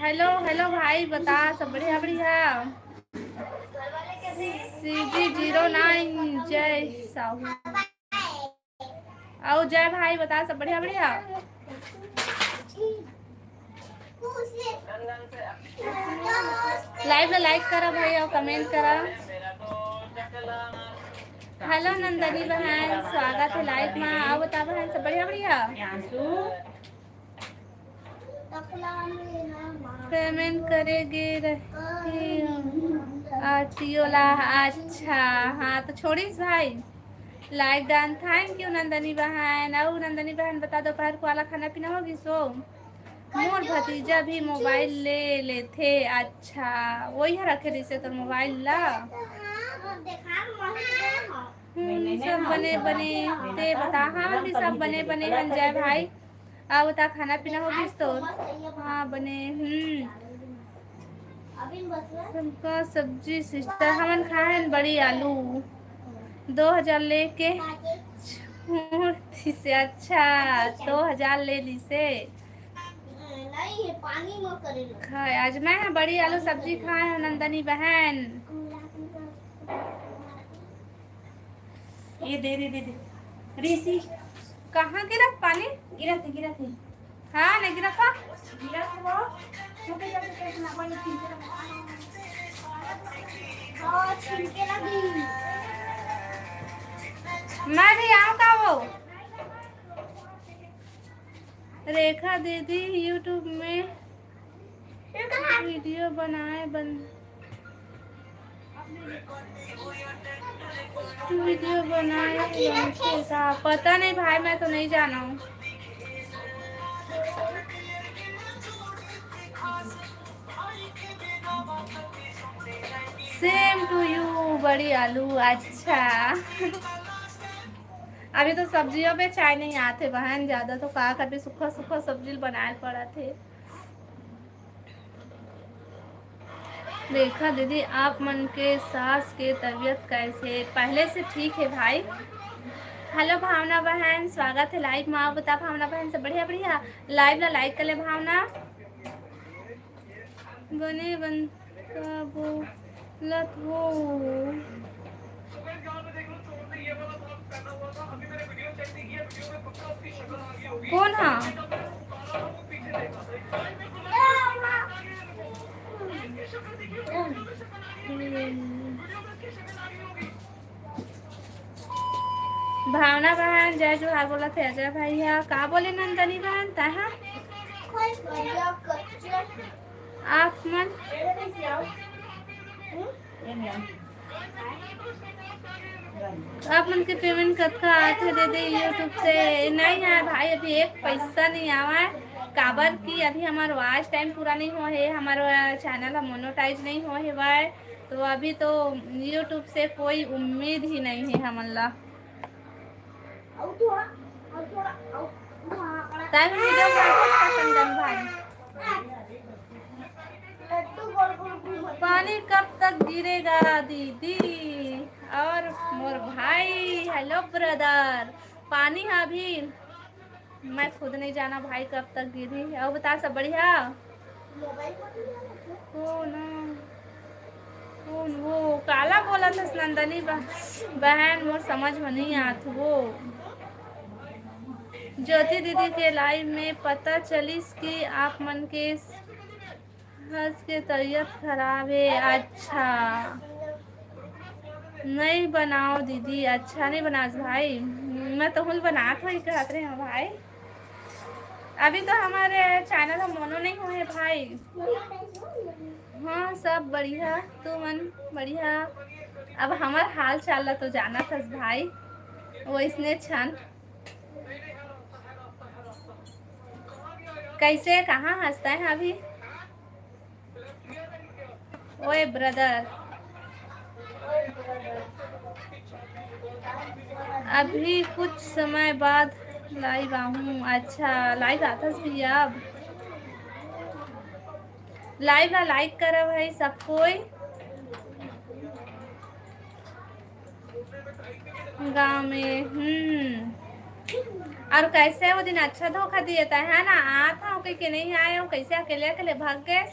Hello, hello भाई, बता सब बढ़िया, बढ़िया। CG zero nine, जय साहू। अउ जय भाई, बता सब बढ़िया, बढ़िया। Live ला like करा भाई अउ comment करा। Hello नंदनी बहन, स्वागत है live में। अउ बता बहन, सब बढ़िया, बढ़िया? Payment करे गे रहे हो आरटीओ ला। अच्छा, हाँ, तो छोड़िस भाई। Like done, thank you Nandini बहन। अउ नंदनी बहन, बता, दोपहर को वाला खाना पीना हो गिस? मोर भतीजा भी मोबाइल ले लेथे। अच्छा, वही ह रखे रिहिसे तोर मोबाइल ला। हम्म, सब बने बने, ते बता। हाँ, भी सब बने बने हन जय भाई। अउ बता, खाना पीना हो गिस तोर? हाँ, बने। हम्म। सबका सब्जी sister, हमन खाए हन बड़ी आलू। दो हजार लेके छोड़ दिसे। अच्छा, दो हजार ले लिसे। खाए, आज मैं ह बड़ी आलू सब्जी खाए हन नंदनी बहन। ये दे, दे, दे, दे। ऋषि। कहाँ गिरत पानी? गिरत हे, गिरत हे। हाँ, नहीं गिरत हे। गिरत हे वो। छोटे, छोटे, छोटे, ना पानी छिड़के लगा। हाँ, छिड़के लगी। मैं भी आऊँ का वो? रेखा दीदी YouTube में video बनाए बन, video बनाए बनथे का? पता नहीं भाई, मैं तो नहीं जाना हूँ। Same to you बड़ी आलू। अच्छा। अभी तो सब्जियों पे चाय नहीं आते बहन, ज्यादा तो का करबे, सूखा सूखा सब्जी बनाए पड़त हे। रेखा दीदी, आप मन के सास के तबीयत कैसे? पहले से ठीक है भाई। Hello भावना बहन, स्वागत है live में। अउ बता भावना बहन, सब बढ़िया? बढ़िया। Live ला like कर ले भावना। बने बन का बोलत हो? कौन हा? भावना बहन जय जोहार बोलत हे। अजय भैया का बोले नंदनी बहन तैं हा? आप मन, आप मन के payment कतका आथे दीदी YouTube से? नहीं यार भाई, अभी एक पैसा नहीं आवा है, काबर कि अभी हमार watch time पूरा नहीं हुआ है, हमार channel ह monetize नहीं हुआ है भाई, तो अभी तो YouTube से कोई उम्मीद ही नहीं है हमन ला। तैं video बनाथस का चंदन भाई? पानी कब तक गिरेगा दीदी? और मोर भाई, hello brother, पानी ह अभी, मैं खुद नहीं जाना भाई कब तक गिरही। अउ बता, सब बढ़िया? मोबाइल फोन नहीं आ रहा है? कौन? कौन वो? काला बोलत हस नंदनी बह-, बहन, मोर समझ में नहीं आत वो। ज्योति दीदी के लाइव में पता चलिस कि आप मन के हंस के तबीयत खराब है। अच्छा, नहीं बनाओ दीदी, अच्छा नहीं बनास भाई। मैं तो हुल बनात होई कहत रहे हूँ भाई। अभी तो हमारे चैनल ह मोनो नहीं हुए भाई। हाँ, सब बढ़िया, तू मन बढ़िया। अब हमार हाल चाल ला तो जानत हस भाई, वैसने छन। कैसे, कहाँ हंसता है अभी? ओए ब्रदर, अभी कुछ समय बाद लाइव आहूँ। अच्छा, लाइव आथस भैया? अब लाइव ला लाइक करा भाई सब कोई। गाँव में, हम्म। और कैसे वो दिन अच्छा धोखा दिए था, है ना? आत हूँ कह के नहीं आए हूँ, कैसे अकेले अकेले भाग गए।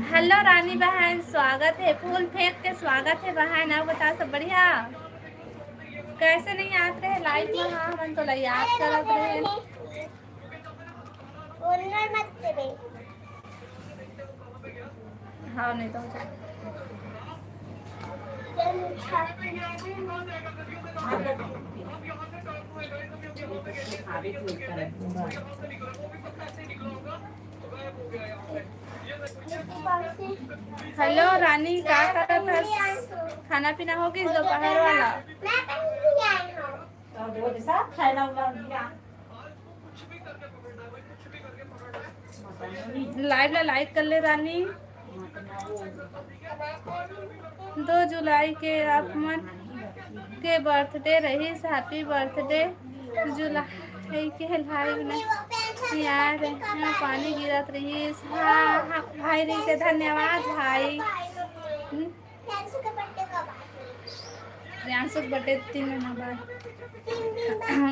हेलो रानी बहन, स्वागत है, फूल फेंक के स्वागत है बहन। और बता, सब बढ़िया? कैसे नहीं आत रहे लाइव में? हाँ, हमन तो ला याद करत रहे। ओनर मत देबे। हाँ, नहीं तो हो जाए। हेलो रानी, का करत हस? खाना पीना हो गइस दोपहर वाला? मैं कहीं नहीं आई हूँ। लाइव ला लाइक कर ले रानी। दो जुलाई के आप मन के बर्थडे रहिस, हैप्पी बर्थडे। जुलाई के लाइव में यार, यहाँ पानी गिरत रहिस। हाँ, हाँ, भाई रहिस, धन्यवाद भाई। हम्म। प्रियांशु के बर्थडे तीन महीना बाद।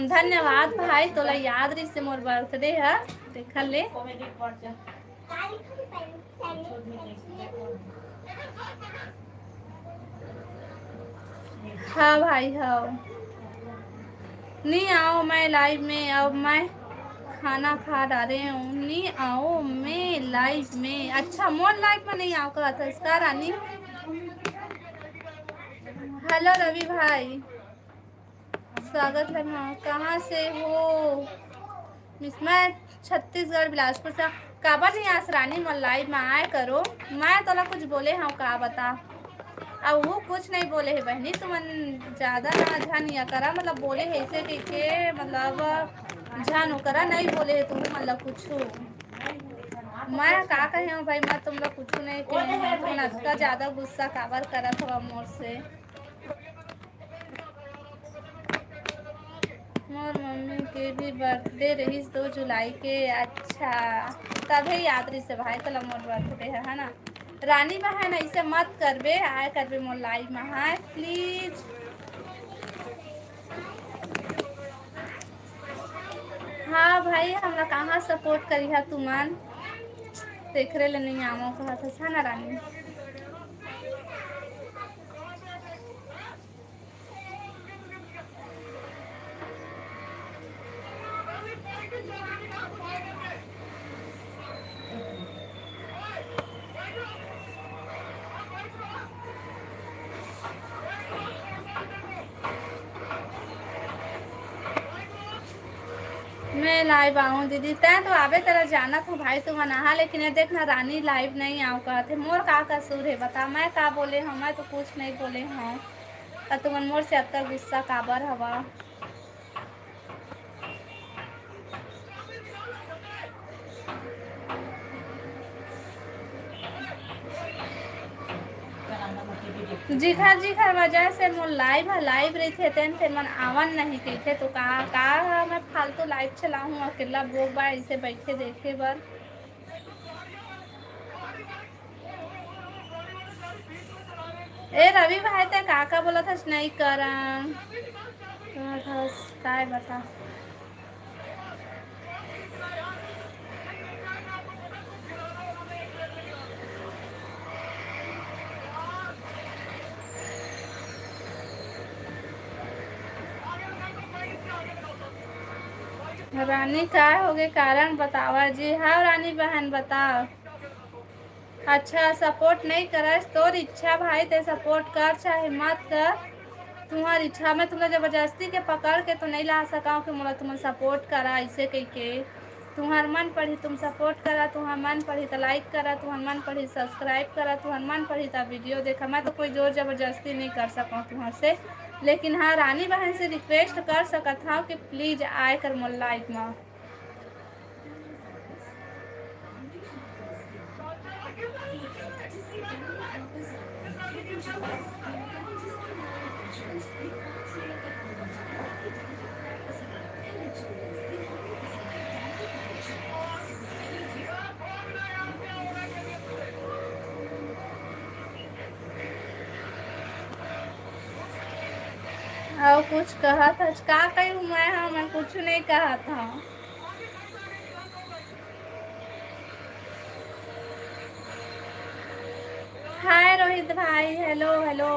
धन्यवाद भाई, तोला याद रहिस मोर बर्थडे ह, देखा ले। हाँ भाई, हाँ। नहीं आओ मैं लाइव में, अब मैं खाना खा डारे हूँ। नहीं आओ मैं लाइव में। अच्छा, मोर लाइव में नहीं आओ कहत हस का रानी? हेलो रवि भाई, स्वागत है। हाँ, कहाँ से हो? मिस, मैं छत्तीसगढ़, बिलासपुर से। काबर नहीं आस रानी, मोर लाइव में आए करो। मैं तोला कुछ बोले हूँ का बता? अब वो कुछ नहीं बोले है बहनी, तुमन ज्यादा ना झन या करा, मतलब बोले है ऐसे कह के, मतलब झन ओकरा नहीं बोले है तुम, मतलब कुछ। मैं का कहे हूँ भाई, मैं तुम लोग कुछ नहीं कहे हूँ, तुमन अतका ज्यादा गुस्सा काबर करत हवा मोर से? मोर मम्मी के भी बर्थडे रहिस दो जुलाई के। अच्छा, तभे याद रहिस भाई तोला मोर बर्थडे है, है ना? रानी बहन, ऐसे मत करबे, आए करबे मोर लाइव में, हाँ, प्लीज। हाँ भाई, हमला कहाँ सपोर्ट करिहा तुमन? तेखरे ले नहीं आवो कहत हस, है ना रानी? मैं लाइव आऊँ दीदी, तैं तो आबे तेला जानत हूँ भाई, तुमन आहा, लेकिन ये देख ना रानी लाइव नहीं आऊँ कहत हे, मोर का कसूर है बता, मैं का बोले हूँ, मैं तो कुछ नहीं बोले हूँ, त तुमन मोर से अतका गुस्सा काबर हवा? जिखर जिखर वजह से मोर लाइव ह लाइव रहिथे, तेन तेन मन आवन नहीं कहिथे, तो का, का मैं फालतू लाइव चलाहूँ, अकेला भोग बा ऐसे बैठे देखे बर। ए रवि भाई, ते का का बोलत हस, नहीं करन। तुम्हार हस, काय बता। रानी, काय होगे, कारण बतावा जी। हाँ रानी बहन, बताओ। अच्छा, support नहीं करस, तोर इच्छा भाई, ते support कर चाहे मत कर, तुम्हार इच्छा। मैं तुमला जबरदस्ती के पकड़ के तो नहीं ला सकव कि मोला तुमन support करा, ऐसे कहिके। तुम्हार मन पड़ही तुम support करा, तुम्हार मन पड़ही तो like करा, तुम्हार मन पड़ही subscribe करा, तुम्हार मन पड़ही तो video देखा। मैं तो कोई जोर जबरदस्ती नहीं कर सकव तुम्हार से, लेकिन हाँ, रानी बहन से request कर सकत हव कि please आए कर मोर live मा। अउ कुछ कहत हस? का कहूँ मैं, हाँ, मैं कुछ नहीं कहत हूँ। हाय रोहित भाई, hello, hello।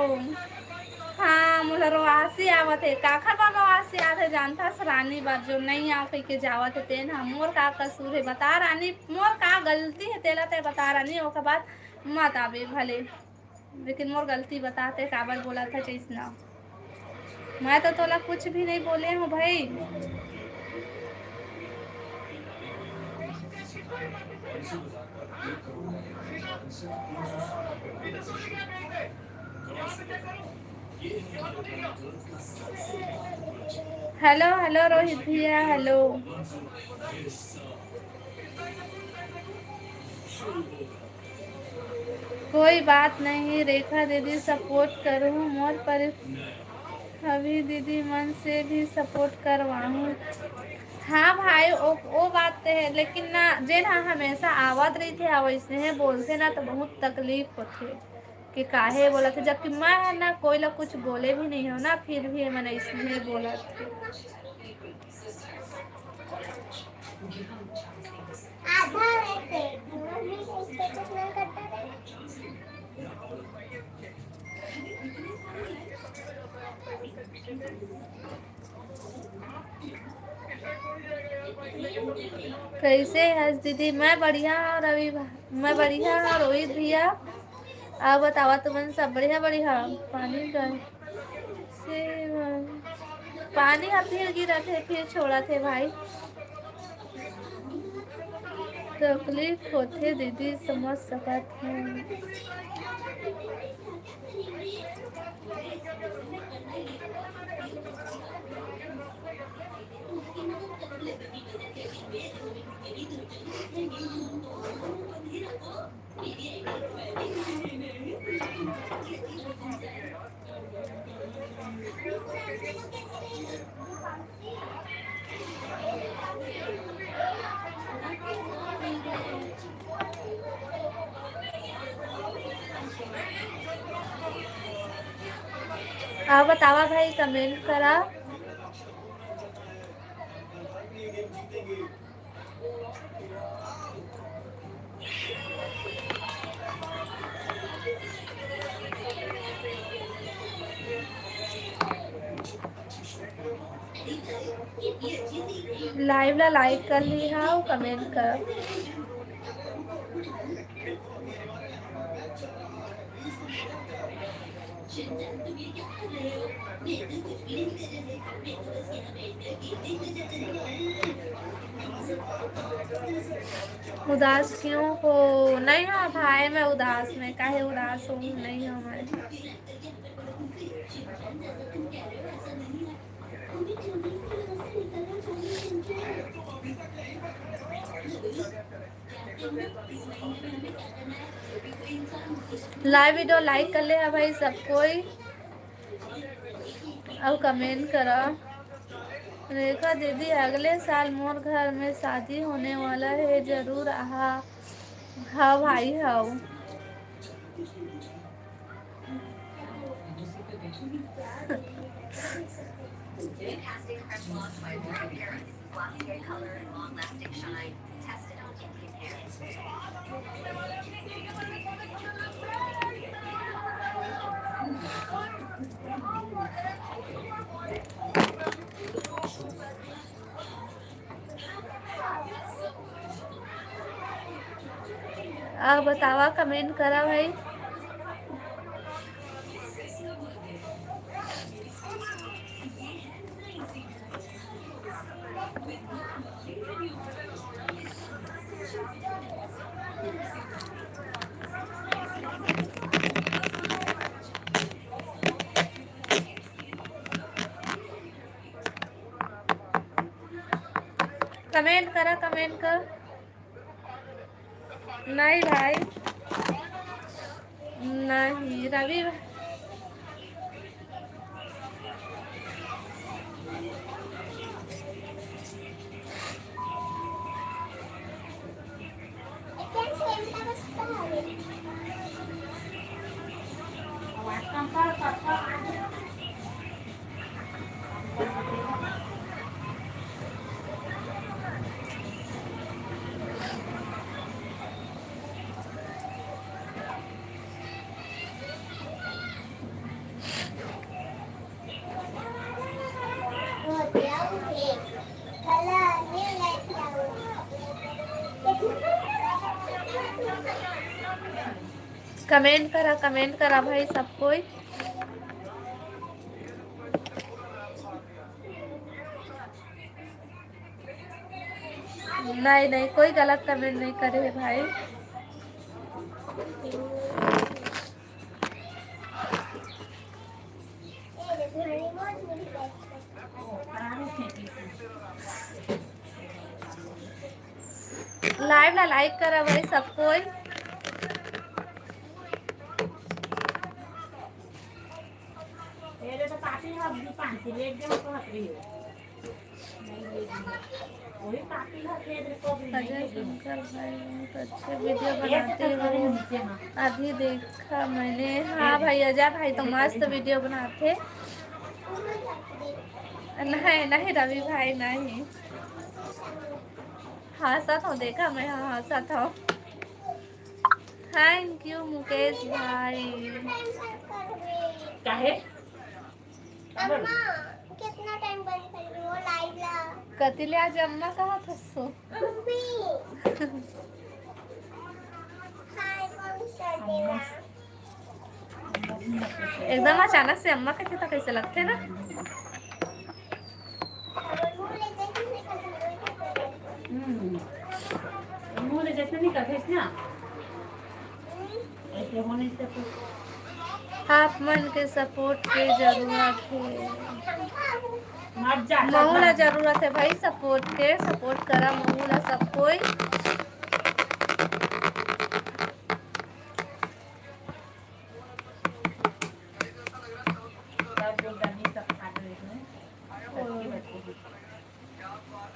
हाँ, मोला रोआसी आवत हे। काखर बर रोआसी आवत हे जानथस? रानी बर, जो नहीं आव कहिके जावत हे तेन ह। मोर का कसूर हे बता रानी, मोर का गलती हे तेला ते बता रानी, ओकर बाद मत आबे भले। लेकिन मोर गलती बता, ते काबर बोलत हस अइसना? मैं तो तोला कुछ भी नहीं बोले हूँ भाई। Hello, hello रोहित भैया, hello। कोई बात नहीं रेखा दीदी, support करूँ मोर पर अभी दीदी मन से भी support करवाहूँ। हाँ भाई, ओ, ओ बात ते हे, लेकिन ना, जेन ह हमेशा आवत रहिथे, आ वइसने बोलथे ना, तो बहुत तकलीफ होथे कि काहे बोलत हे, जबकि मैं ह ना कोई ला कुछ बोले भी नहीं हो ना, फिर भी एमन अइसने बोलत हे। कैसे हस दीदी? मैं बढ़िया हूँ रवि भा-, मैं बढ़िया हूँ रोहित भैया। आप बतावा, तुमन सब बढ़िया? बढ़िया। पानी का से पानी ह फिर गिरत हे, फिर छोड़त हे भाई। तकलीफ होथे दीदी, समझ सकत हूँ। अउ बतावा भाई, comment करा। Live ला like कर लिहा अउ comment कर। उदास क्यों हो? नहीं हो भाई, मैं उदास, मैं काहे उदास हूँ? नहीं हो मैं। Live video like कर ले हा भाई सब कोई, अउ comment करा। रेखा दीदी, अगले साल मोर घर में शादी होने वाला है, जरूर आहा। हाँ भाई, हाँ। आ बतावा, comment करा भाई। Comment करा, comment कर। नहीं भाई, नहीं रवि। Comment करा, comment करा भाई सब कोई। नहीं, नहीं, कोई गलत comment नहीं करे हे भाई। Live ला like करा भाई सब कोई। अजय शंकर भाई बहुत अच्छे video बनाते हो, अभी देखा मैंने। हाँ भाई, अजय भाई तो मस्त video बनाते। नहीं, नहीं रवि भाई, नहीं। हंसत हूँ, देखा मैं, हाँ, हंसत हूँ। Thank you मुकेश भाई। काहे? अम्मा, कितना time बंद कर रही हो live ला? कति ले आज अम्मा कहा था सो? मम्मी। हाय, कौन कर देला? एकदम अचानक से अम्मा कथे त कैसे लगथे ना? हम्म। मुंह ले जैसे नहीं करते ना, ऐसे होने से कुछ। आप मन के support के जरूरत हे। मत जा, मऊ ला जरूरत हे भाई support के, support करा मऊ ला सब कोई। सब बोल रहा, नहीं सब खा रहे हैं। सबकी बच्ची।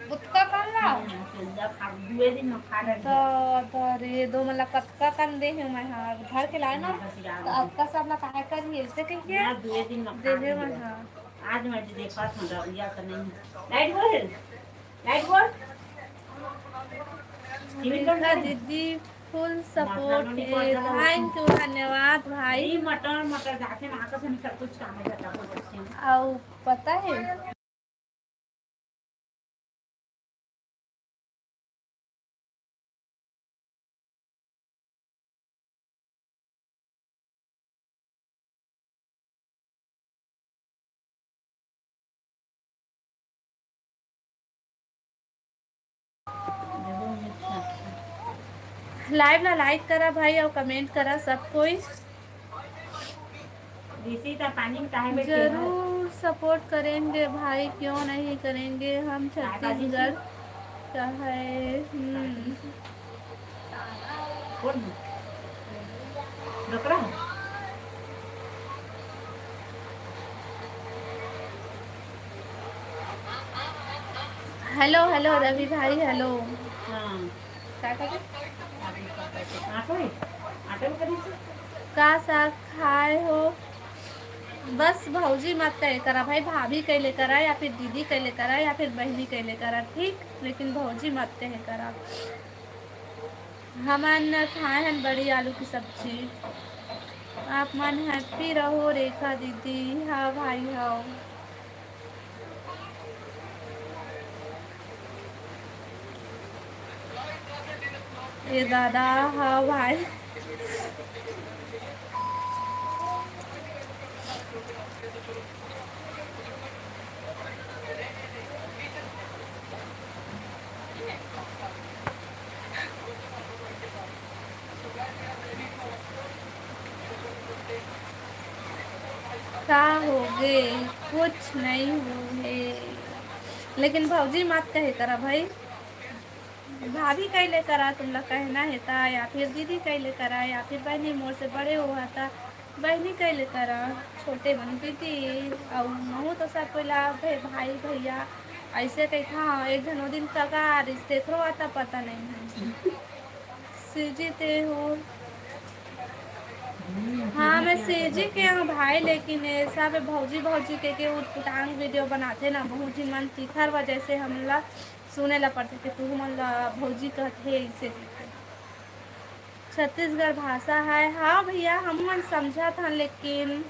गुटखा खा ला। हम्म, पिज्जा खा, दुए दिन में खा रहे हैं। तो, तो रे, दो मन ला कतका कन दे हे मैं, हाँ, घर के लाए ना, हाँ, बस याद तो है। अतका सब ला काहे कर ही, ऐसे कहिए? मैं दुए दिन में खा दे हे रही मैं, हूँ। हाँ। आज मैं देखा था, या तो नहीं। लाइट बोल। लाइट बोल। रेखा दीदी full support हे, thank you, धन्यवाद भाई। मटर, मटर जाके ना, आकाश में सब कुछ काम है, सब कुछ करते हैं। अउ पता हे, live ला like करा भाई अउ comment करा सब कोई। ऋषि का पानी में काहे बैठे हैं? जरूर support करेंगे भाई, क्यों नहीं करेंगे, हम छत्तीसगढ़ का है। हम्म। कौन? डोकरा? Hello, hello रवि भाई, hello। हाँ। का करे? आटा है? आटा में करी थी? का साग खाए हो? बस भौजी मत कहे करा भाई, भाभी कहले करा या फिर दीदी कहले करा या फिर बहनी कहले करा, ठीक, लेकिन भौजी मत कहे करा। हमन खाए हन बड़ी आलू की सब्जी। आप मन हैप्पी रहो रेखा दीदी। हाँ भाई, हाँ। ए दादा, हाँ भाई। का होगे? कुछ नहीं हुए। लेकिन भौजी मत कहे करा भाई, भाभी कहले करा तुमला कहना हे ता, या फिर दीदी कहले करा, या फिर बहनी मोर से बड़े हो ता, बहनी कहले करा, छोटे बन दीदी। अउ महू तो सब कोई ला भे-, भाई भैया ऐसे कहता। हाँ, एक झन ओ दिन तक आ रिश्ते खरो आता पता नहीं है। सीजी ते हो। हाँ, मैं सीजी के हूँ भाई, लेकिन ये सब भौजी भौजी के, के उटपुटांग वीडियो बनाते ना, बहुत ही मन तीखर वजह से हमला सुने ला पड़थे कि तू हमन ला भौजी कहत हे, इसे कहिके। छत्तीसगढ़ भाषा है। हाँ भैया, हम मन समझत हन, लेकिन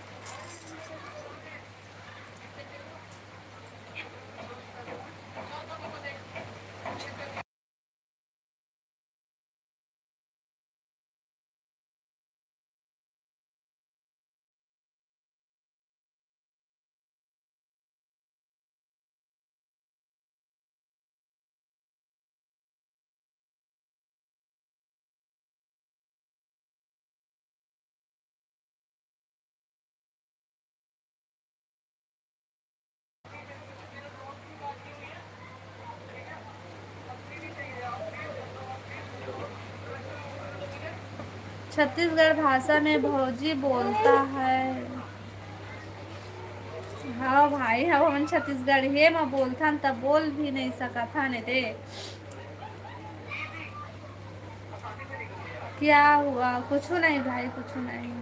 छत्तीसगढ़ भाषा में भौजी बोलता है। हाँ भाई, हाँ, हमन छत्तीसगढ़िए में बोलथन, त बोल भी नहीं सकत हन दे। क्या हुआ? कुछ नहीं भाई, कुछ नहीं।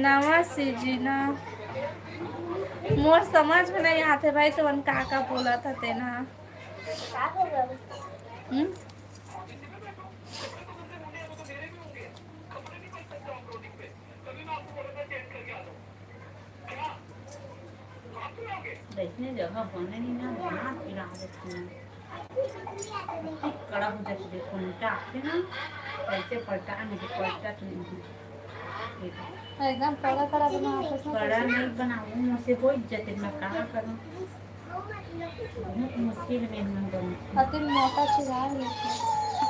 नवा सीजन मोर समझ में नहीं आते भाई, तुमन का का बोलत हते ना। हम्म? वैसने जगह बने नहीं ना, बना गिरा देते हैं। कड़ा हो जाती, देखो, उल्टा आते ना, कैसे पलटा, मुझे पलटा तो नहीं। एकदम कड़ा कड़ा बना, आपस में कड़ा कैसे? नहीं बनाऊँ, मुझसे हो ही जाते, मैं कहाँ करूँ? बहुत मुश्किल में हम बने। अतिन मोटा चिरा है,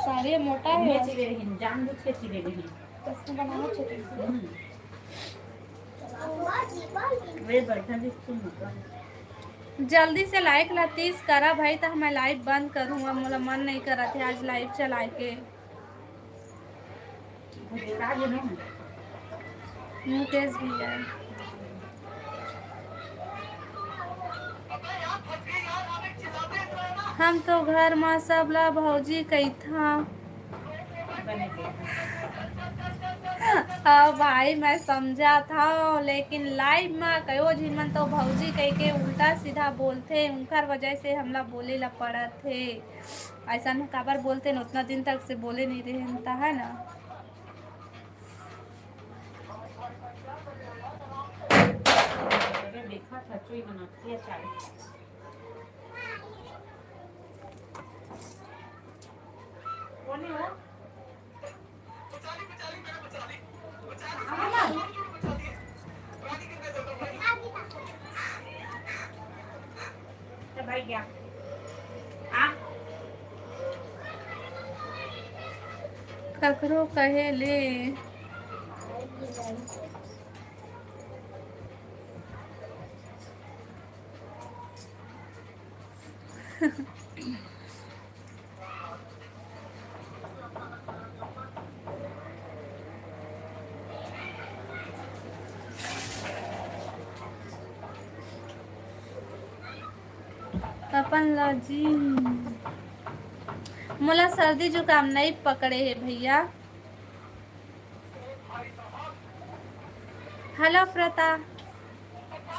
साड़ी मोटा है। मैं चिरे रही, जानबूझ के चिरे रही। कैसे बनाना चाहिए? हम्म। वे बैठा जी, सुन। जल्दी से लाइक ला तीस करा भाई, त मैं लाइव बंद करूँ, अब मोला मन नहीं करत है आज लाइव चलाए के। मुकेश भैया। हम तो घर म सबला भौजी कहिथन। अब भाई, मैं समझत हव, लेकिन लाइव म कयो झिन मन तो भौजी कहिके उल्टा सीधा बोलथे, उंखर वजह से हमला बोले ला पड़त हे। अइसन काबर बोलथे न, उतना दिन तक से बोले नहीं रहे त, है ना? देखा था, चुई बनाती है चाय। ककरो कहे ले। अपन ला जी, मोला सर्दी जुकाम नइ पकड़े हे भैया। हेलो प्रता,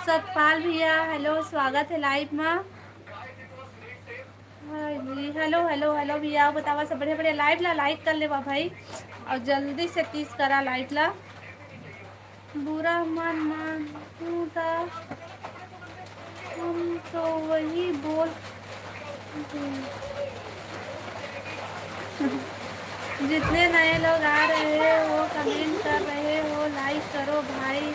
सतपाल भैया, हेलो, स्वागत हे लाइव मा। हाँ जी, हेलो, हेलो, हेलो भैया, बतावा सब बढ़िया, बढ़िया। लाइव ला लाइक कर लेवा भाई, अउ जल्दी से तीस करा लाइव ला। बुरा मन मानहूँ त हम तो वही बोल। जितने नए लोग आ रहे हो, कमेंट कर रहे हो, लाइक करो भाई।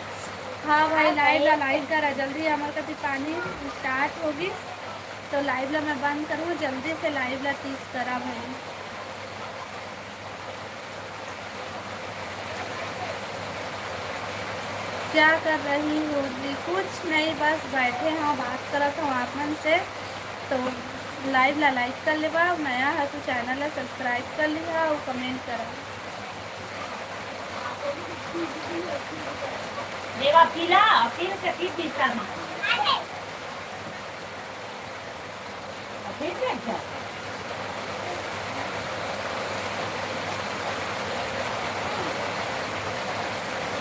हाँ भाई, लाइव ला लाइक करा जल्दी, हमर कति पानी स्टार्ट होगी। तो लाइव ला मैं बंद करूँ, जल्दी से लाइव ला तीस करा भाई। क्या कर रही हो जी? कुछ नहीं, बस बैठे हों, बात करत हों आप मन से। तो लाइव ला लाइक कर लेवा, नया है तो चैनल ला सब्सक्राइब कर लिहा अउ कमेंट करा। देवा पीला, फिर से फिर तीसरा मार। अभी क्या क्या?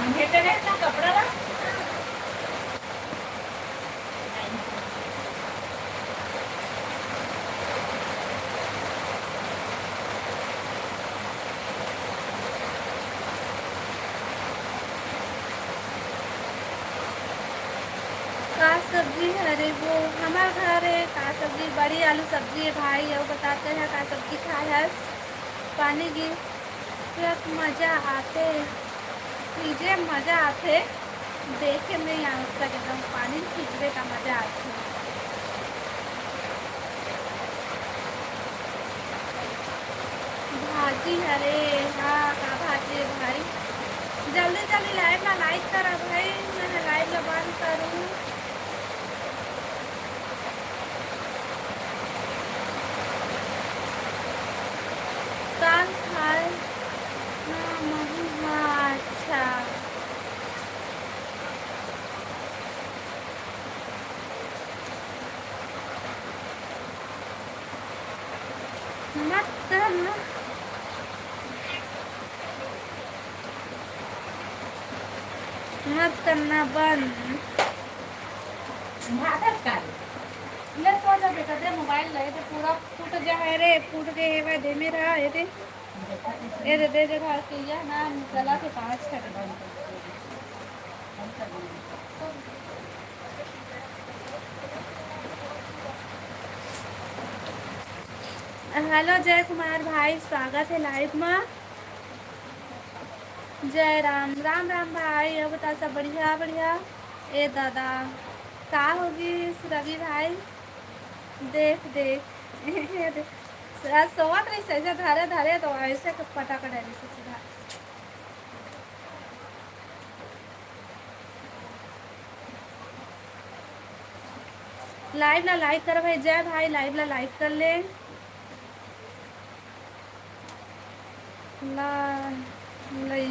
हम हेते रहे इतना कपड़ा रहा। का सब्जी हरे वो? हमर घर हे का सब्जी? बड़ी आलू सब्जी हे भाई। अउ बताते हैं का सब्जी खाए हस? पानी गिर। मजा आथे, तुझे मजा आथे। देखे में ही आंख का एकदम पानी खींचबे का मजा आथे। भाजी हरे, हाँ, का भाजी हे भाई? जल्दी जल्दी लाइव ला लाइक करा भाई, मैं लाइव ला बंद करूँ। काल खाए ना महू, हाँ, अच्छा। मत करना, मत करना बंद। भागत का रे? ले सो जा बेटा, दे मोबाइल ले, दे पूरा फूट जा हे रे, फूट गे हे भाई, दे मेरा, ये दे। ए दे, दे, दे, भाई, के या ना, गला के पाँच कर दे। हेलो जय कुमार भाई, स्वागत हे लाइव मा। जय राम, राम राम भाई, अउ बता सब बढ़िया, बढ़िया। ए दादा, का होगिस रवि भाई? देख, देख, ये देख, स-, सोवत रहिस, ऐसे धरे, धरे तो ऐसे के पटक डरिस सीधा। लाइव ला लाइक कर भाई, जय भाई, लाइव ला लाइक कर ले। ला, लई।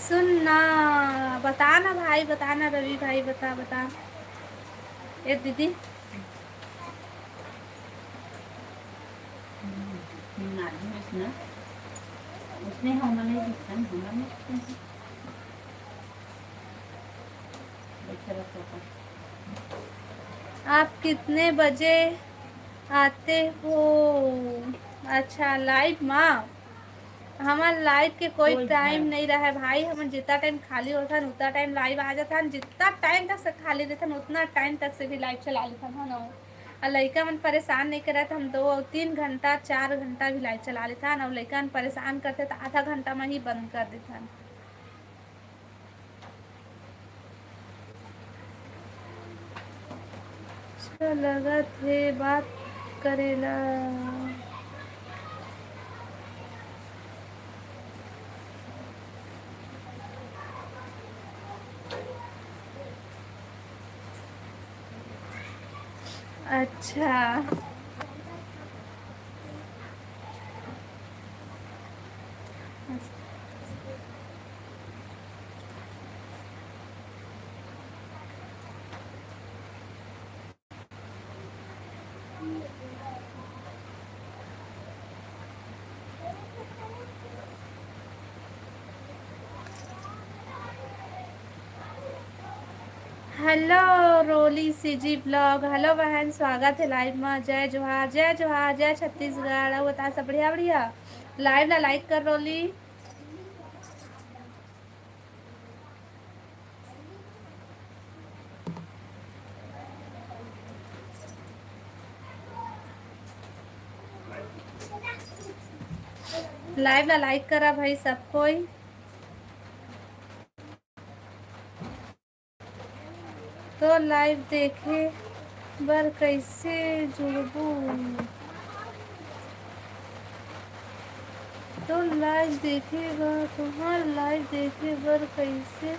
सुन ना, बता ना भाई, बता ना रवि भाई, बता, बता। ए दीदी। हम्म, नानी उसने, उसने हमने दिखा, हमने उसने। आप कितने बजे आते हो? अच्छा, लाइव मा? हमर लाइव के कोई कोई टाइम टाइम। नहीं रहे भाई, हमन जितना टाइम खाली होथन उतना टाइम लाइव आ जाथन, जितना टाइम तक से खाली रहथन उतना टाइम तक से भी लाइव चला लेथन, है ना? अउ लइका मन परेशान नइ करय त हम दो, तीन घंटा, चार घंटा भी लाइव चला लेथन। अउ लइका मन परेशान करथे त आधा घंटा म ही बंद कर देथन। अच्छा लगत हे बात करे ला। अच्छा। हेलो रोली सीजी ब्लॉग, हेलो बहन, स्वागत है लाइव में। जय जोहार, जय जोहार, जय छत्तीसगढ़। अउ बता सब बढ़िया, बढ़िया। लाइव ला लाइक कर रोली। लाइव ला लाइक करा भाई सब कोई। तो लाइव देखे बर कइसे जुड़बो? तो लाइव देखे बर, तुम्हार लाइव देखे बर कइसे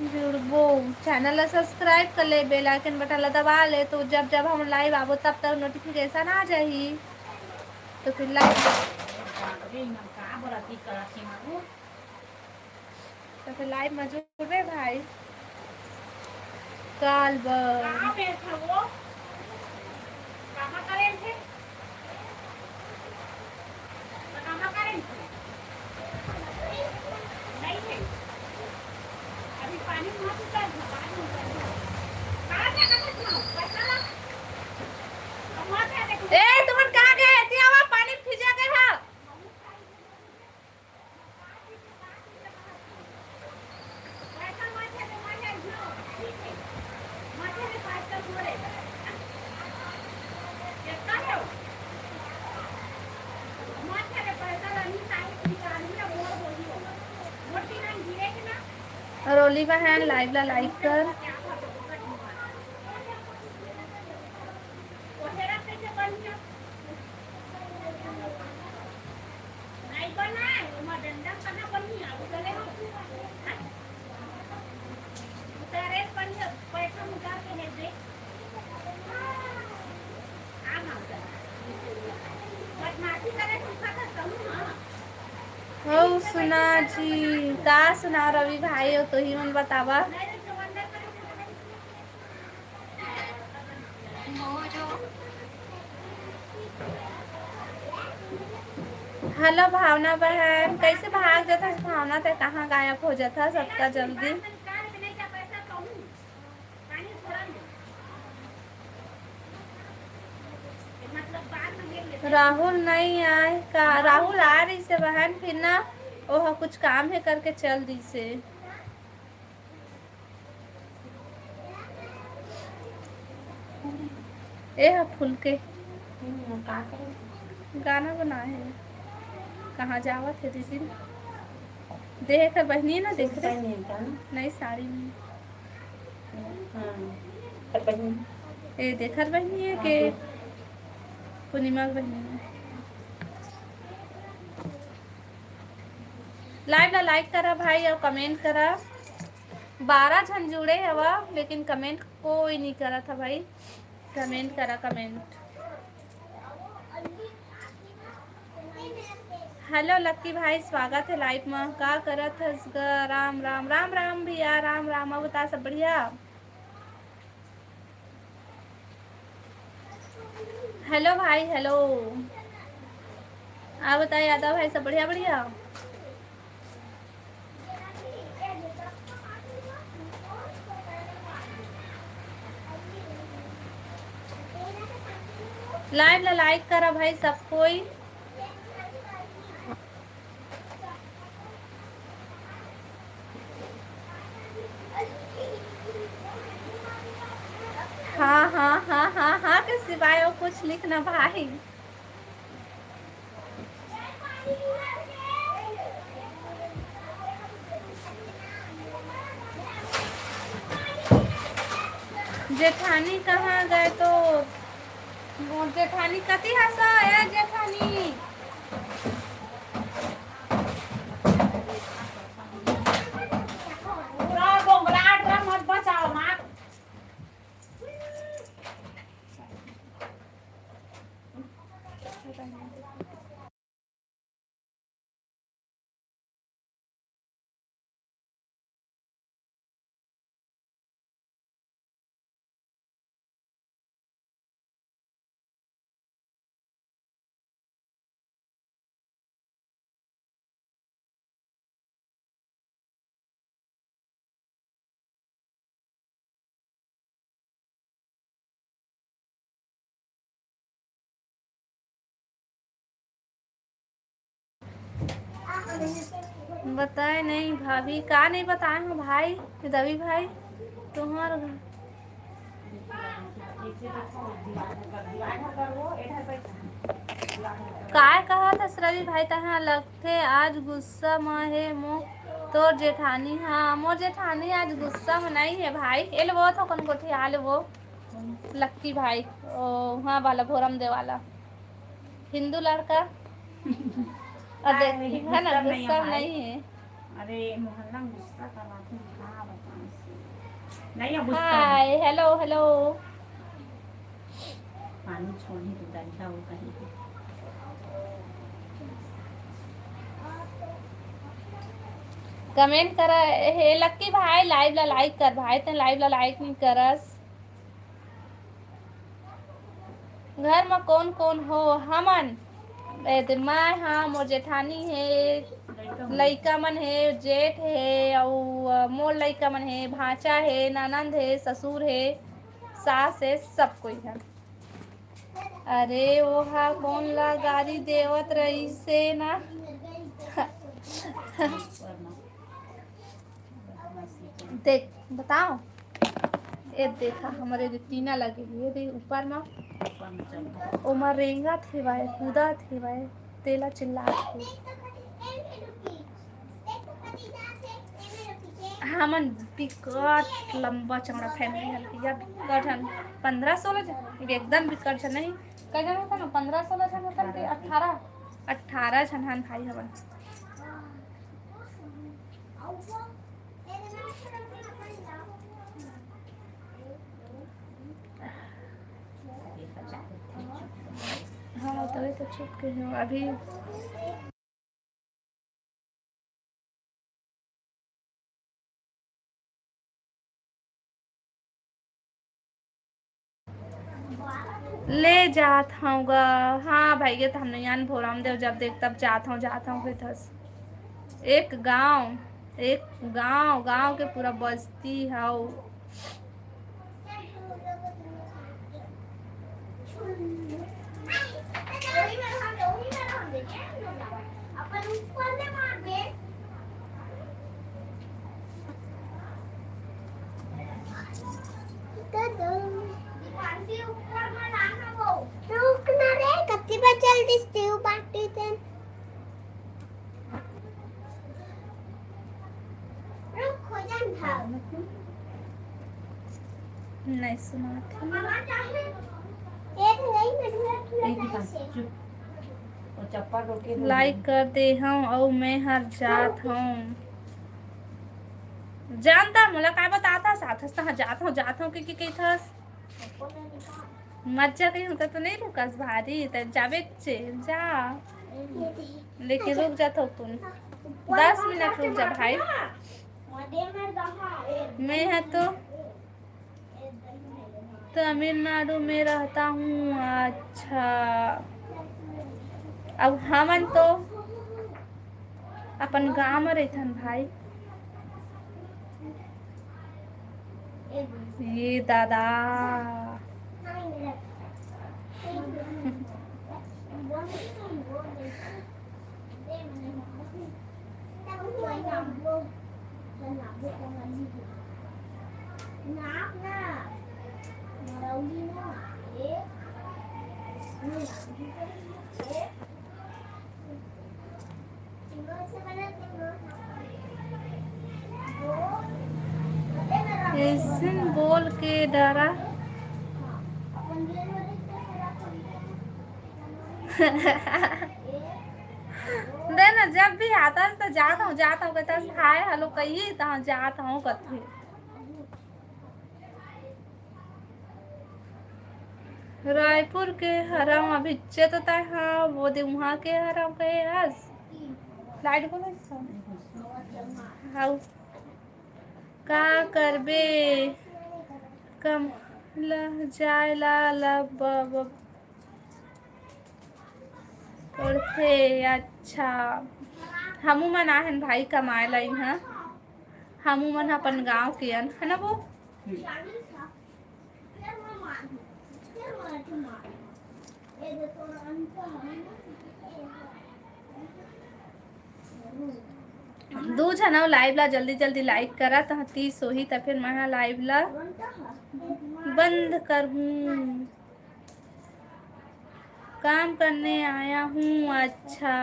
जुड़बो? चैनल ला सब्सक्राइब कर ले, बेल आइकन बटन ला दबा ले, तो जब जब हम लाइव आबो तब तक नोटिफिकेशन आ जाही। तो फिर लाइव तो फिर लाइव में जुड़बे भाई। काल बर। कहाँ बैठा वो? कहाँ करें थे? तो कहाँ करें थे? नहीं थे। अभी पानी मत उतर, बाद में उतर। कहाँ जाना था तुम्हारा? पैसा ला। अब मत आ देखो। ए, तुमन कहाँ गए? एती आवा, पानी में भीजा गए हा। रोली बहन, लाइव ला लाइक कर। हो सुना जी, का सुना रवि भाई, हो तो ही मन बतावा। हेलो भावना बहन, कैसे भाग जात हस भावना, ते कहाँ गायब हो जात हस अतका जल्दी? राहुल नहीं आए का? राहुल आ रहिसे बहन, फिर ना ओह कुछ काम हे करके चल दिसे। ए ह फुलके। हम्म, का करे? गाना बनाए हे। कहाँ जावत हे दीदी? देख बहिनी ना, देख रे। पहने हे का? नई साड़ी में। हाँ, कर बहिनी। ए, देख हर बहिनी हे हाँ, के? देख। पूर्णिमा के बहिनी हे। लाइव ला लाइक करा भाई अउ कमेंट करा। बारह झन जुड़े हवा, लेकिन कमेंट कोई नहीं करत हा भाई। कमेंट करा, कमेंट। हेलो लक्की भाई, स्वागत हे लाइव में। का करत हस ग? राम राम, राम राम भैया, राम राम। अउ बता, सब बढ़िया? हेलो भाई, हेलो। अउ बता यादव भाई, सब बढ़िया, बढ़िया? लाइव ला लाइक करा भाई सब कोई। हाँ, हाँ, हाँ, हाँ, हाँ, कैसे? बायो कुछ लिखना भाई। जेठानी कहाँ गए तो, मोर जेठानी कति हस ए जेठानी? पूरा गोंगराट ला मत बचाओ माँ। बताए नहीं भाभी, का नहीं बताए हो भाई रवि भाई? तुम्हार काय कहत हस रवि भाई, तहां लगथे आज गुस्सा म हे मो तोर जेठानी। हाँ, मोर जेठानी आज गुस्सा म नहीं है भाई। एल वो तो कन गोठिया ले वो लक्की भाई, ओ, हाँ वाला भोरम दे वाला हिंदू लड़का। और देख, अरे, है ना, गुस्सा नहीं है गुस्सा भाई। नहीं है। अरे, मोहल्ला में गुस्सा करवाती हूँ, का बताऊँ इससे। नहीं है गुस्सा। हाय, हेलो, हेलो। पानी छोड़ी तो डंडा वो कहीं पे। कमेंट करा, हे लक्की भाई, लाइव ला लाइक कर भाई, ते लाइव ला लाइक नहीं करस। घर म कोन कोन हो? हमन ए दे, मैं हा, मोर जेठानी हे, लइका मन हे, जेठ हे, अउ, अ, मोर लइका मन हे, भांचा हे, ननंद हे, ससुर हे, सास हे, सब कोई हे। अरे, ओहा कोन ला गारी देवत रहिसे ना? देख, बताओ। ए देखा, हमर एदे टीना लगे हे, एदे ऊपर म। ओमा रेंगत हेवय, कूदत हेवय, तेला चिल्लात हे। हमन बिकट लंबा चौड़ा फैमिली हन भैया, बिकट हन, पंद्रह सोलह झन, एकदम बिकट झन नहीं, कै झन होथन? पंद्रह सोलह झन होथन कि अट्ठारह? अट्ठारह झन हन भाई हमन। हाँ, तभी तो चुप के हूँ अभी। ले जात हंव गा। हाँ भाई, ये तो हमने यान भोराम देव जब देख तब जात हंव, जात हंव कहिथस। एक गांव, एक गांव, गांव के पूरा बस्ती हव। रुक ना रे, कत्ती बचल दिस तेहू बाटी तेन। रुक, हो जान भाव। नहीं सुनात हे। एक नहीं, मिनट में एक ही बात, चुप। वो चप्पल रोके दो। लाइक कर दे हंव अउ मैं हर जात हंव। जानता मोला काय बताता साथ हंसता, हाँ, जात हंव, जात हंव के, के कहिथस। मत जा कहीं होता तो नहीं रुकस भारी, त जाबे चे, जा। लेकिन रुक जा थोकुन, दस मिनट रुक जा भाई। मैं है तो तमिलनाडु में रहता हूँ। अच्छा, अब हमन तो अपन गांव में रहिथन भाई। ये दादा। ऐसन बोल के डरा। दे ना, जब भी आता है तो जात हूँ, जात हूँ, कहता है, "हाय, हेलो" कहिए, तो हाँ, जात हूँ, कहती। रायपुर के हरम अभी चेत तय, हाँ, वो दे वहाँ के हरम कहे हस। लाइट को नहीं हाँ। का करबे? कम ल-, जाए ला, ला, ब-, ब-, पढ़थे। अच्छा, हमू मन आहन भाई कमाए ला इहाँ। हमू मन अपन गाँव के अन, है ना वो? दू झन अउ लाइव ला जल्दी जल्दी लाइक करा, तहाँ तीस होही, त फिर मैं लाइव ला बंद करहूँ। काम करने आया हूँ। अच्छा,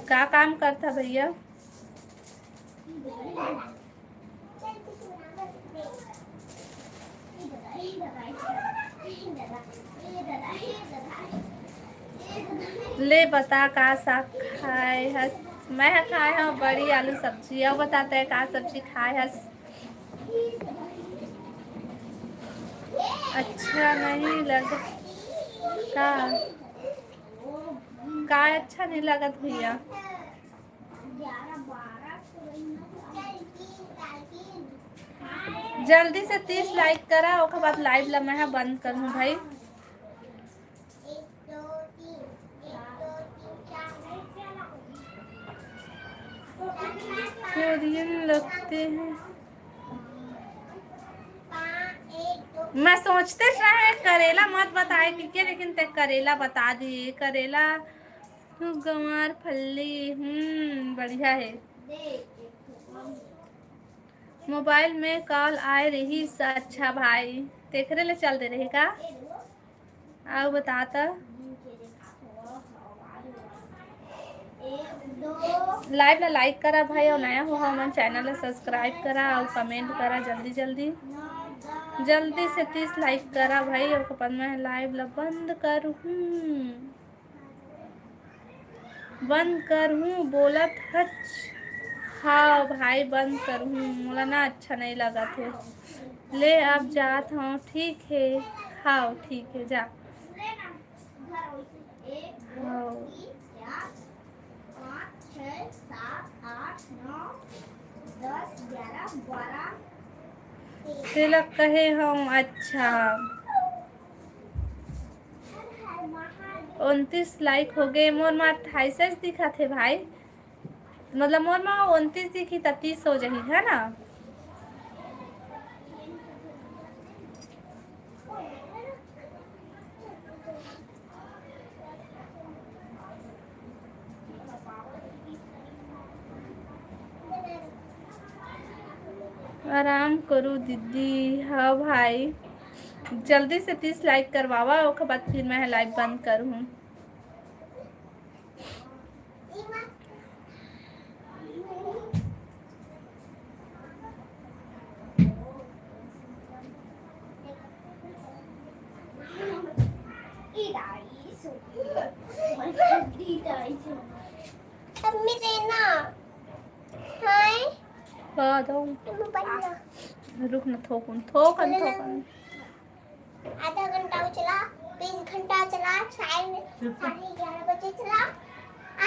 का काम करथा भैया? ले बता, का साग खाए हस? मैं ह खाए हूँ बड़ी आलू सब्जी। अउ बता, तै का सब्जी खाए हस? अच्छा नहीं लग का? का अच्छा नहीं लगत भैया? जल्दी से तीस लाइक करा, ओकर बाद लाइव ला मैं ह बंद करहूँ भाई। कोरियन लगते हैं। मैं सोचते रहे करेला मत बताए, ठीक है, लेकिन ते करेला बता दिए। करेला, गंवार फल्ली, हम्म, बढ़िया है। मोबाइल में कॉल आए रहिस। अच्छा भाई, तेकरे ले चल दे रहे का? अउ बता त। लाइव ला लाइक करा भाई, अउ नया हो हमन चैनल ला सब्सक्राइब करा अउ कमेंट करा जल्दी जल्दी। जल्दी से तीस लाइक करा भाई, ओकर बाद मैं लाइव ला बंद करहूँ। बंद करहूँ बोलत हच। हाँ भाई, बंद करहूँ, मोला ना अच्छा नहीं लगत हे। ले, अब जात हूँ, ठीक है। हाँ, ठीक है, जा। हाँ। तेला कहे हूँ, अच्छा। उनतीस लाइक हो गए, मोर मा अट्ठाईस दिखत हे भाई, मतलब मोर मा उनतीस दिखी त तीस हो जाही, है ना? आराम करू दीदी। हाँ भाई, जल्दी से तीस लाइक करवावा, ओकर बाद फिर मैं लाइव बंद करूँ। मम्मी देना। हाय। का दो? तुम बनना। रुक न, थोकन, थोकन, थोकन। आधा घंटा चला, बीस घंटा चला, साढ़े, साढ़े ग्यारह बजे चला,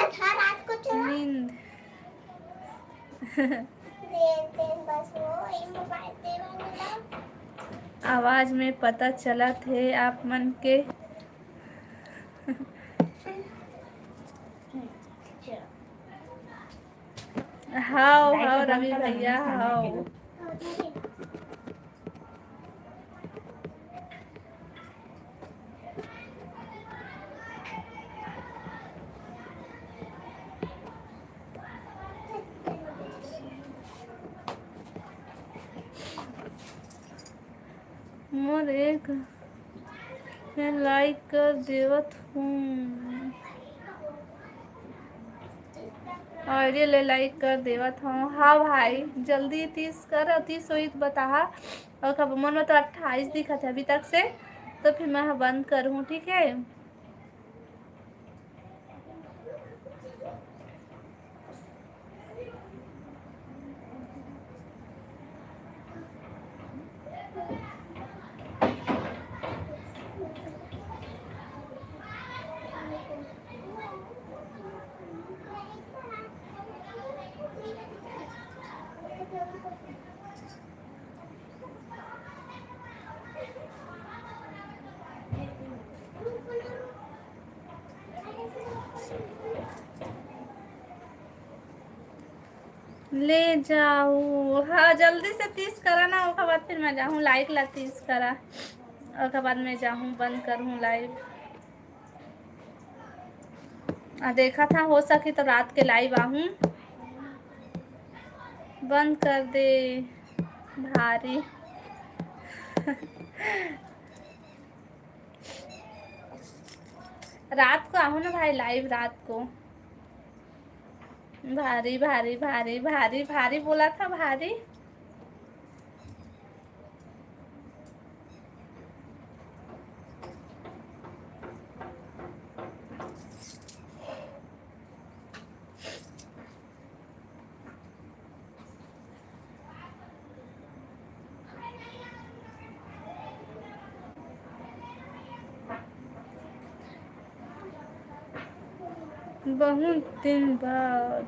आधा रात को चला। नींद। दे, दे, बस वो, ये मोबाइल दे वाला। आवाज में पता चलत हे आप मन के। हाव, हाव, रवि भैया, हाव। मोर एक मैं लाइक कर देवत हूँ। आइडिया ले लाइक कर देवत हूँ। हाँ भाई, जल्दी तीस कर, तीस होई त बताहा। अउ कब मन में तो अट्ठाईस दिखत हे अभी तक से, तो फिर मैं ह बंद करहूँ, ठीक है? ले जाऊ, हाँ, जल्दी से तीस करा ना, ओकर बाद फिर मैं जाहूँ, लाइक ला तीस करा, ओकर बाद मैं जाहूँ, बंद करहूँ लाइव। आ, देखा था, हो सके तो रात के लाइव आहूँ। बंद कर दे भारी। रात को आहूँ ना भाई, लाइव रात को। भारी, भारी, भारी, भारी, भारी बोला था, भारी। बहुत दिन बाद।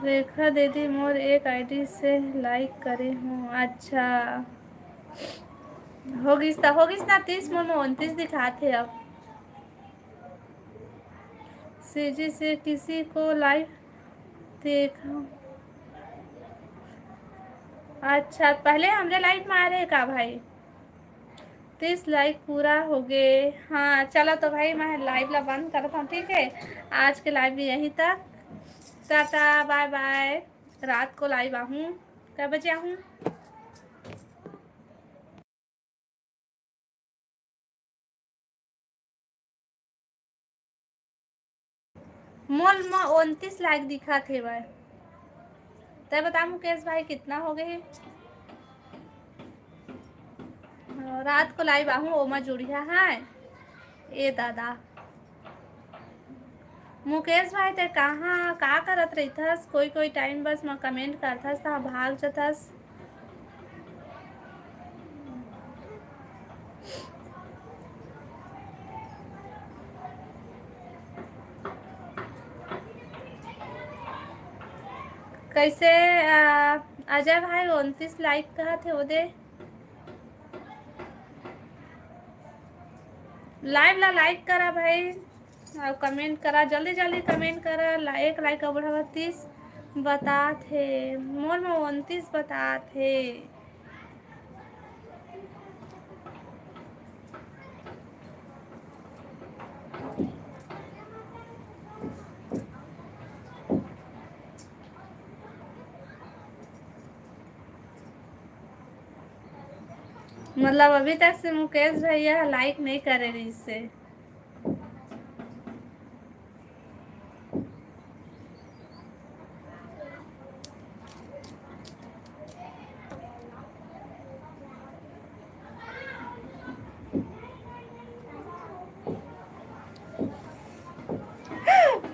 रेखा दीदी, मोर एक आईडी से लाइक करे हूँ। अच्छा, हो गिस त, हो गिस ना तीस, मोर में उनतीस दिखात हे अब। सीजी से किसी को लाइव देखा। अच्छा, पहले हमरे लाइव में आ रहे का भाई? तीस लाइक पूरा हो गए। हाँ, चलो तो भाई, मैं लाइव ला बंद करता हूँ, ठीक है? आज के लाइव में यहीं तक। टाटा, बाय बाय। रात को लाइव आहूँ। कै बजे आहूँ? मोल म उनतीस लाइक दिखत हेवय। तै बता मुकेश भाई, कितना हो गए हे? रात को लाइव आहूँ, ओमा जुड़िया है। ए दादा, मुकेश भाई, तै कहाँ, का करत रहिथस? कोई कोई टाइम बस म कमेंट करथस, त भाग जथस। कैसे, आ, अजय भाई उनतीस लाइक कहत हे, वो दे। लाइव ला लाइक करा भाई, अउ कमेंट करा, जल्दी जल्दी कमेंट करा। ला-, एक लाइक अउ बढ़ावा, तीस बतात हे, मोर में उनतीस बतात हे। मतलब अभी तक से मुकेश भैया लाइक नहीं करे रहिस हे।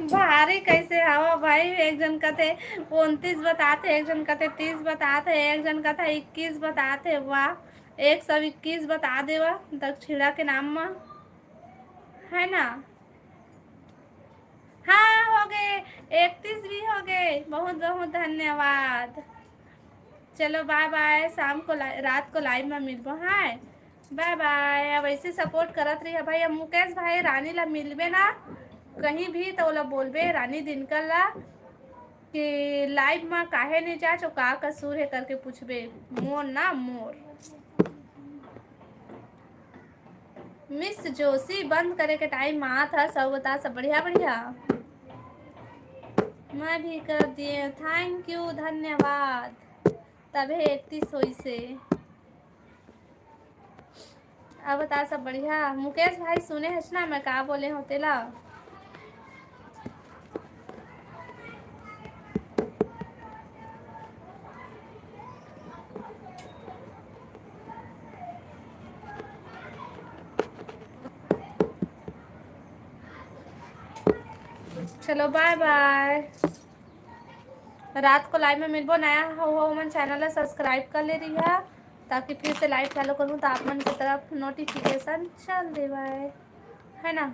भारी कैसे हवा भाई, एक जन कथे उनतीस बतात हे, एक जन कथे तीस बतात हे, एक जन कथे इक्कीस बतात हे। वाह, एक सौ इक्कीस बता देवा दक्षिणा के नाम म, है ना? हाँ, हो गए, इकतीस भी हो गए। बहुत बहुत धन्यवाद। चलो बाय बाय, शाम को ला-, रात को लाइव में मिलबो। हाँ, बाय बाय। अब ऐसे सपोर्ट करत रहिया भाई। अब मुकेश भाई रानी ला मिलबे ना, कहीं भी तो ओला बोलबे, रानी दिनकर ला, कि लाइव में काहे नहीं जाच, का कसूर है करके पूछबे। मोर ना मोर। मिस जोशी, बंद करे के टाइम आत ह, सब बता, सब बढ़िया, बढ़िया। मैं भी कर दिए, thank you, धन्यवाद। तभे इकतीस होइसे। अब बता, सब बढ़िया? मुकेश भाई, सुने हस ना मैं का बोले हों तेला? चलो, बाय बाय। रात को लाइव में मिलबो। नया हो, हो मन, चैनल ला सब्सक्राइब कर ले रहिहा, ताकि फिर से लाइव चालू करूँ तो आप मन की तरफ नोटिफिकेशन चल देवय, है ना?